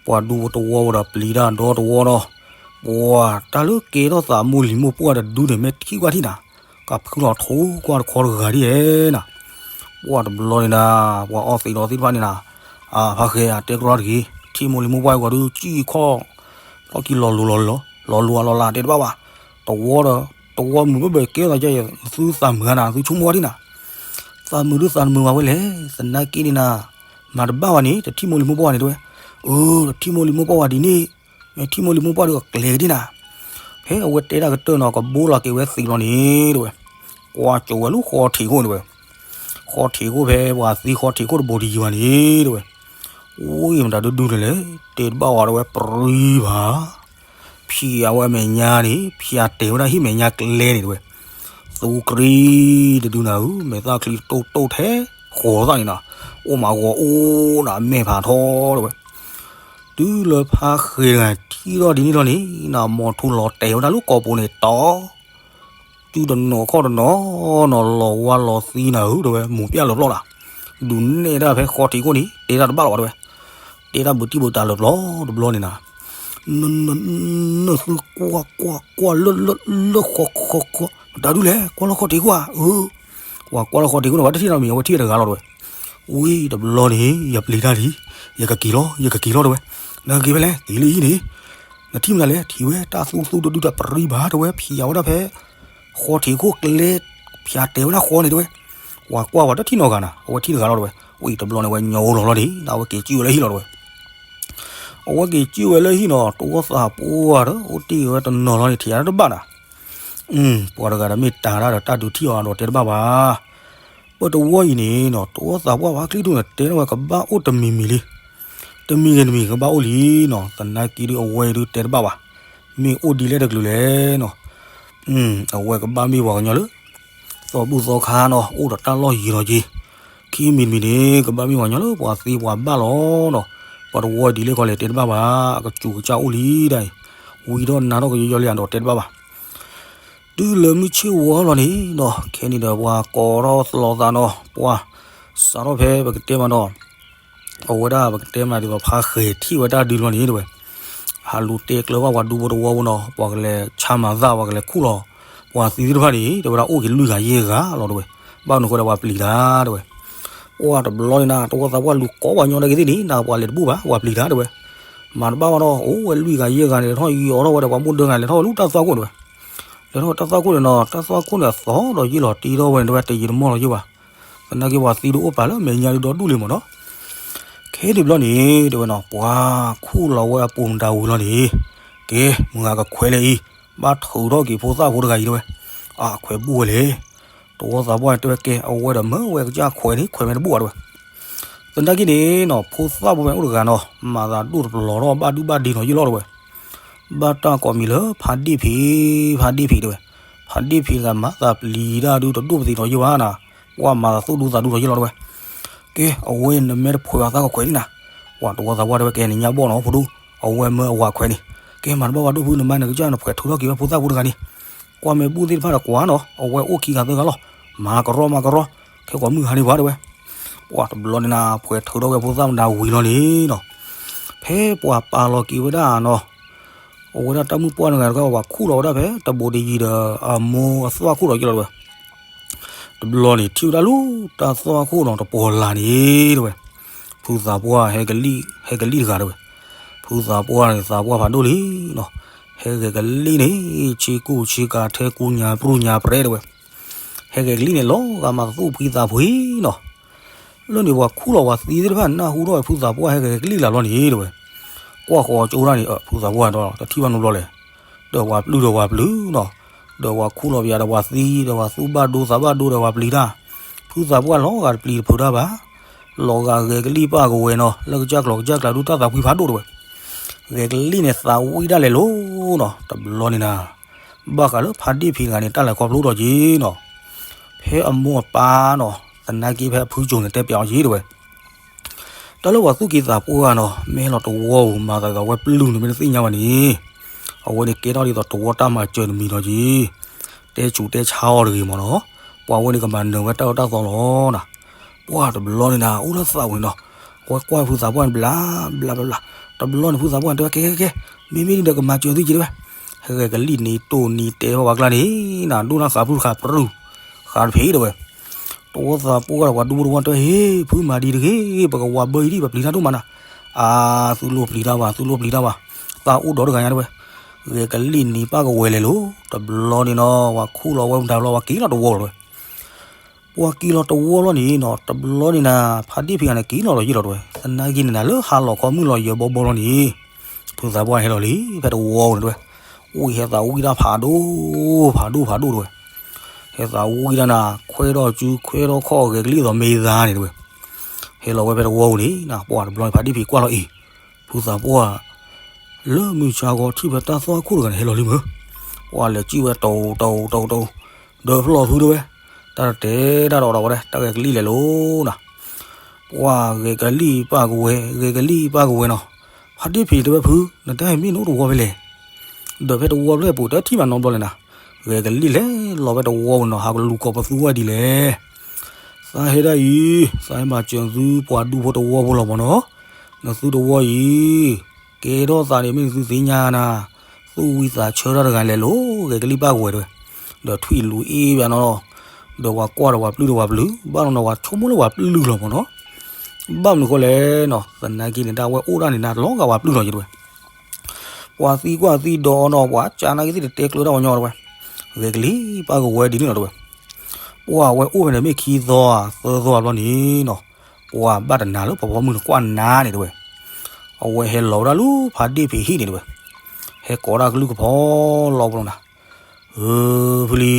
ပှၤဒူဖိတဝီဝဲဒီးပျံၤတၢ်ဒီတဝီဒီး ပှၤတၢ်လၢကဲထီၣ်သးမိၢ်လံၤမိၢ်ပှၢ်တဒုန့ၣ် မ့ၢ်ထံၣ်ကွၢ်ထံၣ်နၤ ပာ်ဖုလီၤထိၣ်ကွၢ်တခီတဂၤဒ်လဲၣ်နၤ, ပှၢ်တဘျီန့ၣ်နၤ, ပှၤအီသံးဒီးသ့ၣ်တဖၣ်န့ၣ်နၤ, အဖါဃဲဧၢ တဲကရီတဂ့ၤ, ထံၣ်မိၢ်လံၤမိၢ်ပှၢ်အံၤဂီၤဒုး ကံၣ်ခီၣ်, လီၢ်ခံလီၤလိၤလီၤလီၤ, လီၤလိၤအလီၤလးတဲတဘၣ်ဘၣ်, တဝီဒီး, တဝီမုာ်ဘၣ်ဘၣ်ကဲသးယဲ သုသးမုာ်ဧါနၤ သုဆိကမိၣ်ဝဲဒ်နၤ, သးမုာ်ဒုးသးမုာ်ဘၣ်ဝဲလဲၣ်, သနာ်က့န့ၣ်နၤ, မၤတဘၣ်ဘၣ်န့ၣ် တထံၣ်မိၢ်လံၤမိၢ်ပှၢ်န့ၣ်တဲဝဲ, အၢ တထံၣ်မိၢ်လံၤမိၢ်ပှၢ်ဝဲဒ်န့ၣ်, မ့ၢ်ထံၣ်မိၢ်လံၤမိၢ်ပှၢ်ဒုးအကျဲၤကဒ်နၤ, ဖဲအဝဲတဲတၢ်ကတၢၢ်နီၤ ကဘိလီၤက့ၤဝဲသံးလီၤန့ၣ်တဲဝဲ, ကွၢ်ကၠိဝဲလၢဃီထံးခိၣ်န့ၣ်တဲဝဲ, ဃီထံးခိၣ်ဖဲပှၤသံဃီထံးခိၣ်တဘိတယံၤဘၣ်န့ၣ်တဲဝဲ, အိၣ်အံၤမတၤဒုဒုန့ၣ်လဲၣ်, တဲတဘၣ်ဝဲတဲဝဲ ပြံဘၣ် ဖံးအဝဲအမဲာ်ညါန့ၣ် ဖံးအတဲာ်ဝဲဒၣ်ဟံၣ်မဲာ်ညါကျဲန့ၣ်တဲဝဲ, သူကရံတဒုနၤဧၢ မဲာ်သၣ်ချံတိၢ်တိၢ်ထဲဃီၤသၣ်န့ၣ်နၤ, အိၣ်မးဂီၤအိၣ်နၤ အမဲာ်ဖးထီတဲဝဲ, တုၤလၢဖါဃဲၤတဂၤထံၣ်ထီၣ်ဒ်န့ၣ်လီၤန့ၣ် နမိၢ်ထူလီၤတဲာ်ဝဲဒၣ်လၢကိာ်ပူၤန့ၣ်တီ စုတနီၤခီၣ်တနီၤနီၤ လီၤဝါလီၤသံနၤဧၢတဲဝဲ မိၢ်ပျၢ်လၢပျီၢ်နၤ, ဒုးနဲၣ်တၢ်ဖဲဃီထံးခိၣ်န့ၣ် တဲတၢ်တဘၣ်လီၤဘၣ်တဲဝဲ, တဲတၢ်ဘုးတံၢ်ဘုးတၢ်လၢပျီၢ်တဘျီန့ၣ်နၤ, နသုကွၢ်ကွၢ်ကွၢ်လၢလၢလၢဃီဃီဃီ မတၤဒုလဲၣ် ကွၢ်လၢဃီထံးခိၣ်ဧါ, အၢ ပှၤကွၢ်လၢဃီထံးခိၣ်န့ၣ် ပှၤတထံၣ်နီတမံၤ အဝဲထံၣ်ဝဲတဂၤလီၤတဲဝဲ, ဝံၤတဘျီန့ၣ် ယပျံၤတၢ်လံ, ယကက့ၤလီၤ ယကက့ၤလီၤတဲဝဲ, နကက့ၤဖဲလဲၣ် က့ၤလၢဟံၣ်န့ၣ်, နထံၣ်မနုၤလဲၣ် ထံၣ်ဝဲတၢ်သူသူတဒုတပြံဘၣ်တဲဝဲ ဖံးအဝဲဒၣ်ဖဲ ဃီထံးခိၣ်ကျဲ ဖံးအတဲာ်ဝဲဒၣ်ဃီန့ၣ်တဲဝဲ, ပှၤကွၢ်ပှၤတထံၣ်နီတဂၤနၤ အဝဲထံၣ်တဂၤလီၤတဲဝဲ, ဝံၤတဘျီန့ၣ် အဝဲညီအိၣ်လီၤလီၤန့ၣ် အဝဲက့ၤကၠံၣ်ဝဲလၢဟံၣ်လီၤတဲဝဲ, အဝဲက့ၤကၠံၣ်ဝဲလၢဟံၣ်နီၤ တဝီသးပှၢ်ဒီး အိၣ်တ့ၢ်ဝဲတနီၤလီၤန့ၣ် ထံၣ်အါတဘၣ်နၤ, ပှၤတဂၤဒီးမ့ၢ်တၤတၢ်ဒီးတၢ်ဒုးထံၣ်အီၤဒီးတဲတဘၣ်ဘၣ်, ပတဝီအံၤန့ၣ်နီၤ တဝီသးပှၢ်ပှၤချံထူၣ်န့ၣ် တဲန့ၢ်ဝဲကဘၣ်အိၣ်တမံၤမံၤလံ, တမံၤဂ့ၤတမံၤကဘၣ်အိၣ်လံနီၤ သနာ်က့ဒုးအဝဲဒုးတဲတဘၣ်ဘၣ်, မ့ၢ်အိၣ်ဒ်လဲၣ်တကလုာ်လဲၣ်နီၤ, အဝဲကဘၣ်မ့ၢ်ပှၤကညီလၢ သီဘူၣ်သီခါနီၤ အိၣ်ဒီးတၢ်လီၢ်ယံၤလီၤက့ၤ, ခံမံၤတမံၤန့ၣ် ကဘၣ်မ့ၢ်ပှၤကညီလၢပှၤသ့ပှၤဘၣ်လီၤနီၤ, ပှၤတဝီဒ်လဲၣ်ခီလဲၣ်တဲတဘၣ်ဘၣ် အကစူၤကစၢ်အိၣ်လံဒၣ်အံၤ, ဝံၤဒီးနၤထီၣ်ကယီယီလံဧါဒီးတဲတဘၣ်ဘၣ် တုၤလၢမုၢ်ဆ့ၣ်ဝီလီၤန့ၣ်နီၤ ခဲန့ၣ်ဒီးပှၤကိးထီၣ်သလီၤသးနီၤ ပှၤစးထီၣ်ဖဲပကတဲမးနီၤ အဝဲဒၣ်ပကတဲမးဒ်သိးဖါဃဲၤထံၣ်ဝဲတၢ်ဒုးလီၤန့ၣ်တဲဝဲ, ဟးလူၤတဲကျၢၤဘၣ်ပှၤဒူဖိတဝီဖိနီၤ ပှၤကလဲၤဆါမၤသၣ် ပှၤကလဲၤခူၣ်လီၤ ပှၤသံသ့ၣ်တဖၣ်န့ၣ် တဲဝဲဒၣ်အိၣ်က့ၤလွံၢ်ဂၤယဲၢ်ဂၤလီၤတဲဝဲ, ဘၣ်မနုၤဃိဒီးပှၤပျံၤတၢ်တဲဝဲ, ပှၢ်တဘျီန့ၣ်နၤ တဝီသးပှၢ်လူၤကိးပှၤညီဒၣ်က့ၤသ့ၣ်န့ၣ် နၤပှၤလဲၤတဘူၣ်ဘၣ် ပှၤပျံၤတၢ်တဲဝဲ, မၤတဘၣ်ဘၣ်ဒီး အိၣ်ဝဲလွံၢ်ဂၤယဲၢ်ဂၤန့ၣ် လဲၤထီၣ်ယီၤထီၣ်ဝဲဒီးပှၤမိၢ်ဒၢဂၤန့ၣ် လဲၤထီၣ်ဝဲလၢတၢ်သွၣ်ခိၣ်တဲဝဲ, လဲၤထီၣ်ဝဲတၢ်သွၣ်ခိၣ်န့ၣ်နီၤ တၢ်သွၣ်ခိၣ်န့ၣ်အသီဒီးယ့ၢ်လီၤတ့ထီၣ်ဝဲန့ၣ် တဲဝဲတယံာ်တမီၢ်လီၤယ့ၢ်ဘၣ်, သနာ်က့ပှၤသံဒုးအိၣ်ပာ်လၢမဲာ်ညါဒုးဒီဒူၣ်လံမ့ၢ်နီၤ ခဲန့ၣ်ဘျီန့ၣ် တဲဝဲနီၤ ပှၤခူၣ်လီၤဝဲအပူၤမတၤဝံၤလီၤန့ၣ်, ကဲ မုၢ်ဂၤကခွဲးလၢအံၤ, ဘၣ်ထုးထီၣ်က့ၤဖိသၣ်ဖိတဂၤအံၤတဲဝဲ, အခွဲးဘူၣ်ဝဲလဲၣ်, တဝီသးပှၢ်န့ၣ်တဲဝဲကဲ အဝဲဒီးမၢဝဲကစၢ်ခွဲးန့ၣ် ခွဲးမ့ၢ်တဘူၣ်ဘၣ်တဲဝဲ, သနာ်က့န့ၣ်နီၤ ဖိသၣ်ဖိမ့ၢ်အိၣ်တဂၤနီၤ မၤသးဒိၣ်တပလီၤထီၣ်ဘၣ်ဒုၣ်ဘၣ်ဒ့နီၤယ့ၢ်လီၤတဲဝဲ, ဘၣ်တၢ်ကိးမံၤလၢဖးဒ့ၣ်ဖံး, ဖးဒ့ၣ်ဖံးတဲဝဲ, ဖးဒ့ၣ်ဖံးတဂၤမၤသးပျံၤတၢ်ဒုးတဒိၣ်ပသံးနီၤယ့ၢ်ဘၣ်နၤ, ပှၢ်မၤသးသူၣ်ဒူသးဒူနီၤယ့ၢ်လီၤတဲဝဲ, ကဲ အဝဲနမ့ၢ်တဖှဲးအသၣ်ကခွဲးလံနၤ, ပှၢ်တဝီသးပှၢ်တဲဝဲကဲန့ၣ်ညါဘီၣ်နီၤဖိဒိၣ်, အဝဲမၢအဝၤခွဲးန့ၣ်, ကဲမၤတဘၣ်ဘၣ်ဒိၣ်ဖုနမါနကစၢ်နဖှဲးထုးထီၣ်က့ၤဝဲဖိသၣ်ဖိတဂၤန့ၣ်, ကွၢ်မ့ၢ်ဘူၣ်သ့ၣ်တဖၣ်ဒီးကွၢ်နီၤ အဝဲအိၣ်ခံဂၤသၢဂၤလီၤ, မၤကရီမၤကရီ, ခဲကိးမုၢ်ဟါန့ၣ်ပှၤတဲဝဲ, ပှၢ်တဘျီန့ၣ်နၤ ဖှဲးထုးထီၣ်ဝဲဖိသၣ်မတၤဝံၤလီၤန့ၣ်နီၤ, ဖဲပှၤပာ်လီၤက့ၤဝဲဒၣ်နီၤ အဝဲဒၣ်တၢ်မုၣ်ပှၢ်တဂၤတခါ ပှၤခူၣ်လီၤဝဲဒၣ်ဖဲတဘိးတယံၤဒီး အမိၢ်အသွၣ်ခိၣ်ဒီးယ့ၢ်လီၤတဲဝဲ, တဘျီန့ၣ် ထံၣ်ဝဲဒၣ်လၢတၢ်သွၣ်ခိၣ်နီၤ တပီၤလၢ်န့ၣ်တဲဝဲ, ဖုသးပှၢ်ဟဲကလံၣ် ဟဲကလံၣ်တဂၤတဲဝဲ, ဖုသးပှၢ်န့ၣ် သးပှၢ်ဖးဒိၣ်လံနီၤ, ဟဲဂဲၤကလံၣ်န့ၣ် ဆ့ကူဆ့ကၤထဲကူညါပြူၢ်ညါပြဲတဲဝဲ, ဟဲဂဲၤကလံၣ်န့ၣ် လီၤဂာ်မၤသူၣ်ဖှံသးဖှံနီၤ, လၢန့ၣ်ပှၤခူၣ်လီၤပှၤသံသ့ၣ်တဖၣ် နၢ်ဟူထီၣ်ဝဲဖုသးပှၢ်ဟဲဂဲၤကလံၣ်လၢ်လီၤန့ၣ်တဲဝဲ, ကွၢ်ဃီကၠိဒၣ်န့ၣ် ဖုသးပှၢ်ဒီးတထံၣ်ဘၣ်နီတဘျီလဲၣ်, ဒီးပှၤပျုၢ်ဒီးပှၤပျုၢ်နီၤ, ဒီးပှၤခူၣ်လီၤပယၤဒီးပှၤသံ ဒီးပှၤသူၣ်ဘၣ်ဒိသးဘၣ်ဒိဒီးပှၤပျံၤတၢ်, ဖုသးပှၢ်လီၤဂာ်တပျံၤတဖုးတၢ်ဘၣ်, လီၤဂာ်ဂဲၤကလံၣ်ပၢ်ကဝဲၤနီၤ လၢကစၢ်ကျိၤကစၢ်ကျးဒုးတၢ်သးဖှံဖးဒိၣ်တဲဝဲ, ဂဲၤကလံၣ်န့ၣ်သးဝံၣ်ဒၣ်လဲာ်လီၤနီၤ, တဘျီန့ၣ်နၤ ဘၣ်ဃးလၢဖးဒ့ၣ်ဖံးတဂၤန့ၣ် တၢ်လဲၤခီဖျိဒီးက့ၤနီၤ, ဖဲအမိၢ်အပၢ်နီၤ သနာ်က့ဖဲအဖုကၠိန့ၣ် တဲပျးအီၤက့ၤတဲဝဲ, တၢ်လၢပှၤသူၣ်က့သးပှၢ်နီၤ မ့ၢ်လီၤတဝီဧိၤ မၤသးဒ်သိးအဝဲပျုၢ်န့ၣ်မ့ၢ်တသ့ၣ်ညါဘၣ်န့ၣ်, အဝဲန့ၣ်ကဲထီၣ်ဒ်သိးတဝီတၢ်မၤစၢၤတမံၤဒီးက့ၤ, တဲဆူးတဲဆါအီၤတဂ့ၤမ့ၢ်နီၤ, ပှၤဝဲန့ၣ်ကမၤနၢၤဝဲတၢ်အၢတၢ်သီလီၤနၤ, ပှၢ်တဘျီန့ၣ်နၤအိၣ်လၢသးဝဲနီၤ, အဝဲကွၢ်ဖုသးပှၢ်န့ၣ်ဘျးဘျးဘျးဘျး, တဘျီန့ၣ်ဖုသးပှၢ်န့ၣ်တဲဝဲကဲကဲကဲ, မ့မ့ၢ်ဒ်ဒီးကမၤစၢၤသုက့ၤတဲဝဲ, ဟဲဂဲၤကလံၣ်နံၤတိၢ်နံၤတဲဝဲပှၤကျါန့ၣ် နၤဒိၣ်နၢ်ဃးဖုတဃးပြူၤ ဃါတဖံးတဲဝဲ, တဝီသးပှၢ်ဒီးပှၤဒူဖိတဝီတဲဝဲ, ဟ့ ဖုမၤဒ်တဂ့ၤ, ပကဝၤဘၢအံၤဒံး ပပျံၤတၢ်ဒိၣ်မးနၤ, အါ သုလိၣ်ပျံၤတၢ်ဘၣ် သုလိၣ်ပျံၤတၢ်ဘၣ်, သးအိၣ်ဒီတဂၤညါတဲဝဲ, ဂဲၤကလံၣ်နံၤပၢ်ကဝဲၤလဲၤလိၤ, တဘျီန့ၣ်နီၤ ပှၤခူၣ်လီၤဝဲမတၤဘျီ ပှၤက့ၤလီၤတဝီလီၤတဲဝဲ ပှၤက့ၤလီၤတဝီလီၤန့ၣ်နီၤ တဘျီန့ၣ်နၤ ဖါဒ့ၣ်ဖံးဂၤန့ၣ်က့ၤလီၤလီၤယံာ်လီၤတဲဝဲ, သနာ်က့န့ၣ်နၤ လၢဟါလီၤခီမုၢ်လီၤယၢၤဘီဘီလီၤန့ၣ်, ဖုသးပှၢ်ဟဲလီၤလံ ဖဲတဝီပူၤန့ၣ်တဲဝဲ, အိၣ်အံၤဟဲသးဝံၣ်တၢ်ဖးဒိၣ် ဖးဒိၣ်ဖးဒိၣ်တဲဝဲ, ဟဲသးဝံၣ်တၢ်နၤ ခွဲးထီၣ်စု ခွဲးထီၣ်ခီၣ် ဂဲၤကလံၣ်အသိးမ့ၢ်သါန့ၣ်တဲဝဲ, ဟဲလီၤဝဲဖဲတဝီပူၤန့ၣ် ပှၤတဘျီန့ၣ် ဖါဒ့ၣ်ဖံးကွၢ်လီၤအံၤ, ဖုသးပှၢ် လၢမုၢ်ဆါခီထံၣ်ဖဲတၢ်သွၣ်ခိၣ်တဂၤန့ၣ် ဟဲလီၤလံမ့ၢ်, ပှၤလဲၤစံၣ်ဝဲတိၤတိၤတိၤတိၤ, ဒီးဖျီၣ်ဖုတဲဝဲ, တၢ်တတဲတၢ်ဒီးဒီးဝဲဒၣ် တၢ်ဂဲၤကလံၣ်လဲၤလိၤနၤ, ပှၤဂဲၤကလံၣ်ပၢ်ကဝဲၤ ဂဲၤကလံၣ်ပၢ်ကဝဲၤနီၤ, ဖါဒ့ၣ်ဖံးတဲဝဲဖု နတၢ်ဟဲမ့ၢ်နအိၣ်တဝီဖဲလဲၣ်, ဒီးဖဲတဝီဖျၢၣ်ပူၤတထံၣ်မးနီတဘျီလဲၣ်နၤ, ဂဲၤကလံၣ်လဲၤလီၤဖဲတဝီပူၤနီၤ ဟးကလူၤကိးပသူဝဲဒ်လဲၣ် သးဟဲဒၣ်အံၤ, သးဟဲမၤစၢၤသုပှၤဒူဖိတဝီဖိလီၤမ့ၢ်နီၤ, နသုတဝီအံၤ, ကဲထီၣ်သးန့ၣ်မ့ၢ်နသုသ့ၣ်ညါနၤ, သူၣ်ဝံသးဆၢတၢ်တဂၤလဲၤလိၤ ဂဲၤကလံၣ်ပၢ်ကဝဲၤတဲဝဲ, ဒီးထွံၣ်လူၤအ့ဘၣ်နီၤ, ဒီးပှၤကွၢ်ဒီးပှၤပျုၢ်ဒီးပှၤပျုၢ်, ဘၣ်နီၤနီၤပှၤဆိကမိၣ်လၢပှၤပျုၢ်လီၤမ့ၢ်နီၤ, ဘၣ်မနုၤဃိလဲၣ်နီၤ, သနာ်က့န့ၣ် ဒၣ်ဝဲအိၣ်ဒၣ်န့ၣ် နၤလီၤဂာ်ပှၤပျုၢ်လီၤယတဲဝဲ ပှၤသံကွၢ်သံဒီးအီၤနီၤ ပှၤကၢနာ်က့သ့ၣ်တတဲကျၢၤတၢ်ပှၤညီတဲဝဲ, ဂဲၤကလံၣ်ပၢ်ကဝဲၤဒ်န့ၣ်လီၤတဲဝဲ, ပှၤဝဲအိၣ်ဖဲန့ၣ်မ့ၢ်ခံသီဧါ သၢသီဧါဘျီန့ၣ်နီၤ, ပှၤဘၣ်တနၤလၢပှၤပိာ်မုၣ်န့ၣ်ကွၢ်နၤန့ၣ်တဲဝဲ, အဝဲဟဲလီၤဝဲဒၣ်လၢဖါဒ့ၣ်ဖံးဟံၣ်န့ၣ်တဲဝဲ, ဟဲကိးတၢ်ကလုၢ်ကဖီလီၤပလီၤနၤ, ဧၢ ဖုလံ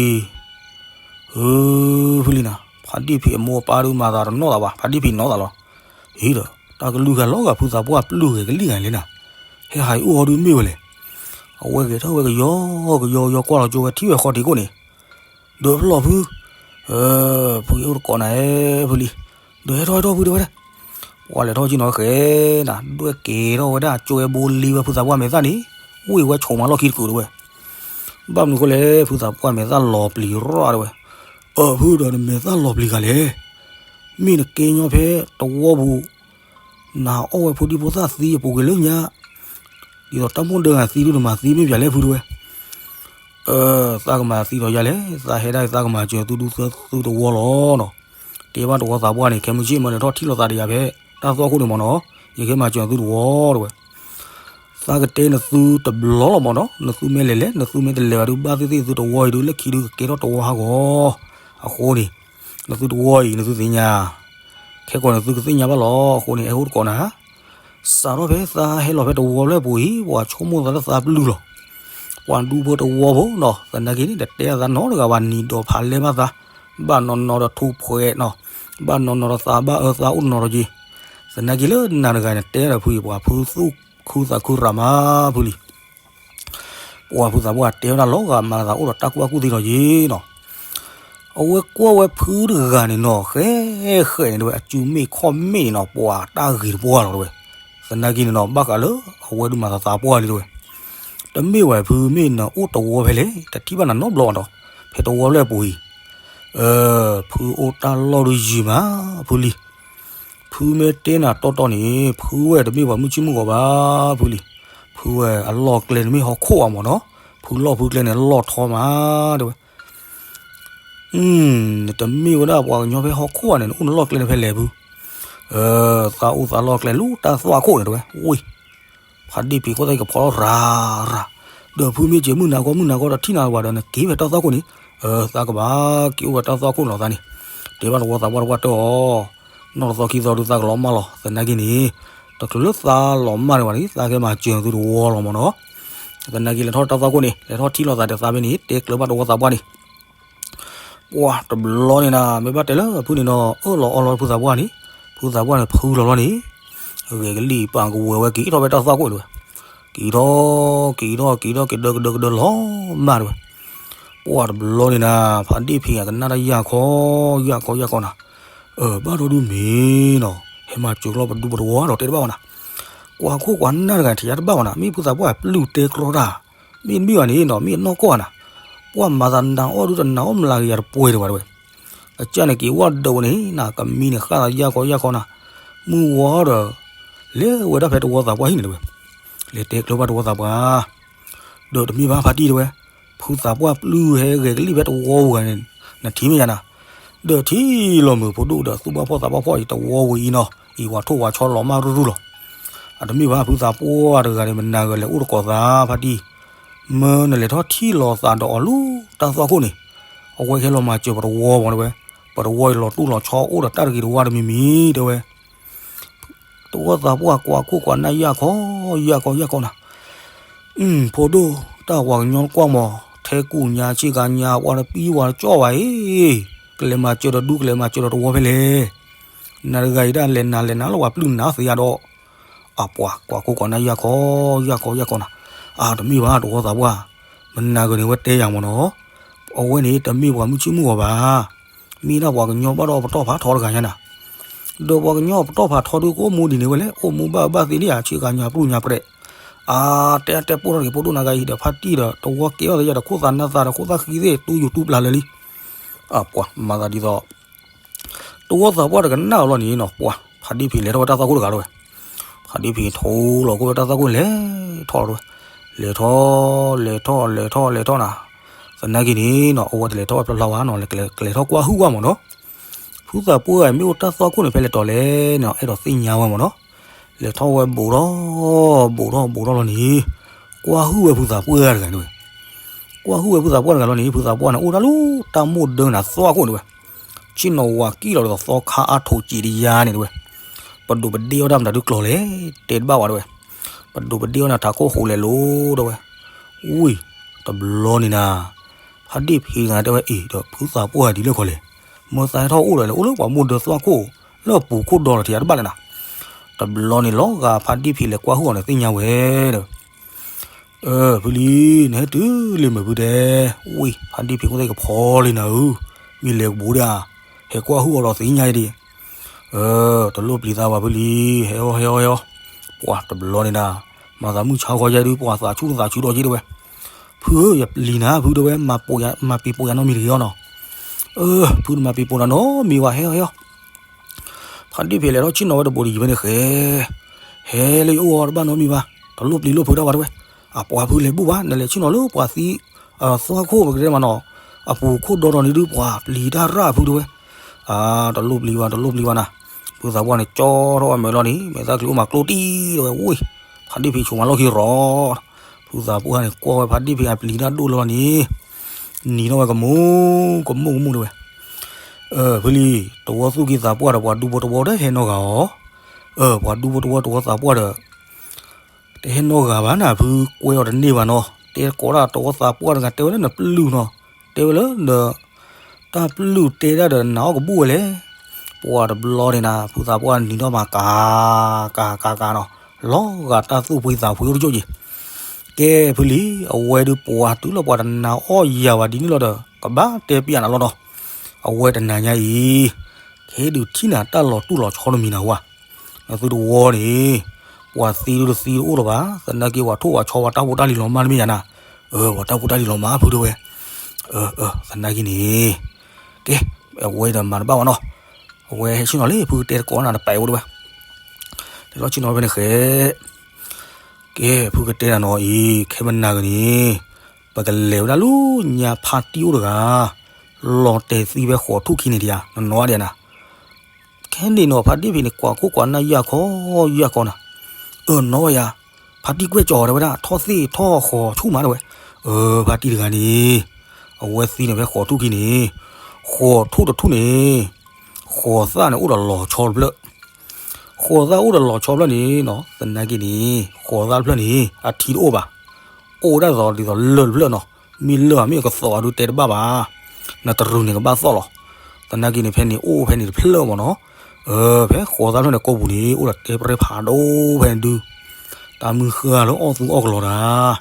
ဧၢ ဖုလံနၤ, ဖါဒ့ၣ်ဖံးအမိၢ်အပၢ်ဒုးမၤသးတနီၣ်သးဘၣ် ဖါဒ့ၣ်ဖံးနီၣ်သးလီၤ, ဟံၣ်ဒီး တၢ်ကလုၢ်ဂၤလီၤဂာ်ဖုသးပှၢ်ပျုၢ်ဂဲၤကလံၣ်ဂၤလဲၣ်နၤ, ဟဲဟးအံၤအိၣ်ဟီဒုးမ့ၢ်ဝဲလဲၣ်, အဝဲဂဲၤထီၣ်ဝဲကယီကယီကယီကွၢ်လီၤကၠိဝဲထံၣ်ဝဲဃီထံးခိၣ်န့ၣ်, ဒီးဖျီၣ်ဖု ဖုအံၤအိၣ်တကိးနၤဧၢ ဖုလံ, ဒီးဟဲထီၣ်ဟဲထီၣ်ဖုတဲဝဲဒၣ်, ပှၤလဲၤထီၣ်က့ၤနီၤဃဲနၤ ဒွဲၣ်က့ၤထီၣ်ဝဲဒၣ်ကၠိဝဲဘိလံဝဲဖုသးပှၢ်မဲာ်သၣ်န့ၣ်, ဝ့ၢ်ဝဲဆိးမးလီၢ်ခံတကုာ်တဲဝဲ, ဘၣ်မနုၤဃိလဲၣ် ဖုသးပှၢ်မဲာ်သၣ်လီၤပျံၤရီၣ်တဲဝဲ, အၢ ဖုဒီးနမဲာ်သၣ်လီၤပျံၤဂၤလဲၣ်, မ့ၢ်နကဲညီဖဲတဝီပူၤ နဟးအီၣ်ဝဲဖိဒံဖိသၣ်သံအပူၤကွံာ်လၢညါ, ဒ်သိးတၢ်မိၣ်ဒၢဂၤသံဒုးနမၤသံမ့ၢ်ပၠးလဲၣ်ဖုတဲဝဲ, အၢ သးကမၤသံဒီးယၤလဲၣ်, သးဟဲဒၣ်သးကမၤစၢၤသုဒူသၢသုတဝီလီၤနီၤ, တဲဘၣ်တဝီသးပှၢ်န့ၣ် ခဲမုၢ်ဆ့ၣ်မ့ၢ်လဲၤထီၣ်ထံၣ်လိာ်သးဒီးယၤဖဲ တၢ်သွၣ်ခိၣ်န့ၣ်မ့ၢ်နီၤ, ယကဟဲမၤစၢၤသုတဝီတဲဝဲ သးကတဲနသုတဘျီလီၤမ့ၢ်နီၤ, နသုမ့ၢ်လဲၤလဲၣ် နသုမ့ၢ်တလဲၤဘၣ်ဒုး ဘၣ်သ့ၣ်သ့ၣ်သုတဝီအံၤဒုး လၢခံဒုးကကဲထီၣ်တဝီဟးဂီၤ, အဃိန့ၣ်, နသုတဝီအံၤ နသုသ့ၣ်ညါ, ခဲကိာ်န့ၣ်သုကသ့ၣ်ညါဘၣ်လီၤ, အဃိန့ၣ် ဟဲအိၣ်တကိးနၤ, စးထီၣ်ဖဲသးဟဲလီၤဖဲတဝီဖျၢၣ်ပူၤအံၤ ပှၤဆိကမိၣ်သးလၢသးပျုၢ်လီၤ, ပှၤဒူဖိတဝီဖိနီၤ, သနာ်က့န့ၣ် တတဲအသးနီတဂၤဘၣ်နံၤဒီးဖးလဲၢ်ဘၣ်သး, ဘၣ်နီၢ်နီၢ်ဒီးထူးဖှဲးနီၤ, ဘၣ်နီၢ်နီၢ်ဒီးသးဘၣ်အၢသးအိၣ်တနီၤဒီးက့ၤ, သနာ်က့လၢနၤတဂၤန့ၣ် တဲဒီးဖုအံၤ ပှၤဖုသူၣ်ခုသးခုရၤမးဖုလံ ပှၤဖုသးပှၢ်တဲဝဲဒၣ်လီၤဂာ်မၤသးအိၣ်ဒီးတၢ်ကူၣ်ဘၣ်ကူၣ်သ့လီၤယ့ၤနီၤ, အဝဲကွၢ်ဝဲဖုတဂၤန့ၣ်နီၤ ဃဲဃဲန့ၣ်တဲဝဲ အစုမ့ၣ်ခီၣ်မ့ၣ်န့ၣ်နီၤ ပှၤတၢ်ဂ့ၤတပှၢ်လီၤတဲဝဲ, သနာ်က့န့ၣ်နီၤ ဘၣ်ဃးလၢအဝဲဒုးမၤသးသးပှၢ်လံတဲဝဲ, တမ့ၢ်ဝဲဖုမ့ၢ်နအိၣ်တဝီဖဲလဲၣ် တထံၣ်ဘၣ်နၤနီတဘျီဘၣ်နီၤ, ဖဲတဝီဖျၢၣ်ပူၤအံၤ ဖုအိၣ်တၢ်လီၢ်ဒုးယံၤမး ဖုလံ, ဖုမ့ၢ်တဲနၤတီတီန့ၣ် ဖုဝဲတမ့ၢ်ပှၤမုၢ်ဆ့ၣ်မုၢ်ဂီၤဘၣ် ဖုလံ, ဖုဝဲအလီၢ်ကျဲန့ၣ်မ့ၢ်ဟီၣ်ခိၣ်ဘၣ်မ့ၢ်နီၤ, ဖုလီၢ်ဖုကျဲန့ၣ်လီၢ်ထီမး တဲဝဲ, နတမ့ၢ်ဝဲဒၣ်ပှၤကညီဖဲဟီၣ်ခိၣ်ဘၣ်န့ၣ် နအိၣ်နလီၢ်ကျဲန့ၣ်ဖဲလဲၣ်ဖု, သးအိၣ်သးလီၢ်ကျဲလၢတၢ်သွၣ်ခိၣ်န့ၣ်တဲဝဲ, ဝ့ၢ် ဖါဒ့ၣ်ဖံးခိၣ်သၣ်ကဖီထီၣ်ရၤရၤ, ဒီးဖုမ့ၢ်စၢၤမုၢ်နၤခီမုၢ်နၤခီဒီးထံၣ်နၤဝဲဒီးနက့ၤဖဲတၢ်သွၣ်ခိၣ်န့ၣ်, သးကဘၣ်က့ၤအိၣ်ဝဲတၢ်သွၣ်ခိၣ်န့ၣ်လီၤသးန့ၣ်, တဲဘၣ်တဝီသးပှၢ်တပှၢ်တၢၢ်အီၤ, နီၢ်တသီခံသီဒုးသးကလီၤမၢ်လီၤ သနာ်က့န့ၣ်, တချုးလၢသးလီၤမၢ်န့ၣ်ဘၣ်န့ၣ် သးကဲမၤစၢၤသုတဝီလီၤမ့ၢ်နီၤ, သနာ်က့လဲၤထီၣ်တၢ်သွၣ်ခိၣ်န့ၣ် လဲၤထီၣ်ထံၣ်လိာ်သးဒီးသးဖဲန့ၣ် တဲကျၢၤဘၣ်တဝီသးပှၢ်န့ၣ် ပှၤတဘျီန့ၣ်နၤ မ့ၢ်ဘၣ်တဲလၢဖုန့ၣ်နီၤ အၢၣ်လီၤအီလီၤဖုသးပှၢ်န့ၣ်, ဖုသးပှၢ်န့ၣ်ဖုလီၤလီၤန့ၣ်, ဂဲၤကလံၣ်ပာ်ကဝဲၤဝဲက့ၤထီၣ်ဖဲတၢ်သွၣ်ခိၣ်တဲဝဲ, က့ၤထီၣ် က့ၤထီၣ် က့ၤထီၣ်က့ၤဒီးကဒၢကဒၢလီၤမၢ်တဲဝဲ, ပှၤတဘျီန့ၣ်နၤ ဖါဒ့ၣ်ဖံးအကနၣ်တၢ်ယၢ်ခီ ယၢ်ခီ ယၢ်ခီနၤ, အၢ ဘၣ်ဒီဒုမ့ၢ်နီၤ ဟဲမၤစၢၤကျီၢ်ပဒူပတဝီဒီးတဲတဘၣ်ဝဲနၤ, ကွၢ်ခိၣ်ကွၢ်နၢ်တဂၤထံးယါတဘၣ်ဝဲနၤ မ့ၢ်ဖုသးပှၢ်ပျုၢ်တဲကျီၢ်တၢ်, မ့ၢ်တမ့ၢ်ဘၣ်န့ၣ်နီၤ မ့ၢ်အနီၢ်ကီၢ်နၤ, ပှၤမၤသးနၤအီၣ်ဒုးတနၤအီၣ်မလၤကယၤတပှဲၤတဝဲတဲဝဲ အကၢ်န့ၣ်က့ၤဝဲဒၢးဝဲန့ၣ် နကမံန့ၣ်ဃၣ်သးယၢ်ခီယၢ်ခီနၤ, မုၢ်ဝါဒီး လဲၤဝဲဒၣ်ဖဲတဝီသးပှၢ်ဟံၣ်န့ၣ်တဲဝဲ, လဲၤတဲကျၢၤဘၣ်တဝီသးပှၢ်, ဒီးတမ့ၢ်ဘၣ်ဖါတံၢ်တဲဝဲ, ဖုသးပှၢ်ပျုၢ်ဟဲဂဲၤကလံၣ်ဖဲတဝီပူၤဂၤန့ၣ်, နထံၣ်မ့ၢ်ယၤနၤ, ဒီးထံၣ်လီၤမုၢ်ဖိဒိၣ်ဒီးသူၣ်ဘၣ်ဖှီၣ်သးဘၣ်ဖှီၣ်အံၤတဝီဝံၤအံၤနီၤ အံၤဝှၤထိၣ်ဝှၤဆီလီၤမၢ်ရူၢ်ရူၢ်လီၤ. အတမ့ၢ်ဘၣ်ဖုသးပှၢ်တဂၤန့ၣ် မနၤဂၤလဲၤအိၣ်တကိးသးဖါတံၢ်, မၢနလဲၤထီၣ်ထံၣ်လီၤသးဒီးအီၤလၢတၢ်သွၣ်ခိၣ်န့ၣ်, အဝဲကဟဲလီၤမၤစၢၤပတဝီမးတဲဝဲ, ပတဝီအံၤလီၤတူၢ်လီၤဆီအိၣ်ဒီးတၢ်တဂ့ၤတဝါတမံၤမံၤတဲဝဲ တဝီသးပှၢ်ကွၢ်ခိၣ်ကွၢ်နၢ်ယၢ်ခီ, ယၢ်ခီယၢ်ခီနၤ, ဖိဒိၣ်တၢ်ဝှၤကညီကွၢ်မး, ထဲကူၣ်ညါဆ့ကၤညါ ဝါတပံဝါတကၠီၣ်ဝဲအံၤ, ကလဲၤမၤစၢၤဒီးဒူကလဲၤမၤစၢၤဒီးတဝီဖဲလဲၣ်, နၤတဂၤအံၤဒၣ်လဲၤနၤလဲၤနၤလီၤဝဲပျုၢ်နၤသ့ယၤဒီး, အပှၤကွၢ်ခိၣ်ကွၢ်နၢ်ယၢ်ခီ, ယၢ်ခီယၢ်ခီနၤ, အတမ့ၢ်ဘၣ်တဝီသးပှၢ်, မနၤဂၤန့ၣ်ဝဲတဲယၤမးနီၤ, အဝဲန့ၣ်တမ့ၢ်ပှၤမုၢ်ဆ့ၣ်မုၢ်ဂီၤဘၣ် မ့ၢ်ဒၣ်ပှၤကညီဘၣ်ဒီးပတီၢ်ဖးထီတဂၤညါနၤ, ဒီးပှၤကညီပတီၢ်ဖးထီဒုးကအိၣ်မူဒ်န့ၣ်ဝဲလဲၣ်, အိၣ်မူဘၣ်ဘၣ်သ့ဒ်ဧါ ဆ့ကၤညါပြူၢ်ညါပြဲး, အါတဲအတဲပိၢ်ထီၣ်တဂ့ၤ ဖိဒိၣ်နၤဂၤအံၤဒီးဖါတံၢ်ဒီးတဝီကဲထီၣ်သယၤဒီးခိၣ်သးနၢ်သးဒီးခိၣ်သၣ်ဃံသ့ၣ် တူယူၤတူပျၢ်လၢာ်လံ, အပှၤမၤသးဒ်သိး တဝီသးပှၢ်တကနၣ်အီၤလီၤန့ၣ်နီၤ ပှၤဖါဒံၣ်ဖံးလဲၤထီၣ်ဝဲတၢ်သွၣ်ခိၣ်တဂၤလီၤဝဲ, ဖါဒံၣ်ဖံးထိလီၤခိၣ်ဝဲတၢ်သွၣ်ခိၣ်န့ၣ်လဲၤထီၣ်လီၤဝဲ, လဲၤထီၣ် လဲၤထီၣ် လဲၤထီၣ် လဲၤထီၣ်နၤ, သနာ်က့န့ၣ်နီၤ အဝဲတလဲၤထီၣ်ဝဲဖျါဖျါဘၣ်နီၤ ကလဲၤထီၣ်ကွၢ်ဟုၣ်ကွၢ်မးနီၤ, ဖုသးပှၢ်မ့ၢ်အိၣ်တၢ်သွၣ်ခိၣ်န့ၣ် ဖဲလဲၤတီၤလဲၣ်န့ၣ် အဲၣ်ဒိးသ့ၣ်ညါဝဲမးနီၤ, လဲၤထီၣ်ဝဲဘူးထီၣ် ဘူးထီၣ်ဘူးထီၣ်လီၤန့ၣ်, ကွၢ်ဟုၣ်ဝဲဖုသးပှၢ်တဂၤန့ၣ်ဝဲ ကွၢ်ဟုၣ်ဝဲဖုသးပှၢ်တဂၤလီၤန့ၣ် ဖုသးပှၢ်န့ၣ်အိၣ်တၢ်လၢတၢ်မိၣ်ဒၢနၤသွၣ်ခိၣ်န့ၣ်ဝဲ, ဆ့ၣ်နီၤဝၤကံၣ်လီၤဒီးသီခါအါထိးကံးတယါန့ၣ်တဝဲ, ပဒိးပဒ့အီၣ်တၢ်မတၤဒုကျီၤလဲၣ်, တဲတဘၣ်ဝဲတဝဲ, ပဒိးပဒ့အီၣ်နၤထးခိၣ်ဃိးလဲၤလိၤတဝဲ, ဝံၤ, တဘျီန့ၣ်နၤ, ဖါဒံၣ်ဖံးဂၤတဲဝဲအံၤဒီးဖုသးပှၢ်ဒ်လဲၣ်ခီလဲၣ်, မၢသးဟဲထီၣ်အိၣ်ဒီးန့ၣ် အိၣ်လၢပှၤမိၣ်ဒၢသွၣ်ခိၣ်, လၢအပူၤခိၣ်ဒီလီၤထံးအတဘၣ်လဲၣ်နၤ, တဘျီန့ၣ်လီၤဂာ်ဖါဒံၣ်ဖံးလဲၤကွၢ်ဟုၣ်အီၤန့ၣ်သ့ၣ်ညါဝဲဒီး ဖုလံ, နဟဲတုၤလံမုၢ်ဖုတဲ, ဝံၤ ဖါဒံၣ်ဖံးအိၣ်သ့ၣ်ကဖီလံနၤဧၢ, မ့ၢ်လဲၤကဘူးဒၣ်, ဟဲကွၢ်ဟုၣ်အီၤလီၤသ့ၣ်ညါအံၤဒံး, တလိၣ်ပျံၤသးဘၣ်ဖုလံ, ဟဲအီၤ ဟဲအီၤ ဟဲအီၤ, ပှၤတဘျီန့ၣ်ဒၣ်, မၤသးမုၢ်ဆါဃီယဲဒုး ပှၤသးဆူၣ်သးဆူၣ်ဒီးက့ဒဝဲ, ဖုဧၢ ယပျံၤနၤဖုတဲဝဲ, မၤပံၤပိာ်ယၤနီတမံၤတဂ့ၤအီၤနီၤ, ဖုတမၤပံၤပိာ်နၤနီတမံၤဘၣ် ဟဲအီၤ ဟဲအီၤ ဖါဒံၣ်ဖံးလဲၤထီၣ်ဆ့ၣ်နီၤဝဲတဘူးတယံၤဖဲန့ၣ်ဃဲ, ဟဲလၢယအိၣ်အီၤတဘၣ်နီတမံၤဘၣ်, တလိၣ်ပျံၤလိၣ်ဖုဒၣ်ဘၣ်တဲဝဲ, အပှၤဖုလဲၤဘူၣ်ဘၣ် နလဲၤဆ့ၣ်နီၤလၢပှၤသံ, သွၣ်ခိၣ်ပကတဲမးနီၤ, အပူၤခိၣ်ဒီဒီန့ၣ်ဒုးပှၤပျံၤတၢ်ရၣ်ဖုတဲဝဲ, တလိၣ်ပျံၤဘၣ် တလိၣ်ပျံၤဘၣ်နၤ, ဖုသးပှၢ်န့ၣ် ကၠီထီၣ်ဝဲမဲာ်လီၤန့ၣ် မဲာ်သၣ်ချံအိၣ်မးကျိတံၢ်တဲဝဲ, ဝံၤ, ဖါဒံၣ်ဖံးဆိးမးလီၢ်ခံရီၤ ဖုသးပှၢ်န့ၣ် ကွၢ်ဝဲဖါဒံၣ်ဖံးအပျံၤတၢ်ဒိၣ်လီၤန့ၣ်, နံၤထီၣ်ဝဲကမူၣ် ကမူၣ်ကမူၣ်တဲဝဲ, ဖုလံ, တဝီသူၣ်က့သးပှၢ်ဒီးပှၤဒူဖိတဝီတဟဲနီတဂၤအီၤ, ပှၤဒူဖိတဝီတဝီသးပှၢ်ဒီး တဟဲနီတဂၤဘၣ်နၤ ဖုကွဲအီၤတန့ၢ်ဘၣ်နီၤ, တဲတကိးဒၣ်တဝီသးပှၢ်တဂၤ တဲဝဲလၢနပျုၢ်နီၤ, တဲဝဲလၢန တၢ်ပျုၢ်တဲဒၣ်ဒီးနၤအီၣ်ကဘူၣ်ဝဲလဲၣ်, ပှၤတဘျီန့ၣ်နၤ ဖုသးပှၢ်နံၤထီၣ်မးကၤ ကၤ ကၤ ကၤနီၤ, လီၤဂာ်တၢ်သူၣ်ဖှံသးဖှံအိၣ်တကၠိၢ်က့ၤ, ကဲဖုလံ, အဝဲဒုးပှၤတုၤလီၤပှၤတနာ်အီၣ်ယၤဘၣ်ဒ်န့ၣ်လီၤဒီး ကဘၣ်တဲပျးနၤလီၤနီၤ, အဝဲတနၤညါအံၤ ကဟဲဒုးထံၣ်နၤတၢ်လီၤတူၢ်လီၤဆီတမံၤနၤဝဲ နသုတဝီန့ၣ်, ပှၤသံဒုတသံတအိၣ်လၢၤဘၣ်, သနာ်က့ပှၤထိၣ်ပှၤဆီပှၤတၢ်ဖိတၢ်လံၤလီၤမၢ်တမ့ၢ်ယၤနၤ, ပှၤတၢ်ဖိတၢ်လံၤလီၤမၢ်ဖုတဲဝဲ, သနာ်က့န့ၣ်, ကဲ, အဝဲဒီးမၤတဘၣ်ဘၣ်နီၤ, အဝဲဟဲဆ့ၣ်နီၤလံ ဖုကတဲတကိးနၤတပာ်အိၣ်တဲဝဲ, တဲလီၤဆ့ၣ်နီၤဖဲန့ၣ်ဃဲ ကဲ ဖုကတဲနၤနီၤအံၤ ခဲမနၤဂၤန့ၣ်, ပကလဲၤဝဲဒၣ်လၢညါဖါတံၢ်အိၣ်တဂၤ, လီၤတဲာ်သံဖဲဃိးထူၣ်ခံန့ၣ်ဒံးဧါ, နနီၣ်ဒံးနၤ, ခဲန့ၣ်နီၤ ဖါဒံၣ်ဖံးန့ၣ် ကွၢ်ခိၣ်ကွၢ်နၢ်ယၢ်ခီ, ယၢ်ခီနၤ, အနီၣ်ဝဲယၤ, ဖါတံၢ်ကွဲၢ်ကၠီၤတဲဝဲဒၣ် ထီၣ်သ့ၣ်ထီၣ်ဃိးဆူၣ်မးတဲဝဲ, ဖါတံၢ်တဂၤန့ၣ်, အဝဲသံန့ၣ်ဖဲဃိးထူၣ်ခံန့ၣ်, ဃိးထူၣ်တထူၣ်န့ၣ် ဃိးသၣ်န့ၣ်အိၣ်ဒီးလီၤဆီတဖျၢၣ်, ဃိးသၣ်အိၣ်ဒီးလီၤဆီတဖျၢၣ်န့ၣ်နီၤ သနာ်က့န့ၣ် ဃိးသၣ်တဖျၢၣ်န့ၣ် အထံတအိၣ်ဘၣ်, အိၣ်ဝဲဒၣ်သိးဒ်သိးလၢၢ်တဖျၢၣ်နီၤ, မ့ၢ်လၢၢ်ဧါ မ့ၢ်ကသီးဧါဒုးတဲတဘၣ်ဘၣ်, နတရူးန့ၣ်ကဘၣ်သီၣ်လီၤ, သနာ်က့န့ၣ် ဖဲန့ၣ်အိၣ်ဖဲန့ၣ်တဖျၢၣ်မးနီၤ, ဖဲဃိးသၣ်တဖျၢၣ်န့ၣ် ကိာ်ပူၤန့ၣ် အိၣ်ဒီးတဲပြဲဖးဒိၣ်ဖဲန့ၣ်ဒုး, တၢ်မုၢ်ဃၢ်လၢအီၣ်သူအီၣ်ကလီၤတၢ်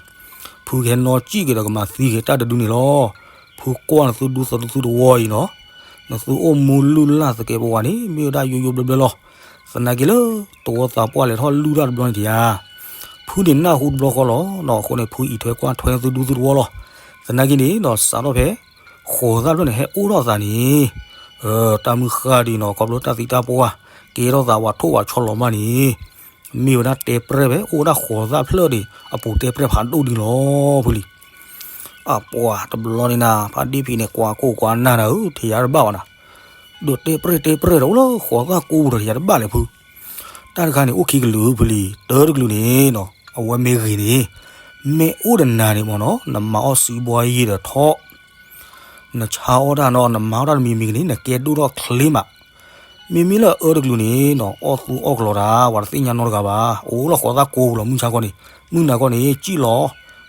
ဖုကဟဲနီၣ်စံၣ်က့ၤဒီးကမၤသံက့ၤတၢ်တဒုန့ၣ်လီၤ, ဖုကွၢ်နသုဒူသဒူသုတဝီအံၤနီၤ, နသုအိၣ်မူလုၢ်လၢ်သကဲးပဝးန့ၣ် မ့ၢ်ဝဲဒၣ်ယိယိဘျၢဘျၢလီၤ, သနာ်က့လၢ တဝီသးပှၢ်လဲၤထီၣ်လုၢ်တၢ်တဘျီန့ၣ်တယၤ, ဖုန့ၣ်နၢ်ဟူတဘျီဃီလီၤနီၤ, အဃိန့ၣ် ဖုအံးထွဲကွၢ်ထွဲသုဒူသုတဝီလီၤ, သနာ်က့န့ၣ်နီၤ စးထီၣ်ဖဲ ဃိးသၣ်တဖျၢၣ်န့ၣ် ဟဲအိၣ်ထီၣ်သးန့ၣ် တၢ်မုၢ်ဃၢ်ဒ်နီၤ ခီဖျိတၢ်သံတၢ်ပှၢ် ကဲထီၣ်သးဝးထိၣ်ဝးဆီလီၤမၢ်န့ၣ် မ့ၢ်ဝဲဒၣ်တဲပြဲၢ်ဖဲ အိၣ်ဝဲဒၣ်ဃိးသၣ်ဖျၢၣ်ဒံး အပူၤတဲပြဲၢ်ဖးဒိၣ်ဒံးလီၤ ဖုလံ. အပှၤတဘျီန့ၣ်နၤ ဖါဒ့ၣ်ဖံးန့ၣ် ကွၢ်ကိၢ်ကွၢ်နၢ်နၤဧၢ ထံၣ်ယၤတဘၣ်ဘၣ်နၤ, ဒီးတဲပြဲၢ်တဲပြဲၢ်ဒီးအိၣ်လၢဃိးသၣ်ကိးပူၤဒီးထံၣ်ယၤတဘၣ်လဲၣ်ဖု, တၢ်တခါန့ၣ်အိၣ်ခံကလုာ်ဖုလံ, တၢ်တကလုာ်န့ၣ်နီၤ အဝဲမ့ၢ်ဂ့ၤန့ၣ်, မ့ၢ်အိၣ်ဒီးနၤန့ၣ်မ့ၢ်နီၤ နမၤအီၣ်စုဘှါယံာ်ဒီးထီၣ် နဆါအီၣ်တၢ်နီၤ နမၤအီၣ်တၢ်တမံၤမံၤကန့ၣ် နကဲဒိၣ်ထီၣ်ချ့မး, မ့မ့ၢ်လၢအအၢတကလုာ်န့ၣ်နီၤ အီၣ်သူအီၣ်ကလီတၢ် ပှၤတသ့ၣ်ညါနီတဂၤဘၣ်, အိၣ်လၢဃိးသၣ်ကိးပူၤလီၤ မုၢ်ဆါခီန့ၣ်, မုၢ်နၤခီန့ၣ် စံၣ်လီၤ,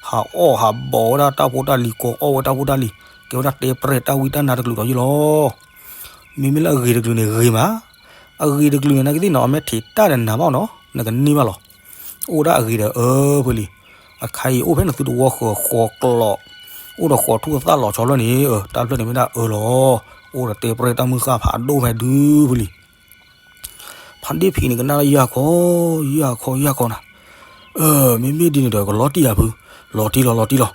ဟးအီၣ်ဟးဘီးဝဲဒၣ်တၢ်ဖိတၢ်လံၤ ကိးအီၣ်ဝဲတၢ်ဖိတၢ်လံၤ ကဲဝဲဒၣ်တဲပြဲၢ်တၢ်ဝံတၢ်နါတကလုာ်ဒီးယံာ်လီၤ. မ့မ့ၢ်လၢအဂ့ၤတကလုာ်န့ၣ်ဂ့ၤမး, အဂ့ၤတကလုာ်န့ၣ် နာ်က့သ့ၣ်နီၤ အမ့ၢ်ထံးတၢ်ဒီးနၤဘၣ်နီၤ နကန့ၢ်ဘၣ်လီၤ. အိၣ်ဒၣ်အဂ့ၤဒီးအၢဖုလံ, အခါအံၤအိၣ်ဖဲနသုတဝီဃၢၤဃိးကျိး, အိၣ်ဒီးဃိးထူၣ်အသၣ်လီၤဆီလီၤန့ၣ် တၢ်ဖျၢၣ်န့ၣ်မ့ၢ်ဒၣ်အၢလီၤ, အိၣ်ဒီးတဲပြဲၢ်တၢ်မုၢ်ဃၢ်ဖးဒိၣ်ဖဲဒုဖုလံ. ဖါဒ့ၣ်ဖံးန့ၣ်ကနၣ်လၢယၢ်ခီ, ယၢ်ခီ ယၢ်ခီနၤ, မ့မ့ၢ်ဒ်န့ၣ်ဒီးကလီၤတံၢ်ဧါဖု, လီၤတံၢ်လီၤ လီၤတံၢ်လီၤ,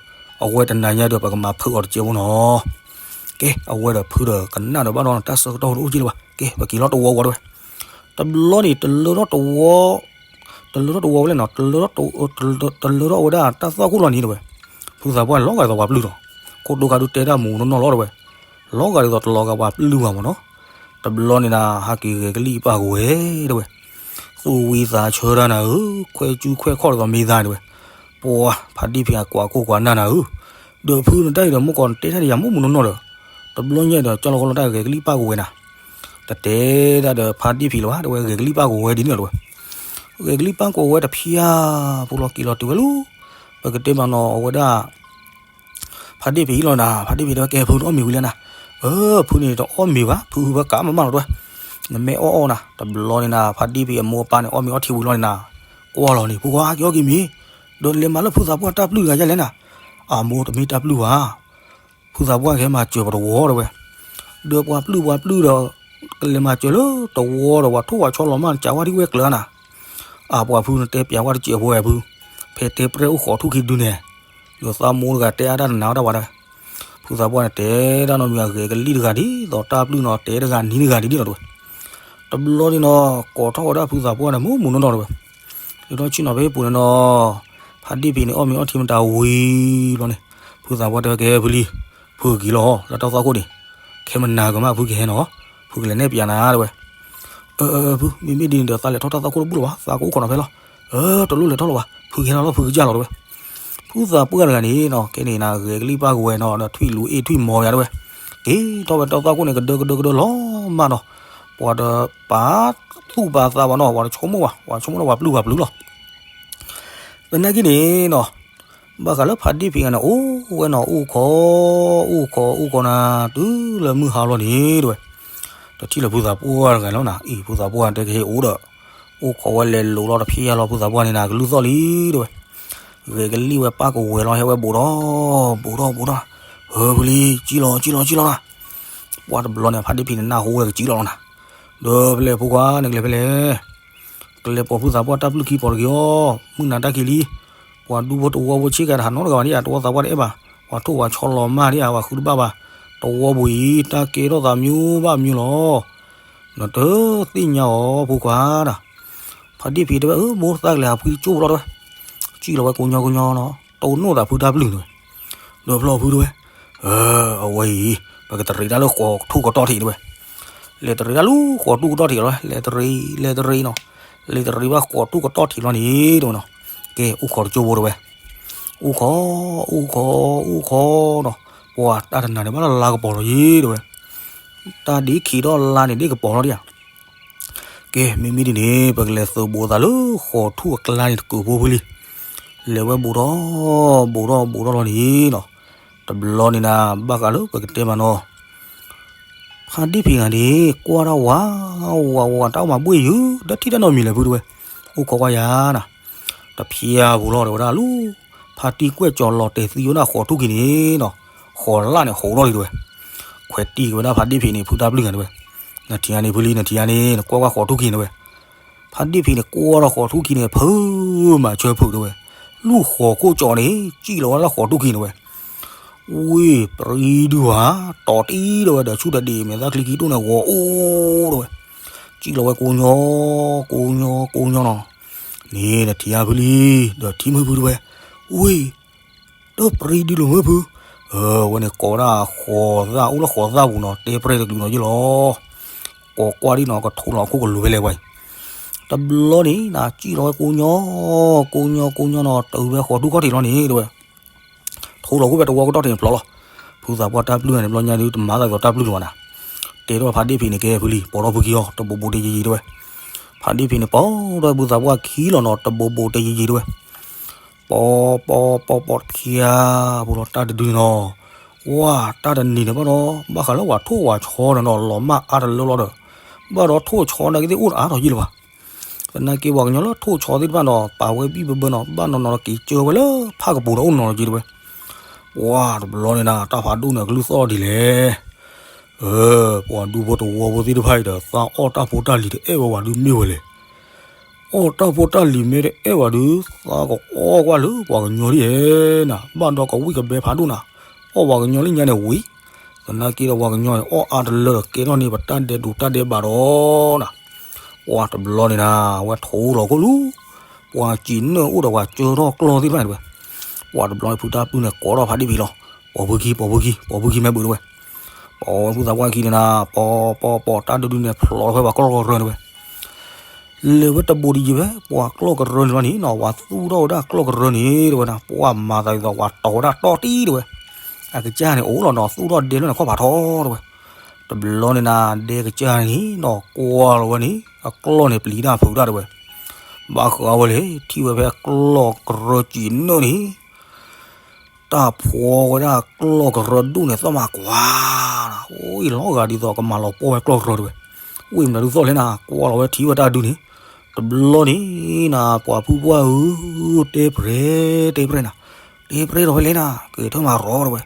အဝဲတနၤညါဒီးပကမၤဖုးအီၤတစဲးဖိနီၤ. ကဲ အဝဲဒီးဖုဒီးကနၣ်ဒီးဘၣ်ဒီးတၢ်ဆၢကတီၢ်တအိၣ်က့လၢၤဘၣ်, ကဲ ပက့ၤလီၤတဝီဝီတဝဲ, တဘျီန့ၣ် တလၢထီၣ်တဝီ တလၢထီၣ်တဝီဝဲလဲၣ်နီၤ, တလၢထီၣ်ဝဲဒၣ်တၢ်သီၣ်ခိၣ်လီၤန့ၣ်တဝဲ, ဖုသးပှၢ်လီၤဂာ်ဒ်သိးပှၤပျုၢ်လီၤ, ခိၣ်ဒိကါဒုတဲတၢ်မူးနီၢ်နီၢ်လီၤတဝဲ, လီၤဂာ်ဒ်သိးတလီၤဂာ်ပှၤပျုၢ်ဘၣ်မ့ၢ်နီၤ, တဘျီန့ၣ်နၤ ဟးက့ၤဂဲၤကလံၣ်ပၢ်ကဝဲၤတဝဲ, သူၣ်ဝံသးဆၢတၢ်နၤဧၢ, ခွဲးကူခွဲးခီၣ်ဒ်သိးမ့ၢ်သးန့ၣ်တဝဲ, ပှၤဖါဒ့ၣ်ဖံးကွၢ်ကိၢ်ကွၢ်နၢ်နၤဧၢ, ဒီးဖုနတၢ်အံၤဒီး မ့ၢ်ကီးနတဲတၢ်ဒီးယၤမ့ၢ်မူးနီၢ်နီၢ်ဒီး, တဘျီညါဒီး ကၠီလီၤကီလီၤတၢ်ဂဲၤကလံၣ်ပၢ်ကဝဲၤနၤ တတဲဒၣ်ဒီးဖါဒ့ၣ်ဖံးလၢၤဘၣ်, တဝဲဂဲၤကလံၣ်ပၢ်ကဝဲၤဒ်န့ၣ်လီၤတဝဲ, ဂဲၤကလံၣ်ပၢ်ကဝဲၤတဖျၢၣ် ဖိလီၤက့ၤလီၤတုၤဝဲလၢ ပကတဲမးနီၤ အဝဲဒၣ် ဖါဒ့ၣ်ဖံးအံၤလီၤနၤ, ဖါဒ့ၣ်ဖံးတဲဝဲ ကဲဖုတအီၣ်မ့ၤဝံၤလဲၣ်နၤ, အၢ ဖုန့ၣ်တအီၣ်မ့ၤဘၣ်, ဖုဖုဘၣ်ကးမးမးလီၤတဝဲ, နမ့ၢ်အီၣ်အီၣ်နၤ, တဘျီန့ၣ်နၤ ဖါဒ့ၣ်ဖံးအမိၢ်အပၢ်န့ၣ် အီၣ်မ့ၤအီထံဝံၤလီၤန့ၣ်နၤ, ကွၢ်လီၤန့ၣ် ဖိခွါက့ၤအီၣ်က့ၤမ့ၤ, ဒီးနလဲၤမၤလၢဖုသးပှၢ်တၢ်ပျုၢ်တဂၤယဲလဲၣ်နၤ, အမိၢ်တမ့ၢ်တၢ်ပျုၢ်ဘၣ် ဖုသးပှၢ်ကဟဲမၤစၢၤပှၤတဝီတဝဲ, ဒီးပှၤပျုၢ်ပှၤပျုၢ်ဒီး ကလဲၤမၤစၢၤလၢတဝီဒီး ပှၤထိၣ်ပှၤဆီလီၤမၢ် ကးဝါဒ်ဝဲကျၢၤနၤ, အပှၤဖုနတဲပျးဝဲတစဲးဖိဝဲဖု, ဖဲတဲပြဲၢ်အိၣ်ဃိးထူၣ်ခံဒုန့ၣ်, ယသးမိၢ်တဂၤတဲအါတၢ်တနၤဝဲဒၣ်ပှၤတဂၤ, ဖုသးပှၢ်န့ၣ် တဲဒၣ်နီတမံၤ အဂဲၤကလံၣ်တဂၤဒ်သိးတၢ်ပျုၢ်နီၤ တဲတဂၤနံၤတဂၤဒ်န့ၣ်လီၤတဝဲ, တဘျီန့ၣ်နီၤ ကိးထီၣ်ဝဲဒၣ်ဖုသးပှၢ်န့ၣ် မ့ၢ်မူးနီၢ်နီၢ်တဝဲ, လၢထီၣ်ဆ့ၣ်နီၤဖဲပူၤန့ၣ်နီၤ, ဖါဒ့ၣ်ဖံးန့ၣ် အီၣ်မ့ၤအီထံမတၤဝံၤလီၤန့ၣ်, ဖုသးပှၢ်တဲဝဲ ကဲဖုလံ, ဖုက့ၤလီၤလၢတၢ်သီၣ်ခိၣ်န့ၣ်, ခဲမနၤကမၣ်ဖုကဟဲနီၤ, ဖုကလဲၤနဲၣ်ပျးနၤတဝဲ, အၢ အၢ ဖု မ့မ့ၢ်ဒ်န့ၣ်ဒီး သးလဲၤထီၣ်တၢ်သီၣ်ခိၣ်တဘူၣ်လၢၤဘၣ်, သးကအိၣ်ခိးနီၤဖဲလီၤ, အၢ တလိၣ်လဲၤထီၣ်လၢၤဘၣ်, ဖုကဟဲနီၤလီၤ ဖုကစၢ်လီၤတဝဲ, ဖုသးပှၢ်တဂၤန့ၣ်နီၤ ကဲန့ၣ်နၤ ဂဲၤကလံၣ်ပၢ်ကဝဲၤနီၤ ဒီးထွံၣ်လူၤအ့ၣ်ထွံၣ်မီၤယၤတဝဲ, က့ၤထီၣ်ဝဲတၢ်သီၣ်ခိၣ်န့ၣ် ကဒၢကဒၢကဒၢလီၤမးနီၤ, ပှၤတပာ်သူၣ်ပာ်သးဘၣ်နီၤ ပှၤတဆိကမိၣ်ဘၣ် ပှၤဆိကမိၣ်ဒီးပှၤပျုၢ်ပှၤပျုၢ်လီၤ သနာ်က့န့ၣ်နီၤ, ဘၣ်ဃးလၢဖါဒ့ၣ်ဖံးဂၤန့ၣ် အိၣ်ဝဲနီၤ အိၣ်ခိး အိၣ်ခိး အိၣ်ခိးနၤ တုၤလၢမုၢ်ဟါလီၤန့ၣ်တဝဲ, တထံၣ်လၢဖုသးပှၢ်တဂၤလီၤနၤ, အံၤ ဖုသးပှၢ်တဲကဟဲအိၣ်ဒီး, အိၣ်ခိးဝဲလဲၤလိာ်လီၤတဖျဲလီၤ ဖုသးပှၢ်န့ၣ်နၤ ကလုၢ်သီၣ်လံတဝဲ, ဂဲၤကလံၣ်ဝဲပၢ်ကဝဲၤလီၤ ဟဲဝဲဘူးဒီး, ဘူးဒီး ဘူးဒီး, ဟၢဖုလံ ကံလီၤ ကံလီၤ ကံလီၤနၤ, ပှၤတဘျီန့ၣ် ဖါဒ့ၣ်ဖံးန့ၣ် နၢ်ဟူဝဲကစံလီၤလီၤနၤ, ဒီးဖဲလဲၣ်ဖိခွါန့ၣ်ကလဲၤဖဲလဲၣ် ကလဲၤပိာ်ဖုသးပှၢ်တၢ်ပျုၢ်ခံပိာ်တဂ့ၤအီၤ, မုၢ်နၤတၢ်ခံးလံ, ပှၤဒူဖိတဝီဖိဆ့ကၤတဟးနီတဂၤဘၣ်ဒံးဧါ, တဝီသးပှၢ်တအဲၣ်ဘၣ်, ပှၤထိၣ်ပှၤဆီလီၤမၢ်ဒံးဧါ, ပှၤဃုတဘၣ်ဘၣ်, တဝီပူၤအံၤ တၢ်ကဲထီၣ်သးမံၤဘၣ်မံၤလီၤ, နတသ့ၣ်ညါအီၤဖိခွါဒၣ်, ဖါဒ့ၣ်ဖံးတဲဝဲ အၢ မိၢ်သးကလဲၤဟးဖှံကၠိဖိလီၤတဲဝဲ, စံၣ်လီၤဝဲကိညီကိညီနီၤ, တိၢ်နီၣ်သးဖုတၢ်ပျုၢ်တဲဝဲ, ဒီးဖျီဖုတဲဝဲ, အဝဲအံၤ ပကတရံးတၢ်လၢဃိးထူၣ်ကတီၢ်ထံးတဲဝဲ, လဲၤတရံးတၢ်လၢဃိးထူၣ်ကတီၢ်ထံးလီၤ, လဲၤတရံး လဲၤတရံးနီၤ, လဲၤတရံးဘၣ်ဃိးထူၣ်ကတီၢ်ထံးလီၤန့ၣ်တဲဝဲနီၤ, ကဲ အိၣ်ခိးတကၠိဖိတဲဝဲ, အိၣ်ခိး အိၣ်ခိး အိၣ်ခိးနီၤ, ပှၤတၢ်တနၤန့ၣ်ဘၣ်လၢလါကပီၤလီၤယ့တဲဝဲ, တၢ်ဒ်ခံးထီၣ်လါန့ၣ်ဒ်ကပီၤလီၤဒံးဧါ ကဲ မ့မ့ၢ်ဒ်န့ၣ် ပကလဲၤသုးဘူးသးလၢဃိးထူၣ်အကျါန့ၣ်တကုးဖိဖုလံ, လဲၤဝဲဘူးထီၣ် ဘူးထီၣ် ဘူးထီၣ်လီၤန့ၣ်နီၤ, တဘျီန့ၣ်နၤ ဘၣ်ဃးလၢပကတဲမးနီၤ, ဖါဒ့ၣ်ဖံးဂၤန့ၣ် ကွၢ်ထီၣ်ဝး ဝး ဝး တၢ်အိၣ်မၤဘှ့ၣ်ယုာ် တထံၣ်တၢ်နီတမံၤလဲၣ်ဖုတဲဝဲ, အိၣ်ခိးကွၢ်ယၤနၤ, တဖျါပူၤလီၤတဲဝဲဒၣ်လၢ ဖါတံၢ်ကွဲၢ်ကၠီၤလီၤတဲာ်သံဝဲဒၣ်ဃိးထူၣ်ခံန့ၣ်နီၤ, ဃိးလါန့ၣ်ဟူးထီၣ်လံတဲဝဲ, ခွဲးတံၢ်က့ၤဝဲဒၣ်ဖါဒ့ၣ်ဖံးန့ၣ် ဖုတၢ်ပျုၢ်ဂၤတဲဝဲ, နထံၣ်ဧါန့ၣ်ဖုလံ နထံၣ်ဧါန့ၣ် နကွၢ်ကွၢ်ဃိးထူၣ်ခံန့ၣ်တဲဝဲ ဖါဒ့ၣ်ဖံးန့ၣ် ကွၢ်ထီၣ်ဃိးထူၣ်ခံန့ၣ် ဖုမၤဆၢဖုးတဲဝဲ, လူၢ်ဃိးခိၣ်ကၠီၤန့ၣ် စံၣ်လီၤဝဲလၢဃိးထူၣ်ခံန့ၣ်တဲဝဲ, ဝ့ၢ် ပြံဒုဧါ, တီၤတံၢ်တဲဝဲဒီး ဆူၣ်တဒံးမဲာ်သၣ်ချံခံဒိၣ်န့ၣ် ဂီၤအိၣ်တဲဝဲ, စံၣ်လီၤဝဲကိညီ ကိညီ ကိညီနီၤ, န့ၣ်နထံၣ်ဧါဖုလံ, ဒီးထံၣ်မုၢ်ဖုတဲဝဲ, ဝ့ၢ် ဒီးပြံဒုလိာ်မုၢ်ဖု, ဝဲန့ၣ်ကိးဝဲဒၣ်ဃိးသၣ် အိၣ်လၢဃိးသၣ်ပူၤနီၤ တဲပြဲတကလုာ်နီၤယ့ၣ်လီၤ. ကိးကွၢ်ဒံးနီၤ ကထိလီၤခိၣ်ကလူၤဖဲလဲၣ်ဝဲအံၤ. တဘျီန့ၣ်နၤ စံၣ်လီၤဝဲကိညီ, ကိညီကိညီနီၤ တုၤဖဲဃိးဒူၣ်ခီၣ်ထံးလီၤန့ၣ်တဲဝဲ ထိလီၤခိၣ်ဖဲတဝီကတီၢ်ထံးန့ၣ်ဖျိလီၤ. ဖုသးပှၢ်တၢ်ပျုၢ်န့ၣ် တဘျီညါဒုး တမၤသးသိးတၢ်ပျုၢ်လၢၤဘၣ်နၤ. တဲထီၣ်ဖးဒ့ၣ်ဖံးန့ၣ် ကဲဖုလံ ပိာ်ထီၣ်ဖုခံအီၤ တဘိးဘိးတယံၤယံၤတဲဝဲ. ဖးဒ့ၣ်ဖံးန့ၣ် ပိာ်ထီၣ်ဖုသးပှၢ်ခံလီၤနီၤ တဘိးဘိးတယံၤယံၤတဲဝဲ. ပိာ်ပိာ်ပိာ်ပိာ်တခံဧါ ဖိလီၤတၢ်တဒုန့ၣ်နီၤ. ဝါ တၢ်တနံၤန့ၣ်ဘၣ်ဒီး ဘၣ်ဃးလၢပှၤထိၣ်ပှၤဆီန့ၣ်နီၤ လီၤမၢ်အါတလၢလီၤဒီး ဘၣ်ဒီးထိၣ်ဆီနာ်က့သ့ၣ်အိၣ်တအါထီၣ်ယံာ်လၢၤဘၣ်. သနာ်က့ပှၤကညီလၢထိၣ်ဆီသ့ၣ်တဖၣ်နီၤ ပာ်ဝဲဘံၣ်ဘၢဘၢနီၤ ဘၣ်နီၤနီၤဒီးက့ၤကၢဝဲလၢဖၣ်ကပူၤဒီးအိၣ်နီၤလီၤက့ၤတဲဝဲ. ပှၢ်တဘျီန့ၣ်နၤ တၢ်ဖးဒိၣ်န့ၣ် အကလုၢ်သီၣ်ဒ်လဲၣ်. ပှၤဒူဖိတဝီဖိသ့ၣ်တဖၣ်အံၤဒီး သးအီၣ်တၢ်ဖိတၢ်လံၤတအဲၣ်ဝဲဝဲဒုးမ့ၢ်ဝဲလဲၣ်. အီၣ်တၢ်ဖိတၢ်လံၤမ့ၢ်တအဲၣ်ဝဲဒုး သးကအီၣ်ကွၢ်လၢပှၤကညီဒ်ဧါနၤ ဘၣ်ဒီးကဝံၣ်ကဘဲဖးဒိၣ်နၤ. အီၣ်ပှၤကညီလၢညါန့ၣ်ဝံၤ သနာ်က့ဒီးပှၤကညီန့ၣ် အီၣ်အါတလၢဒီးကဲထီၣ်န့ၢ်ပတၢ်ဒဲးဒိးတၢ်ဒဲးဘးဒီးနၤ. ပှၢ်တဘျီန့ၣ်နၤ ဝဲထိလီၤခိၣ်လူၤ ပှၤစံးနၢၣ်အိၣ်ဒီးပှၤကၢထီၣ်ကျီၢ်သ့ၣ်တဖၣ်န့ၣ်တဲဝဲ. ပှၢ်တဘျီန့ၣ် ဖုတၢ်ပျုၢ်န့ၣ် ကိးထီၣ်ဖးဒ့ၣ်ဖံးလီၤ. ပိာ်ဖုခံ ပိာ်ဖုခံ ပိာ်ဖုခံမ့ၢ်ဘၣ်တဲဝဲ. ပိာ်ဝဲဖုသးပှၢ်ခံန့ၣ်နၤ ပိာ်ပိာ်ပိာ် တၢ်ဒုဒုန့ၣ် ဖျိးလီၤဖဲပှၤကျီၢ်ကရၢန့ၣ်တဲဝဲ. လဲၤဝဲတဘိးတယံၤဖဲ ပှၤကျီၢ်ကရၢန့ၣ်လီၤန့ၣ်နီၤ ပှၤသူၣ်ထီၣ်ဝဲဒၣ်ကျီၢ်ကရၢန့ၣ်တဲဝဲနၤ ပှၢ်မၤသးဒ်သိးပှၤတီၤဝဲဒၣ်တီၢ်တံၢ်တဲဝဲ. အကစၢ်န့ၣ်အိၣ်လီၤနီၤ သူၣ်ထီၣ်ဒဲလၢန့ၣ်ခီၣ်ဖးထီတဲဝဲ. တဘျီန့ၣ်နၤ ဒဲကစၢ်န့ၣ်နီၤ ကွၢ်လီၤဝဲန့ၣ် အကျီၢ်န့ၣ်ပျံၤတၢ်ဖုးတၢ်တဲဝဲ. ဘၣ်ဃးဝဲလဲၣ် ထံၣ်ဝဲဖဲကျီၢ်ကရၢစံးနၢၣ်န့ၣ် တၢ်ဖှီဝဲဒၣ်ကျီၢ်ကရၢဒိၣ်န့ၣ် သီၣ်မးကွၢ်နၤ အိၣ်အံၤလီၤဂာ်ဒ်သိးကမၤလီၤပှီၢ်ဝဲကျီၢ်ကရၢတဲဝဲ. ဝ့ၢ်မနုၤဒုးသီၣ်လဲၣ်နၤ ကွၢ်လီၤဝဲထံၣ်ဝဲတၢ်ဒုန့ၣ်. တဘျီန့ၣ်နၤ ပှၤဖုပှၢ်ဧၢ တဲပြဲ တဲပြဲနၤ တဲပြဲဒီးဖဲလဲၣ်နၤ ကဲထၢၣ်မၤရီတဲဝဲ.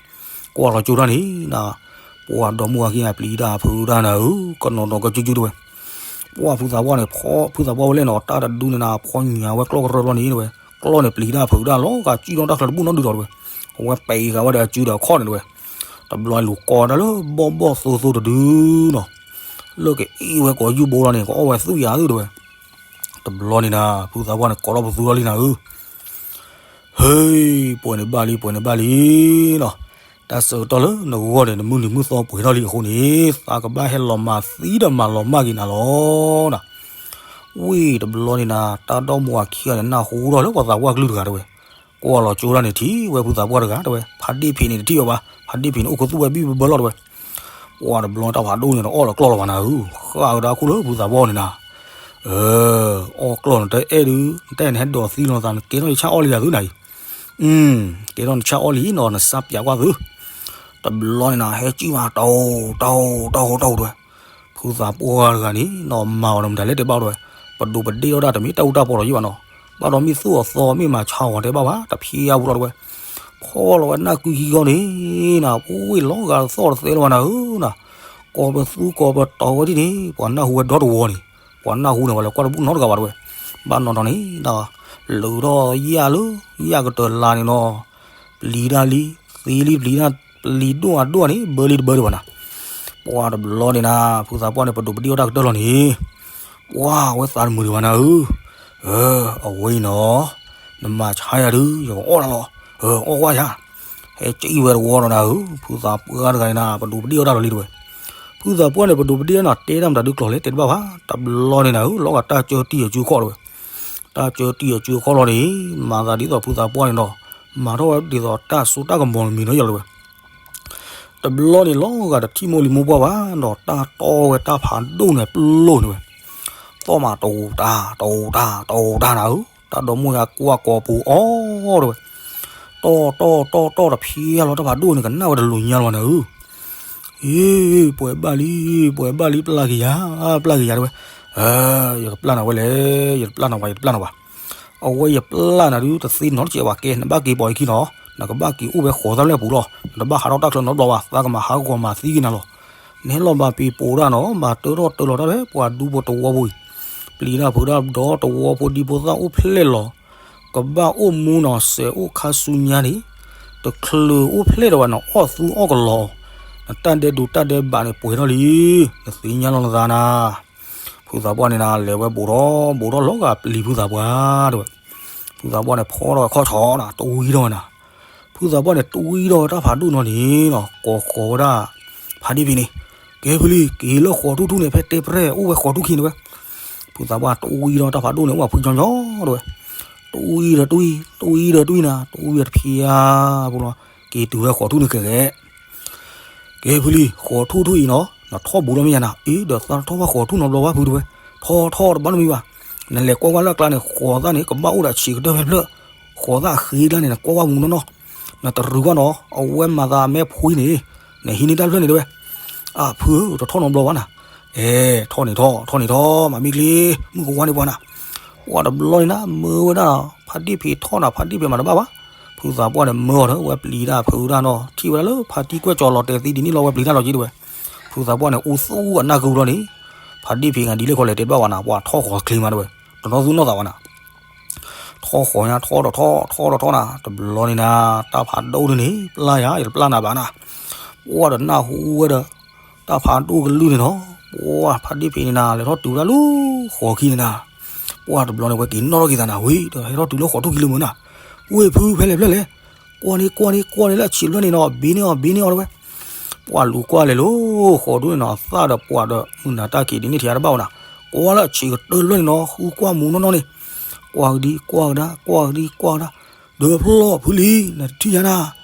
ကွၢ်လီၤကၠိတၢ်န့ၣ်နၤ ပှၤဒီမါဝၤခံဂၤပျံၤတၢ်ဖုးတၢ်နၤဧၢ ကနီၤနီၤကၠူကၠူတဲဝဲ. ပှၢ်ဖုသးပှၢ်န့ၣ် ဖီဖုသးပှၢ်ဝဲလဲၣ်နီၤ တၢ်တဒုန့ၣ်နၤ ဖီညါဝဲကျီၢ်ကရၢဘျီန့ၣ်တဲဝဲ. ကျီၢ်န့ၣ်ပျံၤတၢ်ဖုးတၢ်လီၤဂာ် စံၣ်ထီၣ်တၢ်ချၢတဘူၣ်နီတဒူၣ်ဒီးတဲဝဲ. အဝဲပဲာ်ဃာ်ဝဲဒီးအစုဒီးအခီၣ်န့ၣ်တဲဝဲ. တဘျီလူၤကိးတၢ်လၢဘီၣ်ဘီၣ်သိသိတဒုနီၤ လၢကအ့ၣ်ဝဲကိးယူၢ်ဘိလီၤန့ၣ် ကအီၣ်ဝဲသူၣ်ယၤသုတဲဝဲ. တဘျီန့ၣ်နၤ ဖုသးပှၢ်န့ၣ် ကိးထီၣ်ပသူထီၣ်လံနၤဧၢ ဟ့ ပှဲၤန့ၣ်ဘၣ်လံ ပှဲၤန့ၣ်ဘၣ်လံနီၤ. တၢ်ဆၢကတီၢ်လၢနဂီၢ်န့ၣ် နမုၢ်နံၤမုၢ်သီပှဲၤထီၣ်လံအဃိန့ၣ် သးကဘၣ်ဟဲလီၤမၤသံဒီးမၤလီၤမၢ်က့ၤနၤလီၤနၤ. ဝ့ၢ်တဘျီန့ၣ်နၤ တၢ်ဒီမါဝၤခံဂၤန့ၣ် နၢ်ဟူထီၣ်လၢပှၤသးပှၢ်ကလုၢ်တဂၤတဲဝဲ. ကွၢ်လီၤကၠိတၢ်န့ၣ် ထံၣ်ဝဲဖုသးပှၢ်တဂၤတဲဝဲ. ဖးဒ့ၣ်ဖံးန့ၣ်တထံၣ်ဝဲဘၣ် ဖးဒ့ၣ်ဖံးန့ၣ် အိၣ်ခူသူၣ်ဝဲဘံၣ်ဘၢဘၢလီၤတဲဝဲ. ပှၢ်တဘျီတၢ်ဖးဒိၣ်န့ၣ်ဒီးအီၣ်လီၤကျီၢ်လီၤဘၣ်နၤဧၢ ဃၣ်ကဒါခိၣ်လၢဖုသးပှၢ်န့ၣ်နၤ. အီၣ်ကျီၢ်နတအဲၣ်ဒုး နတအဲၣ်နဟဲဒိးသံလီၤသး နကဲထီၣ်ယဆၣ်အီၣ်လံယၤသုနၤအံၤ. ကဲထီၣ်နဆၣ်အီၣ်လံနီၤ နစၢ်ပၠးကွၢ်သု. တဘျီန့ၣ်နၤ ဟဲစံၣ်မး တၢ်အိၣ်တၢ်အိၣ်တၢ်အိၣ်တၢ်အိၣ်တဲဝဲ. ဖုသးပှၢ်တဂၤန့ၣ်နီၤ မၤအီၤဒီးမတၤလဲၣ်တဲဘၣ်တဲဝဲ. ပဒိးပဒ့ၣ်ထီၣ်တၢ်တမ့ၢ်တၢ်အူတၢ်ပီလီၤယံၣ်ဘၣ်နီၤ. ဘၣ်ဒီးမ့ၢ်သူၣ်အီၤသီမ့ၢ်မၤဆါအီၤတဲဘၣ်ဘၣ် တဖျါအပူၤလီၤတဲဝဲ. ဖီလီၤဝဲနၢ်ကုခံဂီၢ်န့ၣ်နၤ ပဝ့ၢ်လီၤဂာ်သီၣ်တသဲလၢၤဘၣ်နၤဧၢနၤ. ကိးပသူကိးပတီၤဝဲဒ်န့ၣ် ပှၤနၢ်ဟူဝဲဒီတဝီန့ၣ် ပှၤနၢ်ဟူန့ၣ် ပှၤလဲၤကွၢ်တဘူၣ်နီတဂၤဘၣ်တဲဝဲ. ဘၣ်နီၢ်နီၢ်န့ၣ်နၤ လုးထီၣ်ယၣ်လၢ ယၣ်ကတၢၢ်လါန့ၣ်နီၤ ပျံၤတၢ်လံ သ့လံပျံၤတၢ် ပျံၤဒိၣ်အဒိၣ်န့ၣ် ဘၢလံတဘၢဒံးဘၣ်နၤ. ပှၢ်တဘျီန့ၣ်နၤ ဖုသးပှၢ်န့ၣ် ပဒိးပဒ့ၣ်အီၣ်တၢ်ကတၢၢ်လီၤန့ၣ် ပှၢ်ဝဲသးတမုာ်ဒံးဘၣ်နၤဧၢ. အဝဲအံၤနီၤ နမၤဆါယၤဒုး ယကအီၣ်တၢ်လီၤ. အီၣ်ကွၢ်ယၤ ဟဲစံၣ်ဝဲတဝီဒီးနၤဧၢ ဖုသးပှၢ်တဂၤန့ၣ်နၤ ပဒိးပဒ့ၣ်အီၣ်တၢ်လီၤလံတဲဝဲ. ဖုသးပှၢ်န့ၣ် ပဒိးပဒ့ၣ်အီၣ်နၤ တဲတၢ်မတၤဒုးကျိၤလဲၣ် တဲတဘၣ်ဘၣ် တဘျီန့ၣ်နၤဧၢ လီၤဂာ်တၢ်ကၢတံၢ်အစုအခီၣ်တဲဝဲ. တၢ်ကၢတံၢ်အစုအခီၣ်လီၤန့ၣ် မၤသးဒ်သိးဖုသးပှၢ်န့ၣ်ဒီး မၤထီၣ်ဝဲဒ်သိးတၢ်စိတၢ်ကမီၤမံၤနီၤယလီၤတဲဝဲ. တဘျီန့ၣ်လီၤဂာ်တထံၣ်မိၢ်လံၤမိၢ်ပှၢ်ဘၣ်ဒီး တၢ်တီဝဲတၢ်ဖးဒိၣ်န့ၣ်ပျိၢ်န့ၣ်ဝဲ. သီၣ်မးတဝူၤတၢ် တဝူၤတၢ် တဝူၤတၢ်နၤဧၢ တၢ်ဒီမိၢ်ယၤကွၢ်ကိးပူၤအီၤတဲဝဲ. တီၢ်တီၢ်တီၢ်တီၢ်တဖျါလီၤ တၢ်ဖးဒိၣ်န့ၣ် ကနၣ်ဝဲတလူၤညါလီၤဘၣ်နၤဧၢ. အ့ ပှဲၤဘၣ်လံ ပှဲၤဘၣ်လံ ပျၢ်က့ၤယၤ ပျၢ်က့ၤယၤတဲဝဲ. ယကပျၢ်နၤဝဲလဲၣ် ယတပျၢ်နၤဘၣ် ယတပျၢ်နၤဘၣ်. အဝဲယပျၢ်နၤဒုးတသ့နီတစဲးဘၣ် ကဲ နဘၣ်က့ၤပိာ်ယခံနီၤ နကဘၣ်က့ၤအိၣ်ဖဲဃိးသၣ်ဖျၢၣ်ပူၤလီၤ နတဘၣ်ဟးထီၣ်တၢ်ချၢနီတဘျီဘၣ် သးကမၤဟးဂီၤမၤသံက့ၤနၤလီၤ. နဟဲလီၤဘၣ်ပံၤပိာ်ဒၣ်နီၤ ဘၣ်တၢထီၣ်တၢလီၤတၢ်ဖဲပှၤဒူဖိတဝီဖိအံၤ ပျံၤတၢ်ဖုးတၢ်ဒီတဝီဖိဒံဖိသၣ်အိၣ်ဖျဲၣ်လီၤ. ကဘၣ်အိၣ်မူနီၤ စဲးအိၣ်ခါဆူညါန့ၣ် တချုးအိၣ်ဖျဲၣ်ဒီးဝဲနီၤ အီၣ်သူအီၣ်ကလီၤ နတၢ်ဒဲးဒိးတၢ်ဒဲးဘးန့ၣ်ပှဲၤထီၣ်လံ. နသ့ၣ်ညါလီၤနသးနၤ. ဖုသးပှၢ်န့ၣ်နၤ လဲၤဝဲဘူးထီၣ်ဘူးထီၣ်လီၤဂာ်ပျံၤဖုသးပှၢ်တဲဝဲ. ဖုသးပှၢ်န့ၣ် ဖီထီၣ်ဝဲခီၣ်ဆီနၤ တဝံထီၣ်ဝဲနၤ. ဖု ဖုသးပှၢ်န့ၣ် တဝံထီၣ်တၢ်ဖးဒိၣ်နီၤန့ၣ်နီၤ ကိးဃီၤဝဲဒၣ် ဖါဒံၣ်ဖံးန့ၣ်, ကဲဖုလံ က့ၤလၢဃိးထူၣ်ထူၣ်န့ၣ် ဖဲတဲပရဲၣ်အိၣ်ဝဲဃိးထူၣ်ခံန့ၣ်ဝဲ. ဖုသးပှၢ်တဝံထီၣ်တၢ်ဖးဒိၣ်န့ၣ် အိၣ်ဖုကၠီကၠီတဲဝဲ, တဝံဒီးတဝံ, တဝံဒီးတဝံနၤ, တဝံဒီးတဖျါဖိလီၤ, က့ၤတုၤဝဲဃိးထူၣ်န့ၣ်ကဲကဲ ကဲဖုလံ ဃိးထူၣ်ထူၣ်အံၤနီၤ နထီၣ်ဘူးလီၤမ့ၢ်ယါနၤ, အ့ ဒီးသးထီၣ်ဘၣ်ဃိးထူၣ်နီတဘျီဘၣ်ဖုတဲဝဲ, ထီၣ်ထီၣ်တဘၣ်နီတမံၤဘၣ်, နလဲၤကွၢ်ကွၢ်လၢအကျါန့ၣ် ဃိးသၣ်န့ၣ် ကဘၣ်အိၣ်ဒီးဆံးကတၢၢ်ဖဲတဖျၢၣ်, ဃိးသၣ်အဃ့ကျါန့ၣ် နကွၢ်ကွၢ်မူနီၢ်နီၢ်, နတရူးဘၣ်နီၤ အဝဲမၤသးအမဲာ်ဖှံန့ၣ်, နဟံးန့ၢ်တၢ်တဖျၢၣ်န့ၣ်တဲဝဲ, အဖုဧၢ တထီၣ်နီတဘျီဘၣ်နၤ, အဲ ထီၣ်န့ၣ်ထီၣ် ထီၣ်န့ၣ်ထီၣ် မၤမ့ၢ်ကျ့ မုၢ်ကဝါန့ၣ်ပှၤနၤ, ပှၤတဘျီန့ၣ်နၤ မၢဝဲဒၣ် ဖါဒံၣ်ဖံးထီၣ်နၤ ဖါဒံၣ်ဖံးမၤတဘၣ်ဘၣ်, ဖုသးပှၢ်န့ၣ် မၢအီၤဒီး ဝဲပျံၤတၢ်ဖုးတၢ်နီၤ ထံၣ်ဝဲဒၣ်လၢဖါတံၢ်ကွဲၢ်ကၠီၤလီၤတဲာ်သံဒ်န့ၣ်လီၤ ဝဲပျံၤတၢ်လီၤက့ၤတဲဝဲ, ဖုသးပှၢ်န့ၣ် အူသူအနၢ်ကုဘျီန့ၣ်, ဖါဒံၣ်ဖံးဂၤဒ်လဲၣ်ခီလဲၣ်တဲတဘၣ်ဝဲနၤ ပှၤထီၣ်ဃီၤချ့မးတဲဝဲ, တနီၣ်သူၣ်နီၣ်သးဝဲနၤ, ထီၣ်ဃီၤညါ ထီၣ်ဒီးထီၣ် ထီၣ်ဒီးထီၣ်နၤ တဘျီန့ၣ်နၤ, တၢ်ဖးဒိၣ်န့ၣ်န့ၣ် ပျၢ်ယၤ ယတပျၢ်နၤဘၣ်နၤ, ပှၤဒီးနၢ်ဟူဝဲဒီး တၢ်ဖးဒိၣ်ကလုၢ်န့ၣ်နီၤ, ပှၤဖါဒံၣ်ဖံးန့ၣ်နၤ လဲၤထီၣ်တုၤဝဲဒၣ်လၢဃိးခံန့ၣ်နၤ, ပှၤတဘျီန့ၣ် ဝဲက့ၤနီၣ်ထီၣ်က့ၤသးနၤဝံၤ ဒီးဟဲထီၣ်တုၤလၢဃိးထူၣ်ခံလၢမုၢ်နၤ, ဝ့ၢ်ဖုဖဲလဲၣ်ဖျၢၣ်လဲၣ်, ကွၢ်န့ၣ် ကွၢ်န့ၣ် ကွၢ်န့ၣ်လၢအဆံးဖျၢၣ်န့ၣ်နီၤ ဘ့န့ၢ်အီၤ ဘ့န့ၢ်အီၤတဲဝဲ, ပှၤလူၤကွၢ်လဲၤလၢဃိးထူၣ်န့ၣ်နီၤ အသၣ်ဒီးပှၤဒီးမုၢ်နၤတၢ်က့ၤဒ်န့ၣ်ထံၣ်တဘၣ်ဝဲနၤ, ကွၢ်လၢအဆံးကတၢၢ်ဖျၢၣ်န့ၣ်နီၤ ဃုကွၢ်မူနီၢ်နီၢ်န့ၣ်, ကွၢ်ကဒံ ကွၢ်ကဒါ ကွၢ်ကဒံ ကွၢ်ကဒါ, ဒီးဖျီၣ်ဖုလံ နတထံၣ်ယါနၤ,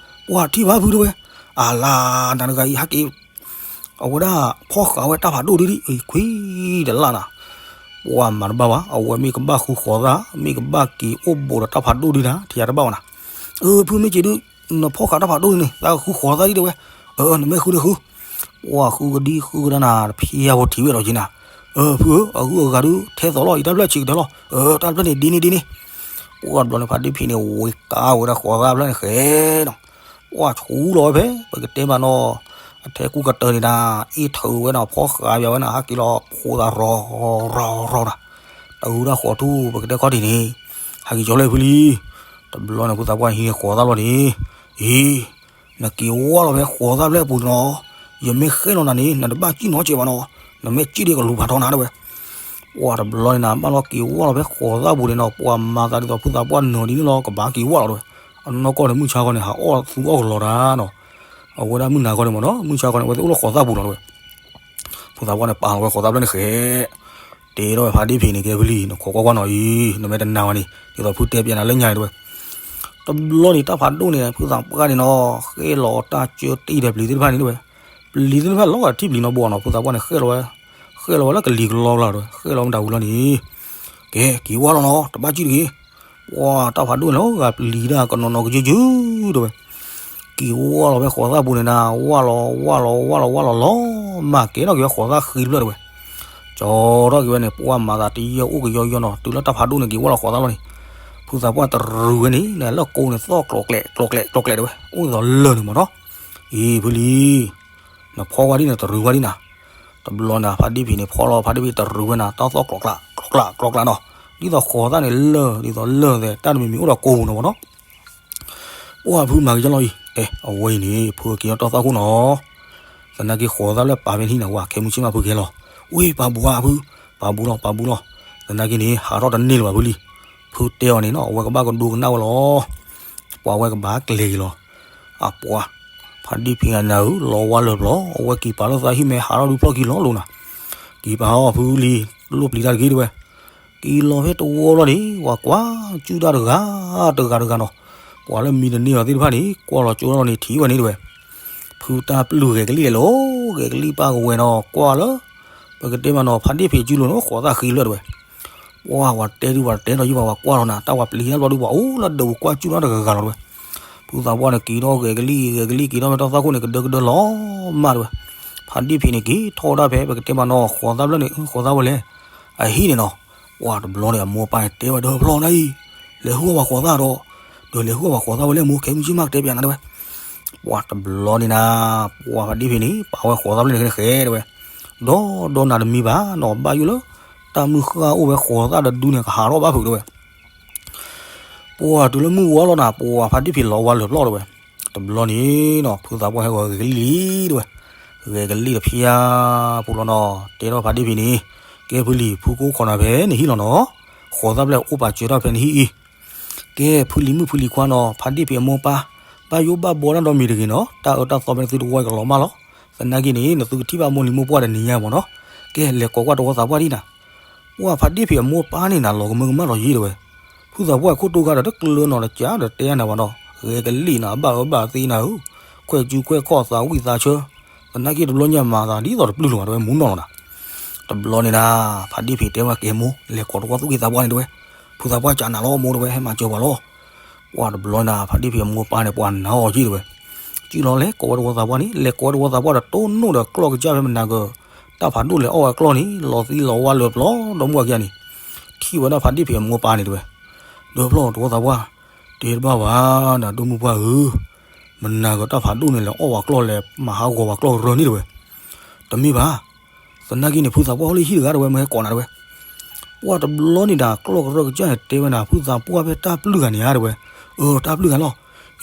ပှၤထံၣ်ဘၣ်ဖုတဲဝဲ, အလါ နၤတဂၤအံၤဟဲက့ၤ အဝဲဒၣ်ဖီၣ်ဃာ်ဝဲတၢ်ဖးဒိၣ်ဒ်ဒ်အံၤ ခွံတလၣ်နၤ, ပှၤမၤတဘၣ်ဘၣ် အဝဲမ့ၢ်ကဘၣ်ဃုဃိးသၣ် မ့ၢ်ကဘၣ်က့ၤအိၣ်ဘူးဒီးတၢ်ဖးဒိၣ်ဒ်နၤ ထံၣ်ယါတဘၣ်ဝဲနၤ, အၢ ဖုမ့ၢ်က့ၤဒုး နဖီၣ်ဃာ်တၢ်ဖးဒိၣ်န့ၣ် သးဃုဃိးသၣ်ဒ်တဲဝဲ, အၢ နမ့ၢ်ဃုဒီးဃု, ပှၤဃုကဒံဃုကဒါနၤ တဖျါဖိထံၣ်ဝဲဒီးက့ၤနၤ, အၢ ဖုဧၢ အဂုၤအဂၤဒုးထဲသိးလီၤ ယတၢ်ဖျၢၣ်ဆံးကတၢၢ်လီၤ, အၢ တၢ်ဖျၢၣ်န့ၣ်ဒ်န့ၣ်ဒ်န့ၣ်, ပှၤတဘျီန့ၣ် ဖါဒံၣ်ဖံးန့ၣ် ဝ့ၤကါဝဲဒၣ်ဃိးသၣ်ဖျၢၣ်န့ၣ်ဃဲနီၤ ပှၤဆူလီၤဝဲဖဲ ပကတဲမးနီၤ, အထဲကူကတၢၢ်န့ၣ်နၤ, အ့ၣ်ထုးဝဲနၤ ဖီၣ်ဃာ်ပၠးဝဲနၤ ဟဲက့ၤလီၤဖိသးရီၤရီၤရီၤနၤ, တၢ်ဂုၢ်တၢ်ဃိးထူၣ် ပကတဲခီၣ်ထံးန့ၣ်, ဟဲက့ၤကၠီလၢဖုလံ, တဘျီန့ၣ် ဖုသးပှၢ်ဟံးန့ၢ်ဃိးသၣ်ဘျီန့ၣ်, အံၤ, နက့ၤဝါလီၤဖဲဃိးသၣ်ဖျၢၣ်အပူၤန့ၣ်နီၤ, ယမ့ၢ်ဃဲၣ်လီၤနၤန့ၣ် နတဘၣ်စံၣ်နီၤစဲးဘၣ်နီၤ, နမ့ၢ်စံၣ်ဒီးကလူၤဖးထီနၤတဲဝဲ ပှၤတဘျီန့ၣ်နၤ ဘၣ်လီၤက့ၤဝါလီၤဖဲဃိးသၣ်ပူၤန့ၣ်နီၤ ပှၤမၤသးဒ်သိးဖုသးပှၢ်နၢၤဒ်န့ၣ်လီၤ ကဘၣ်က့ၤဝါလီၤတဲဝဲ, အနီၢ်ကီၢ်န့ၣ် မုၢ်ဆါခီန့ၣ် ဟးအီၣ်သူအီၣ်ကလီၤတၢ်နီၤ, အဝဲဒၣ်မုၢ်နၤခီန့ၣ်မ့ၢ်နီၤ မုၢ်ဆါခီန့ၣ် အဝဲသ့ၣ်အိၣ်လၢဃိးသၣ်ပူၤလီၤတဲဝဲ, ဖုသးပှၢ်န့ၣ် ပာ်လီၤဝဲဃိးသၣ်ဖျၢၣ်န့ၣ်ဃဲ တဲထီၣ်ဝဲဖါဒံၣ်ဖံးန့ၣ် ကဲဖုလံ နခိးကွၢ်ကွၢ်နီၤအံၤ နမ့ၢ်တနာ်ဝဲန့ၣ် ဒ်သိးဖုတဲပၠးနၤလၢညါန့ၣ်တဲဝဲ, တဘျီန့ၣ် တၢ်ဖးဒိၣ်န့ၣ် ဖုသးပှၢ်န့ၣ်နီၤ ဃဲၣ်လီၤတၢ်ကၢတံၢ်ဒီးပျံၤသ့ၣ်တဖၣ်န့ၣ်တဲဝဲ, ပျံၤသ့ၣ်တဖၣ်လီၤဂာ်ထံၣ်ပျံၤနီတဘျီနီၤ ဖုသးပှၢ်န့ၣ် ဃဲၣ်လီၤဝဲ, ဃဲၣ်လီၤဝဲလၢကလံၤကလီဘျီတဲဝဲ ဃဲၣ်လီၤဝဲမတၤဝံၤလီၤန့ၣ်, ကဲ က့ၤဝါလီၤနီၤ တဘၣ်စံၣ်တဂ့ၤ, ပှၤတၢ်ဖးဒိၣ်န့ၣ်လီၤဂာ်ပျံၤတၢ်ကနီၤနီၤကယုၢ်ကယုၢ် တဲဝဲ က့ၤဝါလီၤဖဲဃိးသၣ်ပူၤန့ၣ်နၤ ဝါလီၤ ဝါလီၤ ဝါလီၤ ဝါလီၤ ဝါလီၤလီၤ မၤကဲထီၣ်က့ၤဝဲဃိးသၣ်ဃံတဖျၢၣ်တဲဝဲ, ကၠီထီၣ်က့ၤဝဲန့ၣ် ပှၤမၤသးတယၢၢ်အိၣ်ကယီယီနီၤ တုၤလၢတၢ်ဖးဒိၣ်န့ၣ်က့ၤဝါလီၤဃိးသၣ်လီၤန့ၣ်, ဖုသးပှၢ်တရူးဝဲန့ၣ် လၢကိးန့ၣ်သီၣ်ကျိးကျဲး ကျိးကျဲး ကျိးကျဲးတဲဝဲ အိၣ်ဒ်သိးလၢၢ်န့ၣ်မ့ၢ်နီၤ, အံၤဖုလံ နဖီၣ်ဝဲဒ်န့ၣ်တရူးဝဲဒ်နၤ, တဘျီန့ၣ် ဖါဒံၣ်ဖံးန့ၣ် ဖီၣ်လီၤဖါဒံၣ်ဖံးတရူးဝဲနၤ တၢ်သီၣ်ကျိးကျဲး ကျိးကျဲး ကျိးကျဲးနီၤ, ဒ်သိးဃိးသၣ်န့ၣ်လၢၢ် ဒ်သိးလၢၢ်သဲး တၢ်တမံၤမံၤအိၣ်ဒီးကိးပူၤနီၤမ့ၢ်နီၤ ပှၢ်ဖုမၤက့ၤကလီအံၤ အဲ အဝဲအံၤန့ၣ် ဖုက့ၤထီၣ်တၢ်သီၣ်ခိၣ်နီၤ, သနာ်က့ဃိးသၣ်ဖျၢၣ်ပာ်ဖဲနဟံၣ်နၤဝဲ ခဲမုၢ်ဆ့ၣ်မးဖုကဟဲလီၤ, ဝ့ၢ်ပာ်ဘူးဧါဖု, ပာ်ဘူးလီၤ ပာ်ဘူးလီၤ, သနာ်က့န့ၣ် ဟးထီၣ်တန့ၢ်လၢၤဘၣ်ဖုလံ, ဖုတဲအီၤန့ၣ်နီၤ အဝဲကဘၣ်ကဒိကနၣ်ဝဲလီၤ, ပှၤဝဲကဘၣ်ကျဲၤက့ၤလီၤ, အပှၤ ဖါဒံၣ်ဖံးဂၤနၤဧၢ လီၤဝါလၢာ်ပျီ အဝဲက့ၤပာ်လၢသးဟံၣ်မဲ ဟးထီၣ်ဒုးဖျီၣ်က့ၤလီၤလိၤနၤ, က့ၤပာ်အီၤဖုလံ လိၣ်ပျံၤတၢ်တဂ့ၤတဲဝဲ က့ၤလီၤဖဲတဝီဘျီန့ၣ် ပှၤကွၢ်စူၣ်တၢ်တဂၤ တဂၤတဂၤနီၤ, ပှၤလၢမံတန့ၢ်အီၤသ့ၣ်တဖၣ်န့ၣ် ကွၢ်လီၤကၠိထီၣ်န့ၣ် ထံၣ်ဝဲန့ၣ်တဲဝဲ, ဖုတၢ်ပျုၢ်ဂဲၤကလံၣ်လဲၤလီၤ ဂဲၤကလံၣ်ပၢ်ကဝဲၤနီၤ ကွၢ်လၢ ပကတဲမးနီၤ ဖါဒံၣ်ဖံးစုလိၤနီၤ ဃိးသၣ်ဃံဖျၢၣ်တဲဝဲ, ပှၤပှၤတဲဒုးပှၤတဲနီၤယုၢ်ပှၤပှၤကွၢ်လီၤနၤ တၢ်ပှၤပျံၤတၢ်ဘျီဒုးပှၤအိၣ်လၢဒၢးပူၤကွၢ်စူၣ်ထီၣ်တဂၤဂၤလီၤတဲဝဲ, ဖုသးပှၢ်န့ၣ်က့ၤထီၣ်ဂဲၤကလံၣ် ဂဲၤကလံၣ်က့ၤထီၣ်ဖဲတၢ်သီၣ်ခိၣ်န့ၣ် ကဒၢကဒၢလီၤမးတဲဝဲ, ဖါဒံၣ်ဖံးန့ၣ်က့ၤထီၣ်ဝဲဒၣ်ဖဲ ပကတဲမးနီၤ ဃိးသၣ်ဖျၢၣ်န့ၣ် ဃိးသၣ်ဝဲလဲၣ်, အဟံၣ်န့ၣ်နီၤ, ပှၤတဘျီန့ၣ် အမိၢ်ပၢ်န့ၣ်တဲဝဲဒီးဖျီၣ်နၤအံၤ, လဲၤဟူၣ်ဝဲပှၤဃိးသၣ်ဒီး, ဒီးလဲၤဟူၣ်ဝဲပှၤဃိးသၣ်ဝဲလဲၣ်မိၢ် ခဲမုၢ်ဆ့ၣ်မးကတဲပၠးနၤတဲဝဲ, ပှၤတဘျီန့ၣ်နၤ, ပှၤဖါဒံၣ်ဖံးန့ၣ် ပာ်ဝဲဃိးသၣ်ဖျၢၣ်န့ၣ်ကန့ၣ်ဃဲတဲဝဲ, ဒီးဒီးနၤတမံၤဘၣ်နီၤ ဘၣ်ယိၣ်လၢ တၢ်မုၢ်ဃၢ်အိၣ်ဝဲဃိးသၣ်တဒုန့ၣ် ကဟးထီၣ်ဘၣ်ဖုးတဲဝဲ ပှၤတုၤလၢမုၢ်ဝါလီၤနၤ ပှၤဖါဒံၣ်ဖံးလီၤဝါလၢာ်ပျီတဲဝဲ, တဘျီန့ၣ်နီၤ ဖုသးပှၢ်ဟဲဂီၤဂဲၤကလံၣ်လံတဲဝဲ, ဂဲၤကလံၣ်တဖျါဖိလီၤနီၤ တဲထီၣ်ဖါဒံၣ်ဖံးန့ၣ်, ကဲဖုလံၤ ဖုကိးခိးနၤဖဲနဟံၣ်လီၤနီၤ, ဃိးသၣ်ဖျၢၣ်အိၣ်ပာ်စၢၤထီၣ်ဖဲနဟံၣ်အံၤ, ကဲဖုလံၤမုၣ်ဖုလံၤခွါနီၤ ဖါဒံၣ်ဖံးအမိၢ်ပၢ်, ဘၣ်ယိၣ်ဘၣ်ဘီတၢ်ဒီးမံၤတဂ့ၤနီၤ, တၢ်အၢတၢ်သီဖဲနသုတဝီအံၤကလီၤမၢ်လီၤ. သနာ်က့န့ၣ် နသုကထံၣ်ဘၣ်မိၢ်လံၤမိၢ်ပှၢ်ဒီးနံၤညါမၢ်နီၤ. ကဲ လဲၤကိးကွၢ်တဝီသးပှၢ်ဒံးနၤ. ပှၢ်ဖါဒ့ၣ်ဖံးအမိၢ်ပၢ်န့ၣ်နၤ လီၤကမၢကမၣ်လီၤယံၤတဲဝဲ. ဖုသးပှၢ်ခိၣ်တိခါဒီးတကျၢနီၤတကးဒီးတဲနၤဘၣ်နီၤ, ဂဲၤကလံၣ်နၤ အဘၣ်အၢဘၣ်သီနၤဧၢ, ခွဲးစုခွဲးခီၣ်သးဝံၣ်သးဆၢ, သနာ်က့တဘျီညါမၤသးဒ်သိးတပျုၢ်လၢၤဘၣ်တဲဝဲ မူနီၢ်လီၤနၤ. တဘျီန့ၣ်နၤ ဖါဒ့ၣ်ဖံးတဲဝဲကဲမိၢ် လဲၤကိးတဝီသူၣ်က့သးပှၢ်န့ၣ်တဲဝဲ, ဖုသးပှၢ်ကနၤလီၤမိၢ်တဲဝဲ ဟဲမၤစၢၤပှၤလီၤ. ပှၢ်တဘျီန့ၣ်နၤ ဖါဒ့ၣ်ဖံးအမိၢ်ပၢ်န့ၣ် ပှၢ်နၤအီၤယံၤတဲဝဲ. စုလီၤလဲၤကိးဝဲတဝီသးပှၢ်န့ၣ် လဲၤကိးဝဲတဝီသးပှၢ်ဒီးတိၢ်နီၣ်ဒီးကျီၢ်ကစၢ်ဖဲမနၤက တၢ်ဖးဒိၣ်လဲၤအီၣ်ဝဲကျီၢ်န့ၣ် လီၤသံလီၤဝါလၢပျီဒီမူအခံဂၤန့ၣ် ထံၣ်ဝဲဒၣ်ဖါဒ့ၣ်ဖံးအမိၢ်ပၢ်န့ၣ်တဲဝဲ, ဒီးဖျီၣ်တဝီသးပှၢ်, တဲတဘၣ်ဘၣ်နၤ ဒိၣ်မုၢ်ပှၢ်ဧၢ, မနၤကတၢ်ဖးဒိၣ်န့ၣ် လဲၤအီၣ်ဝဲကျီၢ်လဲၤမၤဟးဂီၤဝဲကျီၢ်ကရၢန့ၣ်တဲဝဲ. တမ့ၢ်ဘၣ် သနာ်က့န့ၣ် ဖုသးပှၢ်အိၣ်လၢဟံၣ်တဂၤတဲဝဲ မ့ၢ်ဟဲကိးနၤတဲဝဲ. ပှၢ်တဘျီန့ၣ်ဒီး ကျီၢ်ကရၢကစၢ်န့ၣ်တဲဝဲနၤ ဖုသးပှၢ်ဖဲတၢ်ပျုၢ်ဂၤန့ၣ်ဧါတဲဝဲ. အၢ တၢ်ပျုၢ်ဂၤလီၤ.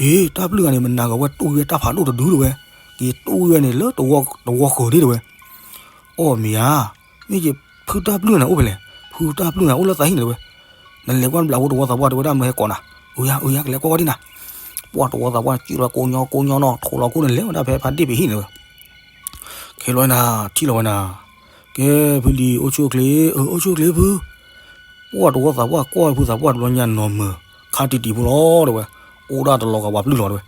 အ့ တၢ်ပျုၢ်ဂၤန့ၣ် မနၤကဝဲတူၢ်ဝဲတၢ်ဖးဒိၣ်တဒုတဲဝဲ, က့ၤတူၢ်ဝဲန့ၣ်လၢတဝီဃၢၤန့ၣ်တဲဝဲ. အီၣ်မ့ၢ်ဧါ, မ့ၢ်က့ၤ ဖုတၢ်ပျုၢ်န့ၣ်အိၣ်ဖဲလဲၣ်, ဖုတၢ်ပျုၢ်န့ၣ်အိၣ်လၢသးဟံၣ်န့ၣ်တဲဝဲ. နလဲၤကွၢ်ဘျးဖိတဝီသးပှၢ်တဲဝဲဒၣ် မ့ၢ်ဟဲကိးနၤ, အၢယၤ အၢယၤ ကလဲၤကွၢ်ကွၢ်ဒံးနၤ. ပှၢ်တဝီသးပှၢ်စံၣ်လီၤကိးညီကိးညီနီၤ ထိးလီၤခိၣ်န့ၣ်လဲၤဝဲဒၣ်ဖဲဖါဒ့ၣ်ဖံးဟံၣ်န့ၣ်တဲဝဲ. ခဲလီၤနၤ ထံၣ်လီၤဝဲနၤ, ကဲ ဖုလံၤ အိၣ်ဆူၣ်အိၣ်ချ့, အၢ အိၣ်ဆူၣ်အိၣ်ချ့ဖု. ပှၢ်တဝီသးပှၢ်ကွၢ်ဝဲဖုသးပှၢ်တဘျီညါနီၤမၢၤ, ခါတံၢ်တံၢ်ဖိလီၤတဲဝဲ, အိၣ်ဒၣ်တလီၤဂာ်ပှၤပျုၢ်လီၤတဲဝဲ.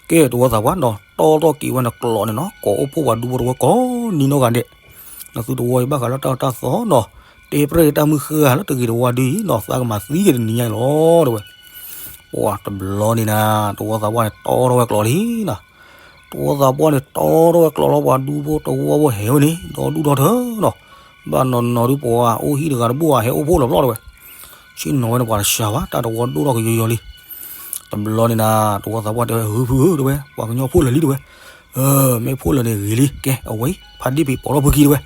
ကဲ တဝီသးပှၢ်နီၤ တီထီၣ်က့ၤဝဲနကျိးန့ၣ်နီၤ ကိးအိၣ်ဖှိၣ်ပှၤဒူဖိတဝီကိးနံၤနီၢ်ဂၤဒဲး, နသုတဝီအံၤဘၣ်ဃးလၢတၢ်အၢတၢ်သီနီၤ, တဲပြဲၢ်တၢ်မုၢ်ဃၢ်လၢတဂ့ၤတဝါဒုအံၤနီၤ သးကမၤသံက့ၤတနံၤညါအံၤလီၤတဲဝဲ. ပှၢ်တဘျီန့ၣ်နၤ တဝီသးပှၢ်န့ၣ်တီထီၣ်ဝဲကျိးလံနၤ. တဝီသးပှၢ်န့ၣ်တီထီၣ်ဝဲကျိးလီၤ ပှၤဒူဖိတဝီဖိဟဲဝဲန့ၣ် ဒီဒူၣ်ဒီထၢနီၤ, ဘၣ်နီၤနီၤဒုးပှၤအိၣ်ဟံၣ်တဂၤတဘိၣ်ဧါ ဟဲအိၣ်ဖှိၣ်လီၤဖျီၣ်တဲဝဲ. ဆ့ၣ်နီၤဝဲန့ၣ်ပှၤတစှၤဘၣ် တၢ်တဝီဒိၣ်ထီၣ်ကယီယီလံ. တဘျီန့ၣ်နၤ တဝီသးပှၢ်တဲဝဲ ဟုဖုဧၢတဲဝဲ ပှၤကညီဖှိၣ်လၢာ်လံတဲဝဲ. အၢ မ့ၢ်ဖှိၣ်လၢာ်န့ၣ်ဂ့ၤလံ ကဲအဝဲအံၤ ဖါဒ့ၣ်ဖံးပိာ်ထီၣ်ဖုခံတဲဝဲ.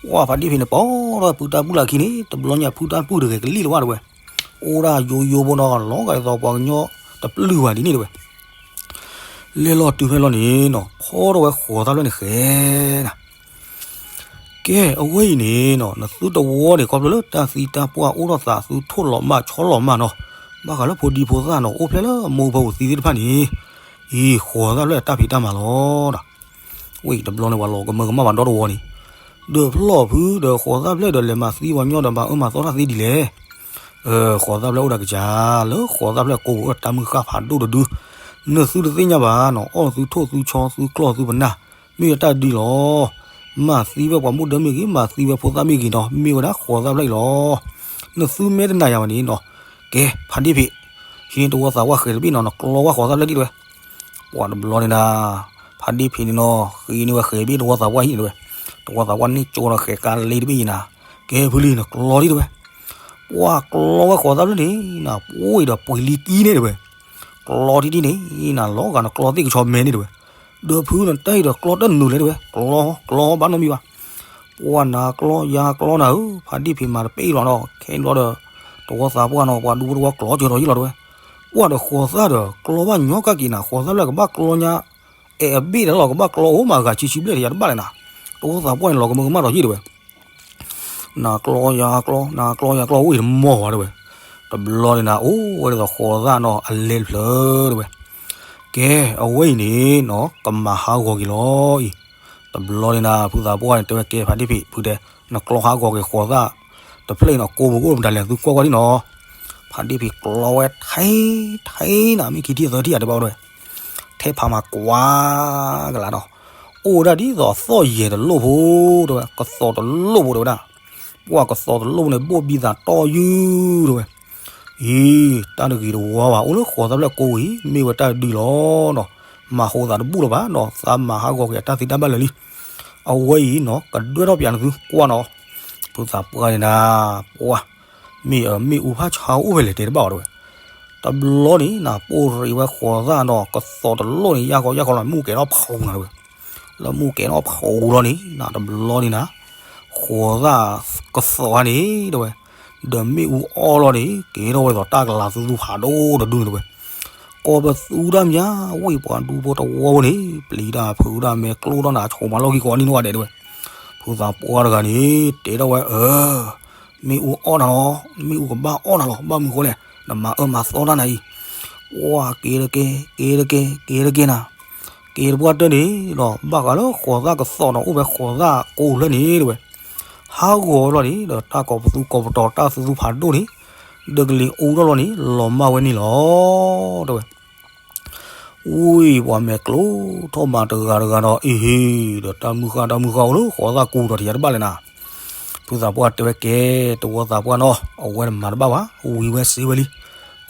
ပှၢ်ဖါဒ့ၣ်ဖံးန့ၣ်ပိာ်ထီၣ်ဖုတၢ်ပျုၢ်လၢခံန့ၣ် တဘျီညါဖုတၢ်ပျုၢ်တဂ့ၤကလံၣ်လၢၤဘၣ်တဲဝဲ. အိၣ်ဒၣ်ယိယိဖိနီၤ လီၤဂာ်ဒ်သိးပှၤကညီတပျုၢ်ဘၣ်ဒ်န့ၣ်တဲဝဲ. လဲၤလီၤတုၤဖဲလီၤန့ၣ်နီၤ ဖီထီၣ်ဝဲဃိးသၣ်ဖျၢၣ်န့ၣ်ဃဲနၤ. ကဲ အဝဲအံၤန့ၣ်နီၤ နသုတဝီန့ၣ် ခီဖျိလၢတၢ်သံတၢ်ပှၢ်အိၣ်ထီၣ်သး သုထိၣ်လီၤမၢ်ဆီလီၤမၢ်နီၤ, ဘၣ်ဃးလၢဖိဒံဖိသၣ်နီၤ အိၣ်ဖျဲၣ်လၢအမိၢ်အပၢ်ပူၤသံသ့ၣ်တဖၣ်န့ၣ်, အံၤ ဃိးသၣ်ဖျၢၣ်တၢ်ဖံးတၢ်မၤလီၤဒီး ဝဲအံၤတဘျီန့ၣ် ပှၤလီၤကမၢကမၣ်ဘၣ်ဒီတဝီန့ၣ်, ဒီးဖျီၣ်ဖုဒီးဃိးသၣ်ဖျၢၣ်ဒီး လဲၤမၤသံပှၤကညီဒီး မၤအၢမၤသီတၢ်သ့ဒ်လဲၣ်. ဃိးသၣ်ဖျၢၣ်အိၣ်ဒီးကစၢ် လၢဃိးသၣ်ဖျၢၣ်ကိးပူၤအိၣ်ဒီးတၢ်မုၢ်ဃၢ်ဖးဒိၣ်တဒု, နသုတသ့ၣ်ညါဘၣ်နီၤ အီၣ်သုထိၣ်သုဆီသုကျီၢ်သုပနၢ်, မ့ၢ်ဝဲတၢ်ဒ်လီၤ. မၤသံဝဲပှၤမုၣ်ဒၢမ့ၢ်ဂ့ၤ မၤသံဝဲဖိသၣ်မ့ၢ်ဂ့ၤနီၤ မ့ၢ်ဝဲဒၣ်ဃိးသၣ်ဖျၢၣ်အံၤလီၤ. နသုမ့ၢ်တနာ်ယၤဘၣ်န့ၣ်နီၤ, ကဲ ဖါဒ့ၣ်ဖံး, ဟံးတဝီသးပှၢ်ဃဲၤတဘ့ၣ်နီၤ နကျီဝဲဃိးသၣ်ဖျၢၣ်ဒ်တဲဝဲ. ပှၢ်တဘျီန့ၣ်နၤ ဖါဒ့ၣ်ဖံးန့ၣ်နီၤ ဃ့န့ၢ်ဝဲဃဲၤတဘ့ၣ်တဝီသးပှၢ်ဟံၣ်န့ၣ်တဲဝဲ. တဝီသးပှၢ်န့ၣ်ကၠိဒီးဃဲၤကါလ့တဘ့ၣ်အံၤနၤ, ကဲဖုလံၤ နကျီဒ်တဲဝဲ. ပှၢ်ကျီဝဲဃိးသၣ်ဖျၢၣ်န့ၣ်နၤ ပှ့ၤဒီးပှ့ၤလံကံန့ၣ်တဲဝဲ. ကျီဒ်ဒ်န့ၣ်နၤ လီၤဂာ်နကျီသ့ၣ်ကဆီမဲန့ၣ်တဲဝဲ. ဒီးဖုနတၢ်အံၤဒီးကျီတနုာ်လဲၣ်တဲဝဲ ကျီ ကျီဘၣ်နီတမံၤဘၣ်. ပှၢ်နၤကျီယၤကျီနၤဧၢ ဖါဒ့ၣ်ဖံးမၤတပ့ၢ်လီၤနီၤ ခဲဘျီဒီး တဝီသးပှၢ်နီၤ ပှၤဒူဖိတဝီကျီစၢၤဒီးယံာ်လီၤတဲဝဲ. ပှၢ်ဒီးဃိးသၣ်ဒီးကျီဘၣ်ညီကၢ်က့ၤနၤ ဃိးသၣ်ဖျၢၣ်ကဘၣ်ကျီညါ အဲၣ်အဘ့ၣ်ဒီးလီၤ ကဘၣ်ကျီအိၣ်မးဂၤဆံဆံဘျဲၣ်တယၤတဘၣ်လဲၣ်နၤ. တဝီသးပှၢ်န့ၣ် လီၤကမၢကမၣ်ဒီးယံာ်တဲဝဲ. နၤကျီယၤကျီ နၤကျီယၤကျီ အိၣ်အံၤတမီၢ်ဝဲတဲဝဲ. တဘျီန့ၣ်နၤ အိၣ်ဝဲဒ်သိးဃိးသၣ်နီၤ အလဲတဖျၢၣ်တဲဝဲ. ကဲ အဝဲအံၤန့ၣ်နီၤ ကမၤဟးဂီၤက့ၤလီၤအံၤ. တဘျီန့ၣ်နၤ ဖုသးပှၢ်န့ၣ် တဲဝဲကဲ ဖါဒ့ၣ်ဖံး ဖုတဲ နကျီဟးဂီၤက့ၤဃိးသၣ်တဖျၢၣ်အံၤနီၤ ကိးပူၤအိၣ်မတၤလဲၣ် သုကွၢ်ကွၢ်ဒံးနီၤ. ဖါဒ့ၣ်ဖံးကျီဝဲထဲထဲနၤ မ့ၢ်ခံထံၣ်သၢထံၣ်ဧါ တဲဘၣ်ဝဲတဲဝဲ ထဲဖးမၤကွၢ်ကလာ်နီၤ, အိၣ်ဝဲဒၣ်ဒ်သိးအသီၣ်ယဲၢ်တလိၣ်ဖိ တဲဝဲ ကသီးတလိၣ်ဖိတဲဝဲဒၣ်. ပှၢ်ကသီးတလိၣ်ဖိန့ၣ် ဘိၣ်ဘံသးတီၢ်ယုၢ်တဲဝဲ. အံၤ တၢ်တဂ့ၤတဝါဘၣ် အိၣ်လၢဃိးသၣ်ဖျၢၣ်ကိးဝံၤ မ့ၢ်ဝဲတၢ်ဒုးလီၤနီၤ. မၤဟိသးတဘူၣ်လၢၤဘၣ်နီၤ သးမၤဟးဂီၤက့ၤအတၢ်သံတၢ်ဘၣ်လၢာ်လံ. အဝဲအံၤနီၤ ကဒွဲၣ်ထီၣ်ပၠးနသုကွၢ်နီၤ. ဖုသးပှၢ်န့ၣ်နၤ ပှၢ် မ့ၢ်အမ့ၣ်အူဖးဆါအိၣ်ဖဲလဲၣ်တဲတဘၣ်အီၤတဲဝဲ. တဘျီန့ၣ်နၤ ပိၢ်ရံးဝဲဃိးသၣ်နီၤ ကသီးတလိၣ်န့ၣ် ယၢ်ကီယၢ်ကီလီၤ မ့ၣ်အူကဲထီၣ်ဖးအူနၤတဲဝဲ. လၢမ့ၣ်အူကဲထီၣ်ဖးအူလီၤန့ၣ်နၤ တဘျီန့ၣ်နၤ ဃိးသၣ်ကသီးဧါန့ၣ်တဲဝဲ ဒီးမ့ၣ်အူအီၣ်လီၤန့ၣ် ကဲထီၣ်ဝဲဒ်သိးတၢ်ကလၤသူသူဖးဒိၣ်တဒုန့ၣ်တဲဝဲ. ကီၢ်ပသူဒၣ်မး ဝ့ၢ်ပှၤဒူဖိတဝီဖိန့ၣ် ပျံၤတၢ်ဖုးတၢ်မဲာ်ကျိၣ်ထီၣ်နၤ ဆိးမၤလီၢ်ခံကိးနံၣ်နီၢ်ဂၤဒဲးတဲဝဲ. ဖုသးပှၢ်တဂၤန့ၣ် တဲထီၣ်ဝဲ အၢ မ့ၣ်အူအီၣ်နၤလီၤ မ့ၣ်အူကဘၣ်အီၣ်နၤလီၤ ဘၣ်မနုၤဃိလဲၣ် နမၤအၢမၤသီတၢ်နၤအံၤ. ဝါ က့ၤတကဲ က့ၤတကဲ က့ၤတကဲနၤ, က့ၤတပှၢ်တၢၢ်န့ၣ်ဒီး ဘၣ်ဃးလၢဃိးသၣ်ကသီၣ်ဒီး အိၣ်ဖဲဃိးသၣ်ကိးဖျၢၣ်န့ၣ်တဲဝဲ, ဟးဂီၤဝဲလီၤန့ၣ် ဒီးတၢ်ကိးပသူကိးပတီၤ တၢ်သူသူဖးဒိၣ်န့ၣ် ဒီးကလံၤအူထီၣ်လီၤန့ၣ် လီၤမၢ်ဝဲန့ၣ်လီၤ တဲဝဲ. ဝံၤ ပှၤမဲာ်ကျိထီၣ်မးတဂၤတဂၤဒီး အ့ဟ့ ဒီးတၢ်မုၢ်ဃၢ်တၢ်မုၢ်ဃၢ်အိၣ်လၢဃိးသၣ်ကိးဒီး ထံၣ်ယၤတဘၣ်လဲၣ်နၤ. ဖုသးပှၢ်တဲဝဲ ကဲ တဝီသးပှၢ်နီၤ အဝဲတမၤတဘၣ်ဘၣ် ဝံၤဝဲစ့ဝဲလံ.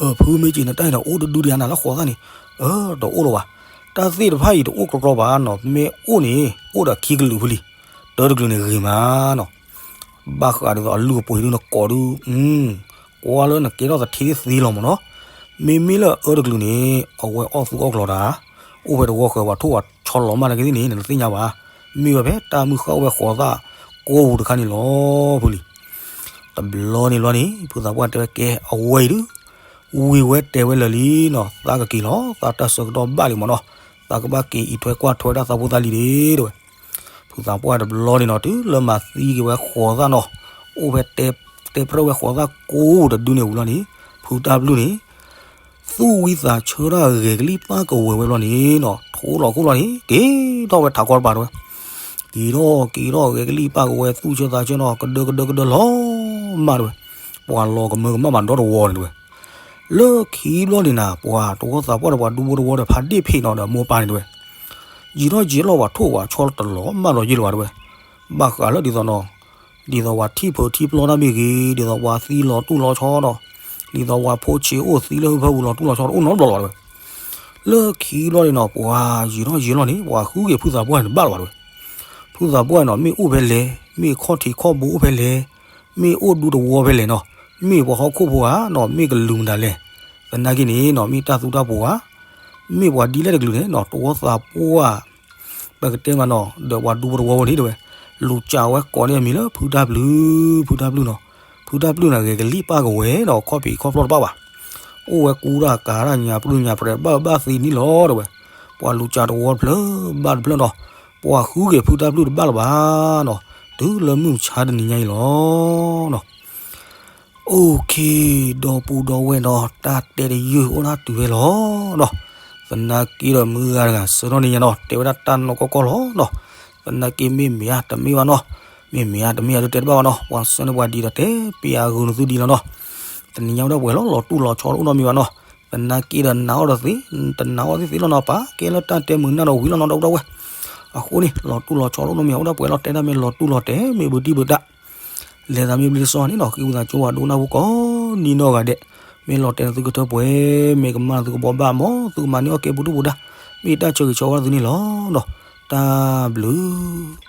အၢ ဖုမ့ၢ်က့ၤ နတၢ်အံၤဒီး အိၣ်တဒုဒံးဧါနၤလၢဃိးသၣ်န့ၣ်. အၢ တအိၣ်လီၤဘၣ်. တၢ်သ့ၣ်တဖၣ်အံၤတအိၣ်ကြီကြီဘၣ်နီၤ, မ့ၢ်အိၣ်န့ၣ် အိၣ်ဒီးခံကလုာ်ဖဲလံ. တၢတကလုာ်န့ၣ်ဂ့ၤမးနီၤ. ဘၣ်ဃးဒ်သိးအလုၢ်အပှ့ၤဒုးနကိးဒုး ကွၢ်လၢနကဲထီၣ်သထ့သ့လီၤမးနီၤ. မ့မ့ၢ်လၢအအၢတကလုာ်န့ၣ် အဝဲအီၣ်သူၣ်အီၣ်ကျီတၢ်, အိၣ်ဖဲတဝီဃၢၤ ပှၤထိၣ်ပှၤဆီလီၤမၢ်နာ်က့သ့ၣ်န့ၣ် နတသ့ၣ်ညါဘၣ်. မ့ၢ်ဝဲဖဲတၢ်မုၢ်ဃၢ်အိၣ်ဝဲဃိးသၣ်ကိးပူၤတခါန့ၣ်လီၤ ဖဲလံ. တဘျီန့ၣ်ဘျီန့ၣ် ဖုသးပှၢ်တဲဝဲ ကဲ အဝဲအံၤဒုး ဝံၤဝဲတဲဝဲလၢာ်လံနီၤ, သးကက့ၤလီၤ, သးတၢ်ဆၢကတီၢ်ဘၣ်လံမးနီၤ, သးကဘၣ်က့ၤအံးထွဲကွၢ်ထွဲတၢ်သးဖိသးလံၤဒ့ တဲဝဲ. ဖုသးပှၢ်တဘျီန့ၣ်နီၤ တုၤလၢမၤသံက့ၤဝဲဃိးသၣ်နီၤ, အိၣ်ဖဲတဲပြၢဝဲဃိးသၣ်ကိးတဒုန့ၣ်ဝံၤလီၤန့ၣ်, ဖုတၢ်ဘျုးန့ၣ် သူၣ်ဝံသးဆၢတၢ်ဂဲၤကလံၣ်ပၢ်ကဝဲၤဝဲဘျီန့ၣ်နီၤ, ထိလီၤခိၣ်လီၤန့ၣ် က့ၤထီၣ်ဝဲထးခီတပၤတဲဝဲ. က့ၤထီၣ်က့ၤထီၣ် ဂဲၤကလံၣ်ပၢ်ကဝဲၤ သူၣ်ဆၢသးဆၢနီၤ, ကဒၢကဒၢကဒၢလီၤမၢ်တဲဝဲ. ပှၤလီၤကမၢကမၣ်ဘၣ်ဒီတဝီန့ၣ်တဲဝဲ. လၢခံဘျီန့ၣ်နၤ ပှၤတဝီသးပှၢ်ဒီးပှၤဒူဖိတဝီဒီး ဖးဒ့ၣ်ဖံးနီၤဒီး မိၢ်ပၢ်န့ၣ်တဲဝဲ, ယံာ်ထီၣ်ယံာ်လီၤ ပှၤထိၣ်ပှၤဆီတလီၤမၢ်လီၤယ့ၢ်လၢၤဘၣ်တဲဝဲ. ဘၣ်ဃးလၢဒ်သိးနီၤ, ဒ်သိးပှၤထံၣ်ဖုးထံၣ်ပျီတၢ်မ့ၢ်ဂ့ၤ, ဒ်သိးပှၤသံလီၤတူၢ်လီၤဆီဒီး, ဒ်သိးပှၤဖိဆံးအိၣ်သံလၢဟၢဖၢပူၤလီၤတူၢ်လီၤဆီဒီး အိၣ်နီတဘျီလီၤတဲဝဲ. လၢခံဘျီန့ၣ်နီၤ ပှၤယံာ်ထီၣ်ယံာ်လီၤန့ၣ် ပှၤဃုဂဲၤဖုသးပှၢ်န့ၣ်တဘၣ်လၢၤဘၣ်တဲဝဲ. ဖုသးပှၢ်နီၤ မ့ၢ်အိၣ်ဖဲလဲၣ်, မ့ၢ်ခီၣ်ထံးခီၣ်ဘိအိၣ်ဖဲလဲၣ်, မ့ၢ်အိၣ်ဒူတဝီဖဲလဲၣ်နီၤ, မ့ၢ်ပှၤဟီၣ်ခိၣ်ဖိဧါနီၤ, မ့ၢ်ကလုာ်မတၤလဲၣ်. သနာ်က့န့ၣ်နီၤ မ့ၢ်တၢ်သူတၢ်ပှိၤဧါ, မ့ၢ်ပှၤဒ်လဲၣ်တကလုာ်န့ၣ်နီၤ တဝီသးပှၢ် ပကတဲမးနီၤ ဒီးပှၤဒူဖိတဝီဖိန့ၣ်တဲဝဲ, လူၤစးဝဲကိးန့ၢ်အမံၤလၢ ဖုတၢ်ဘျုး, ဖုတၢ်ဘျုးနီၤ, ဖုတၢ်ဘျုးန့ၣ် ဂဲၤကလံၣ်ပၢ်ကဝဲၤဒီး ခီၣ်ဖံးခီၣ်ဖျီၣ်တဘၣ်ဘၣ်. အိၣ်ဝဲကူတၢ်ကၤတၢ်ညါပြံညါပြဲး ဘၣ်ဘၣ်သ့န့ၣ်လီၤတဲဝဲ. ပှၤလူၤစးတဝီတဖျၢၣ်ဘၣ်တဖျၢၣ်နီၤ, ပှၤဃုဂဲၤဖုတၢ်ဘျုးတဘၣ်လၢၤဘၣ်နီၤ, တုၤလၢမုၢ်မဆါတနံၤညါအံၤလီၤနီၤ. အိၣ်ခ့, ဒီပုၢ်ဒီဝဲၢ်နီၤ တၢ်တဲတယုၢ်အိၣ်ဒၣ်တုၤဝဲလီၤနီၤ. သနာ်က့ဒီးမုၢ်ဂၤတဂၤ ဆၢထၢၣ်န့ၢ်ညါနီၤ တဲဝဲဒၣ်တၢ်နီၢ်ကီၢ်ကီၢ်လီၤနီၤ. သနာ်က့မ့ၢ်မ့ၢ်ဧါတမ့ၢ်ဘၣ်နီၤ, မ့ၢ်မ့ၢ်ဧါတမ့ၢ်ဧါဒုးတဲတဘၣ်ဘၣ်နီၤ. ပှၤဆၢန့ၢ်ပှၤဒံးဒီးတဲပျးဂုာ်နသုဒံးလီၤနီၤ. တနံၤညါဝဲဒၣ်ပှဲၤလီၤ လီၤတူၢ်လီၤဆီတအိၣ်နီတမံၤဘၣ်နီၤ. သနာ်က့ဒီးနာ်အီၤဒီးသ့, တနာ်အီၤသ့သ့လီၤနီၤ ပာ်ကဲလၢတၢ်တဲမုာ်နၢ်ဒီးဝံၤလီၤနီၤ ဒီပုၢ်ဒီဝဲၢ်. အဃိန့ၣ် လီၤတူၢ်လီၤဆီတအိၣ်နီတမံၤ အိၣ်ဒၣ်ပှဲၤလီၤ တဲဒၣ်မ့ၢ်လီၤတူၢ်လီၤတဲာ် မ့ၢ်ဘုတံၢ်ဘုတၢ် လဲၤသးမ့ၢ်ဘျ့တစီန့ၣ်နီၤ ဃ့ဝံသးစူၤဝဲဒိကနၣ်ဖိကိးနံၤနီၢ်ဂၤဒဲး, မ့ၢ်လီၤတဲာ်နသုကထၢပှဲၤ, မ့ၢ်ကမၣ်နသုကဘိးဘၣ် မ်သုကမၤန့ၢ်အီၣ်ကဲပူၤဒုၣ်ပူၤဒါ, မ့ၢ်တၢ်ဆၢဂ့ၤဆၢဝါသုန့ၣ်လီၤနီၤ. တၢ်ဘျုး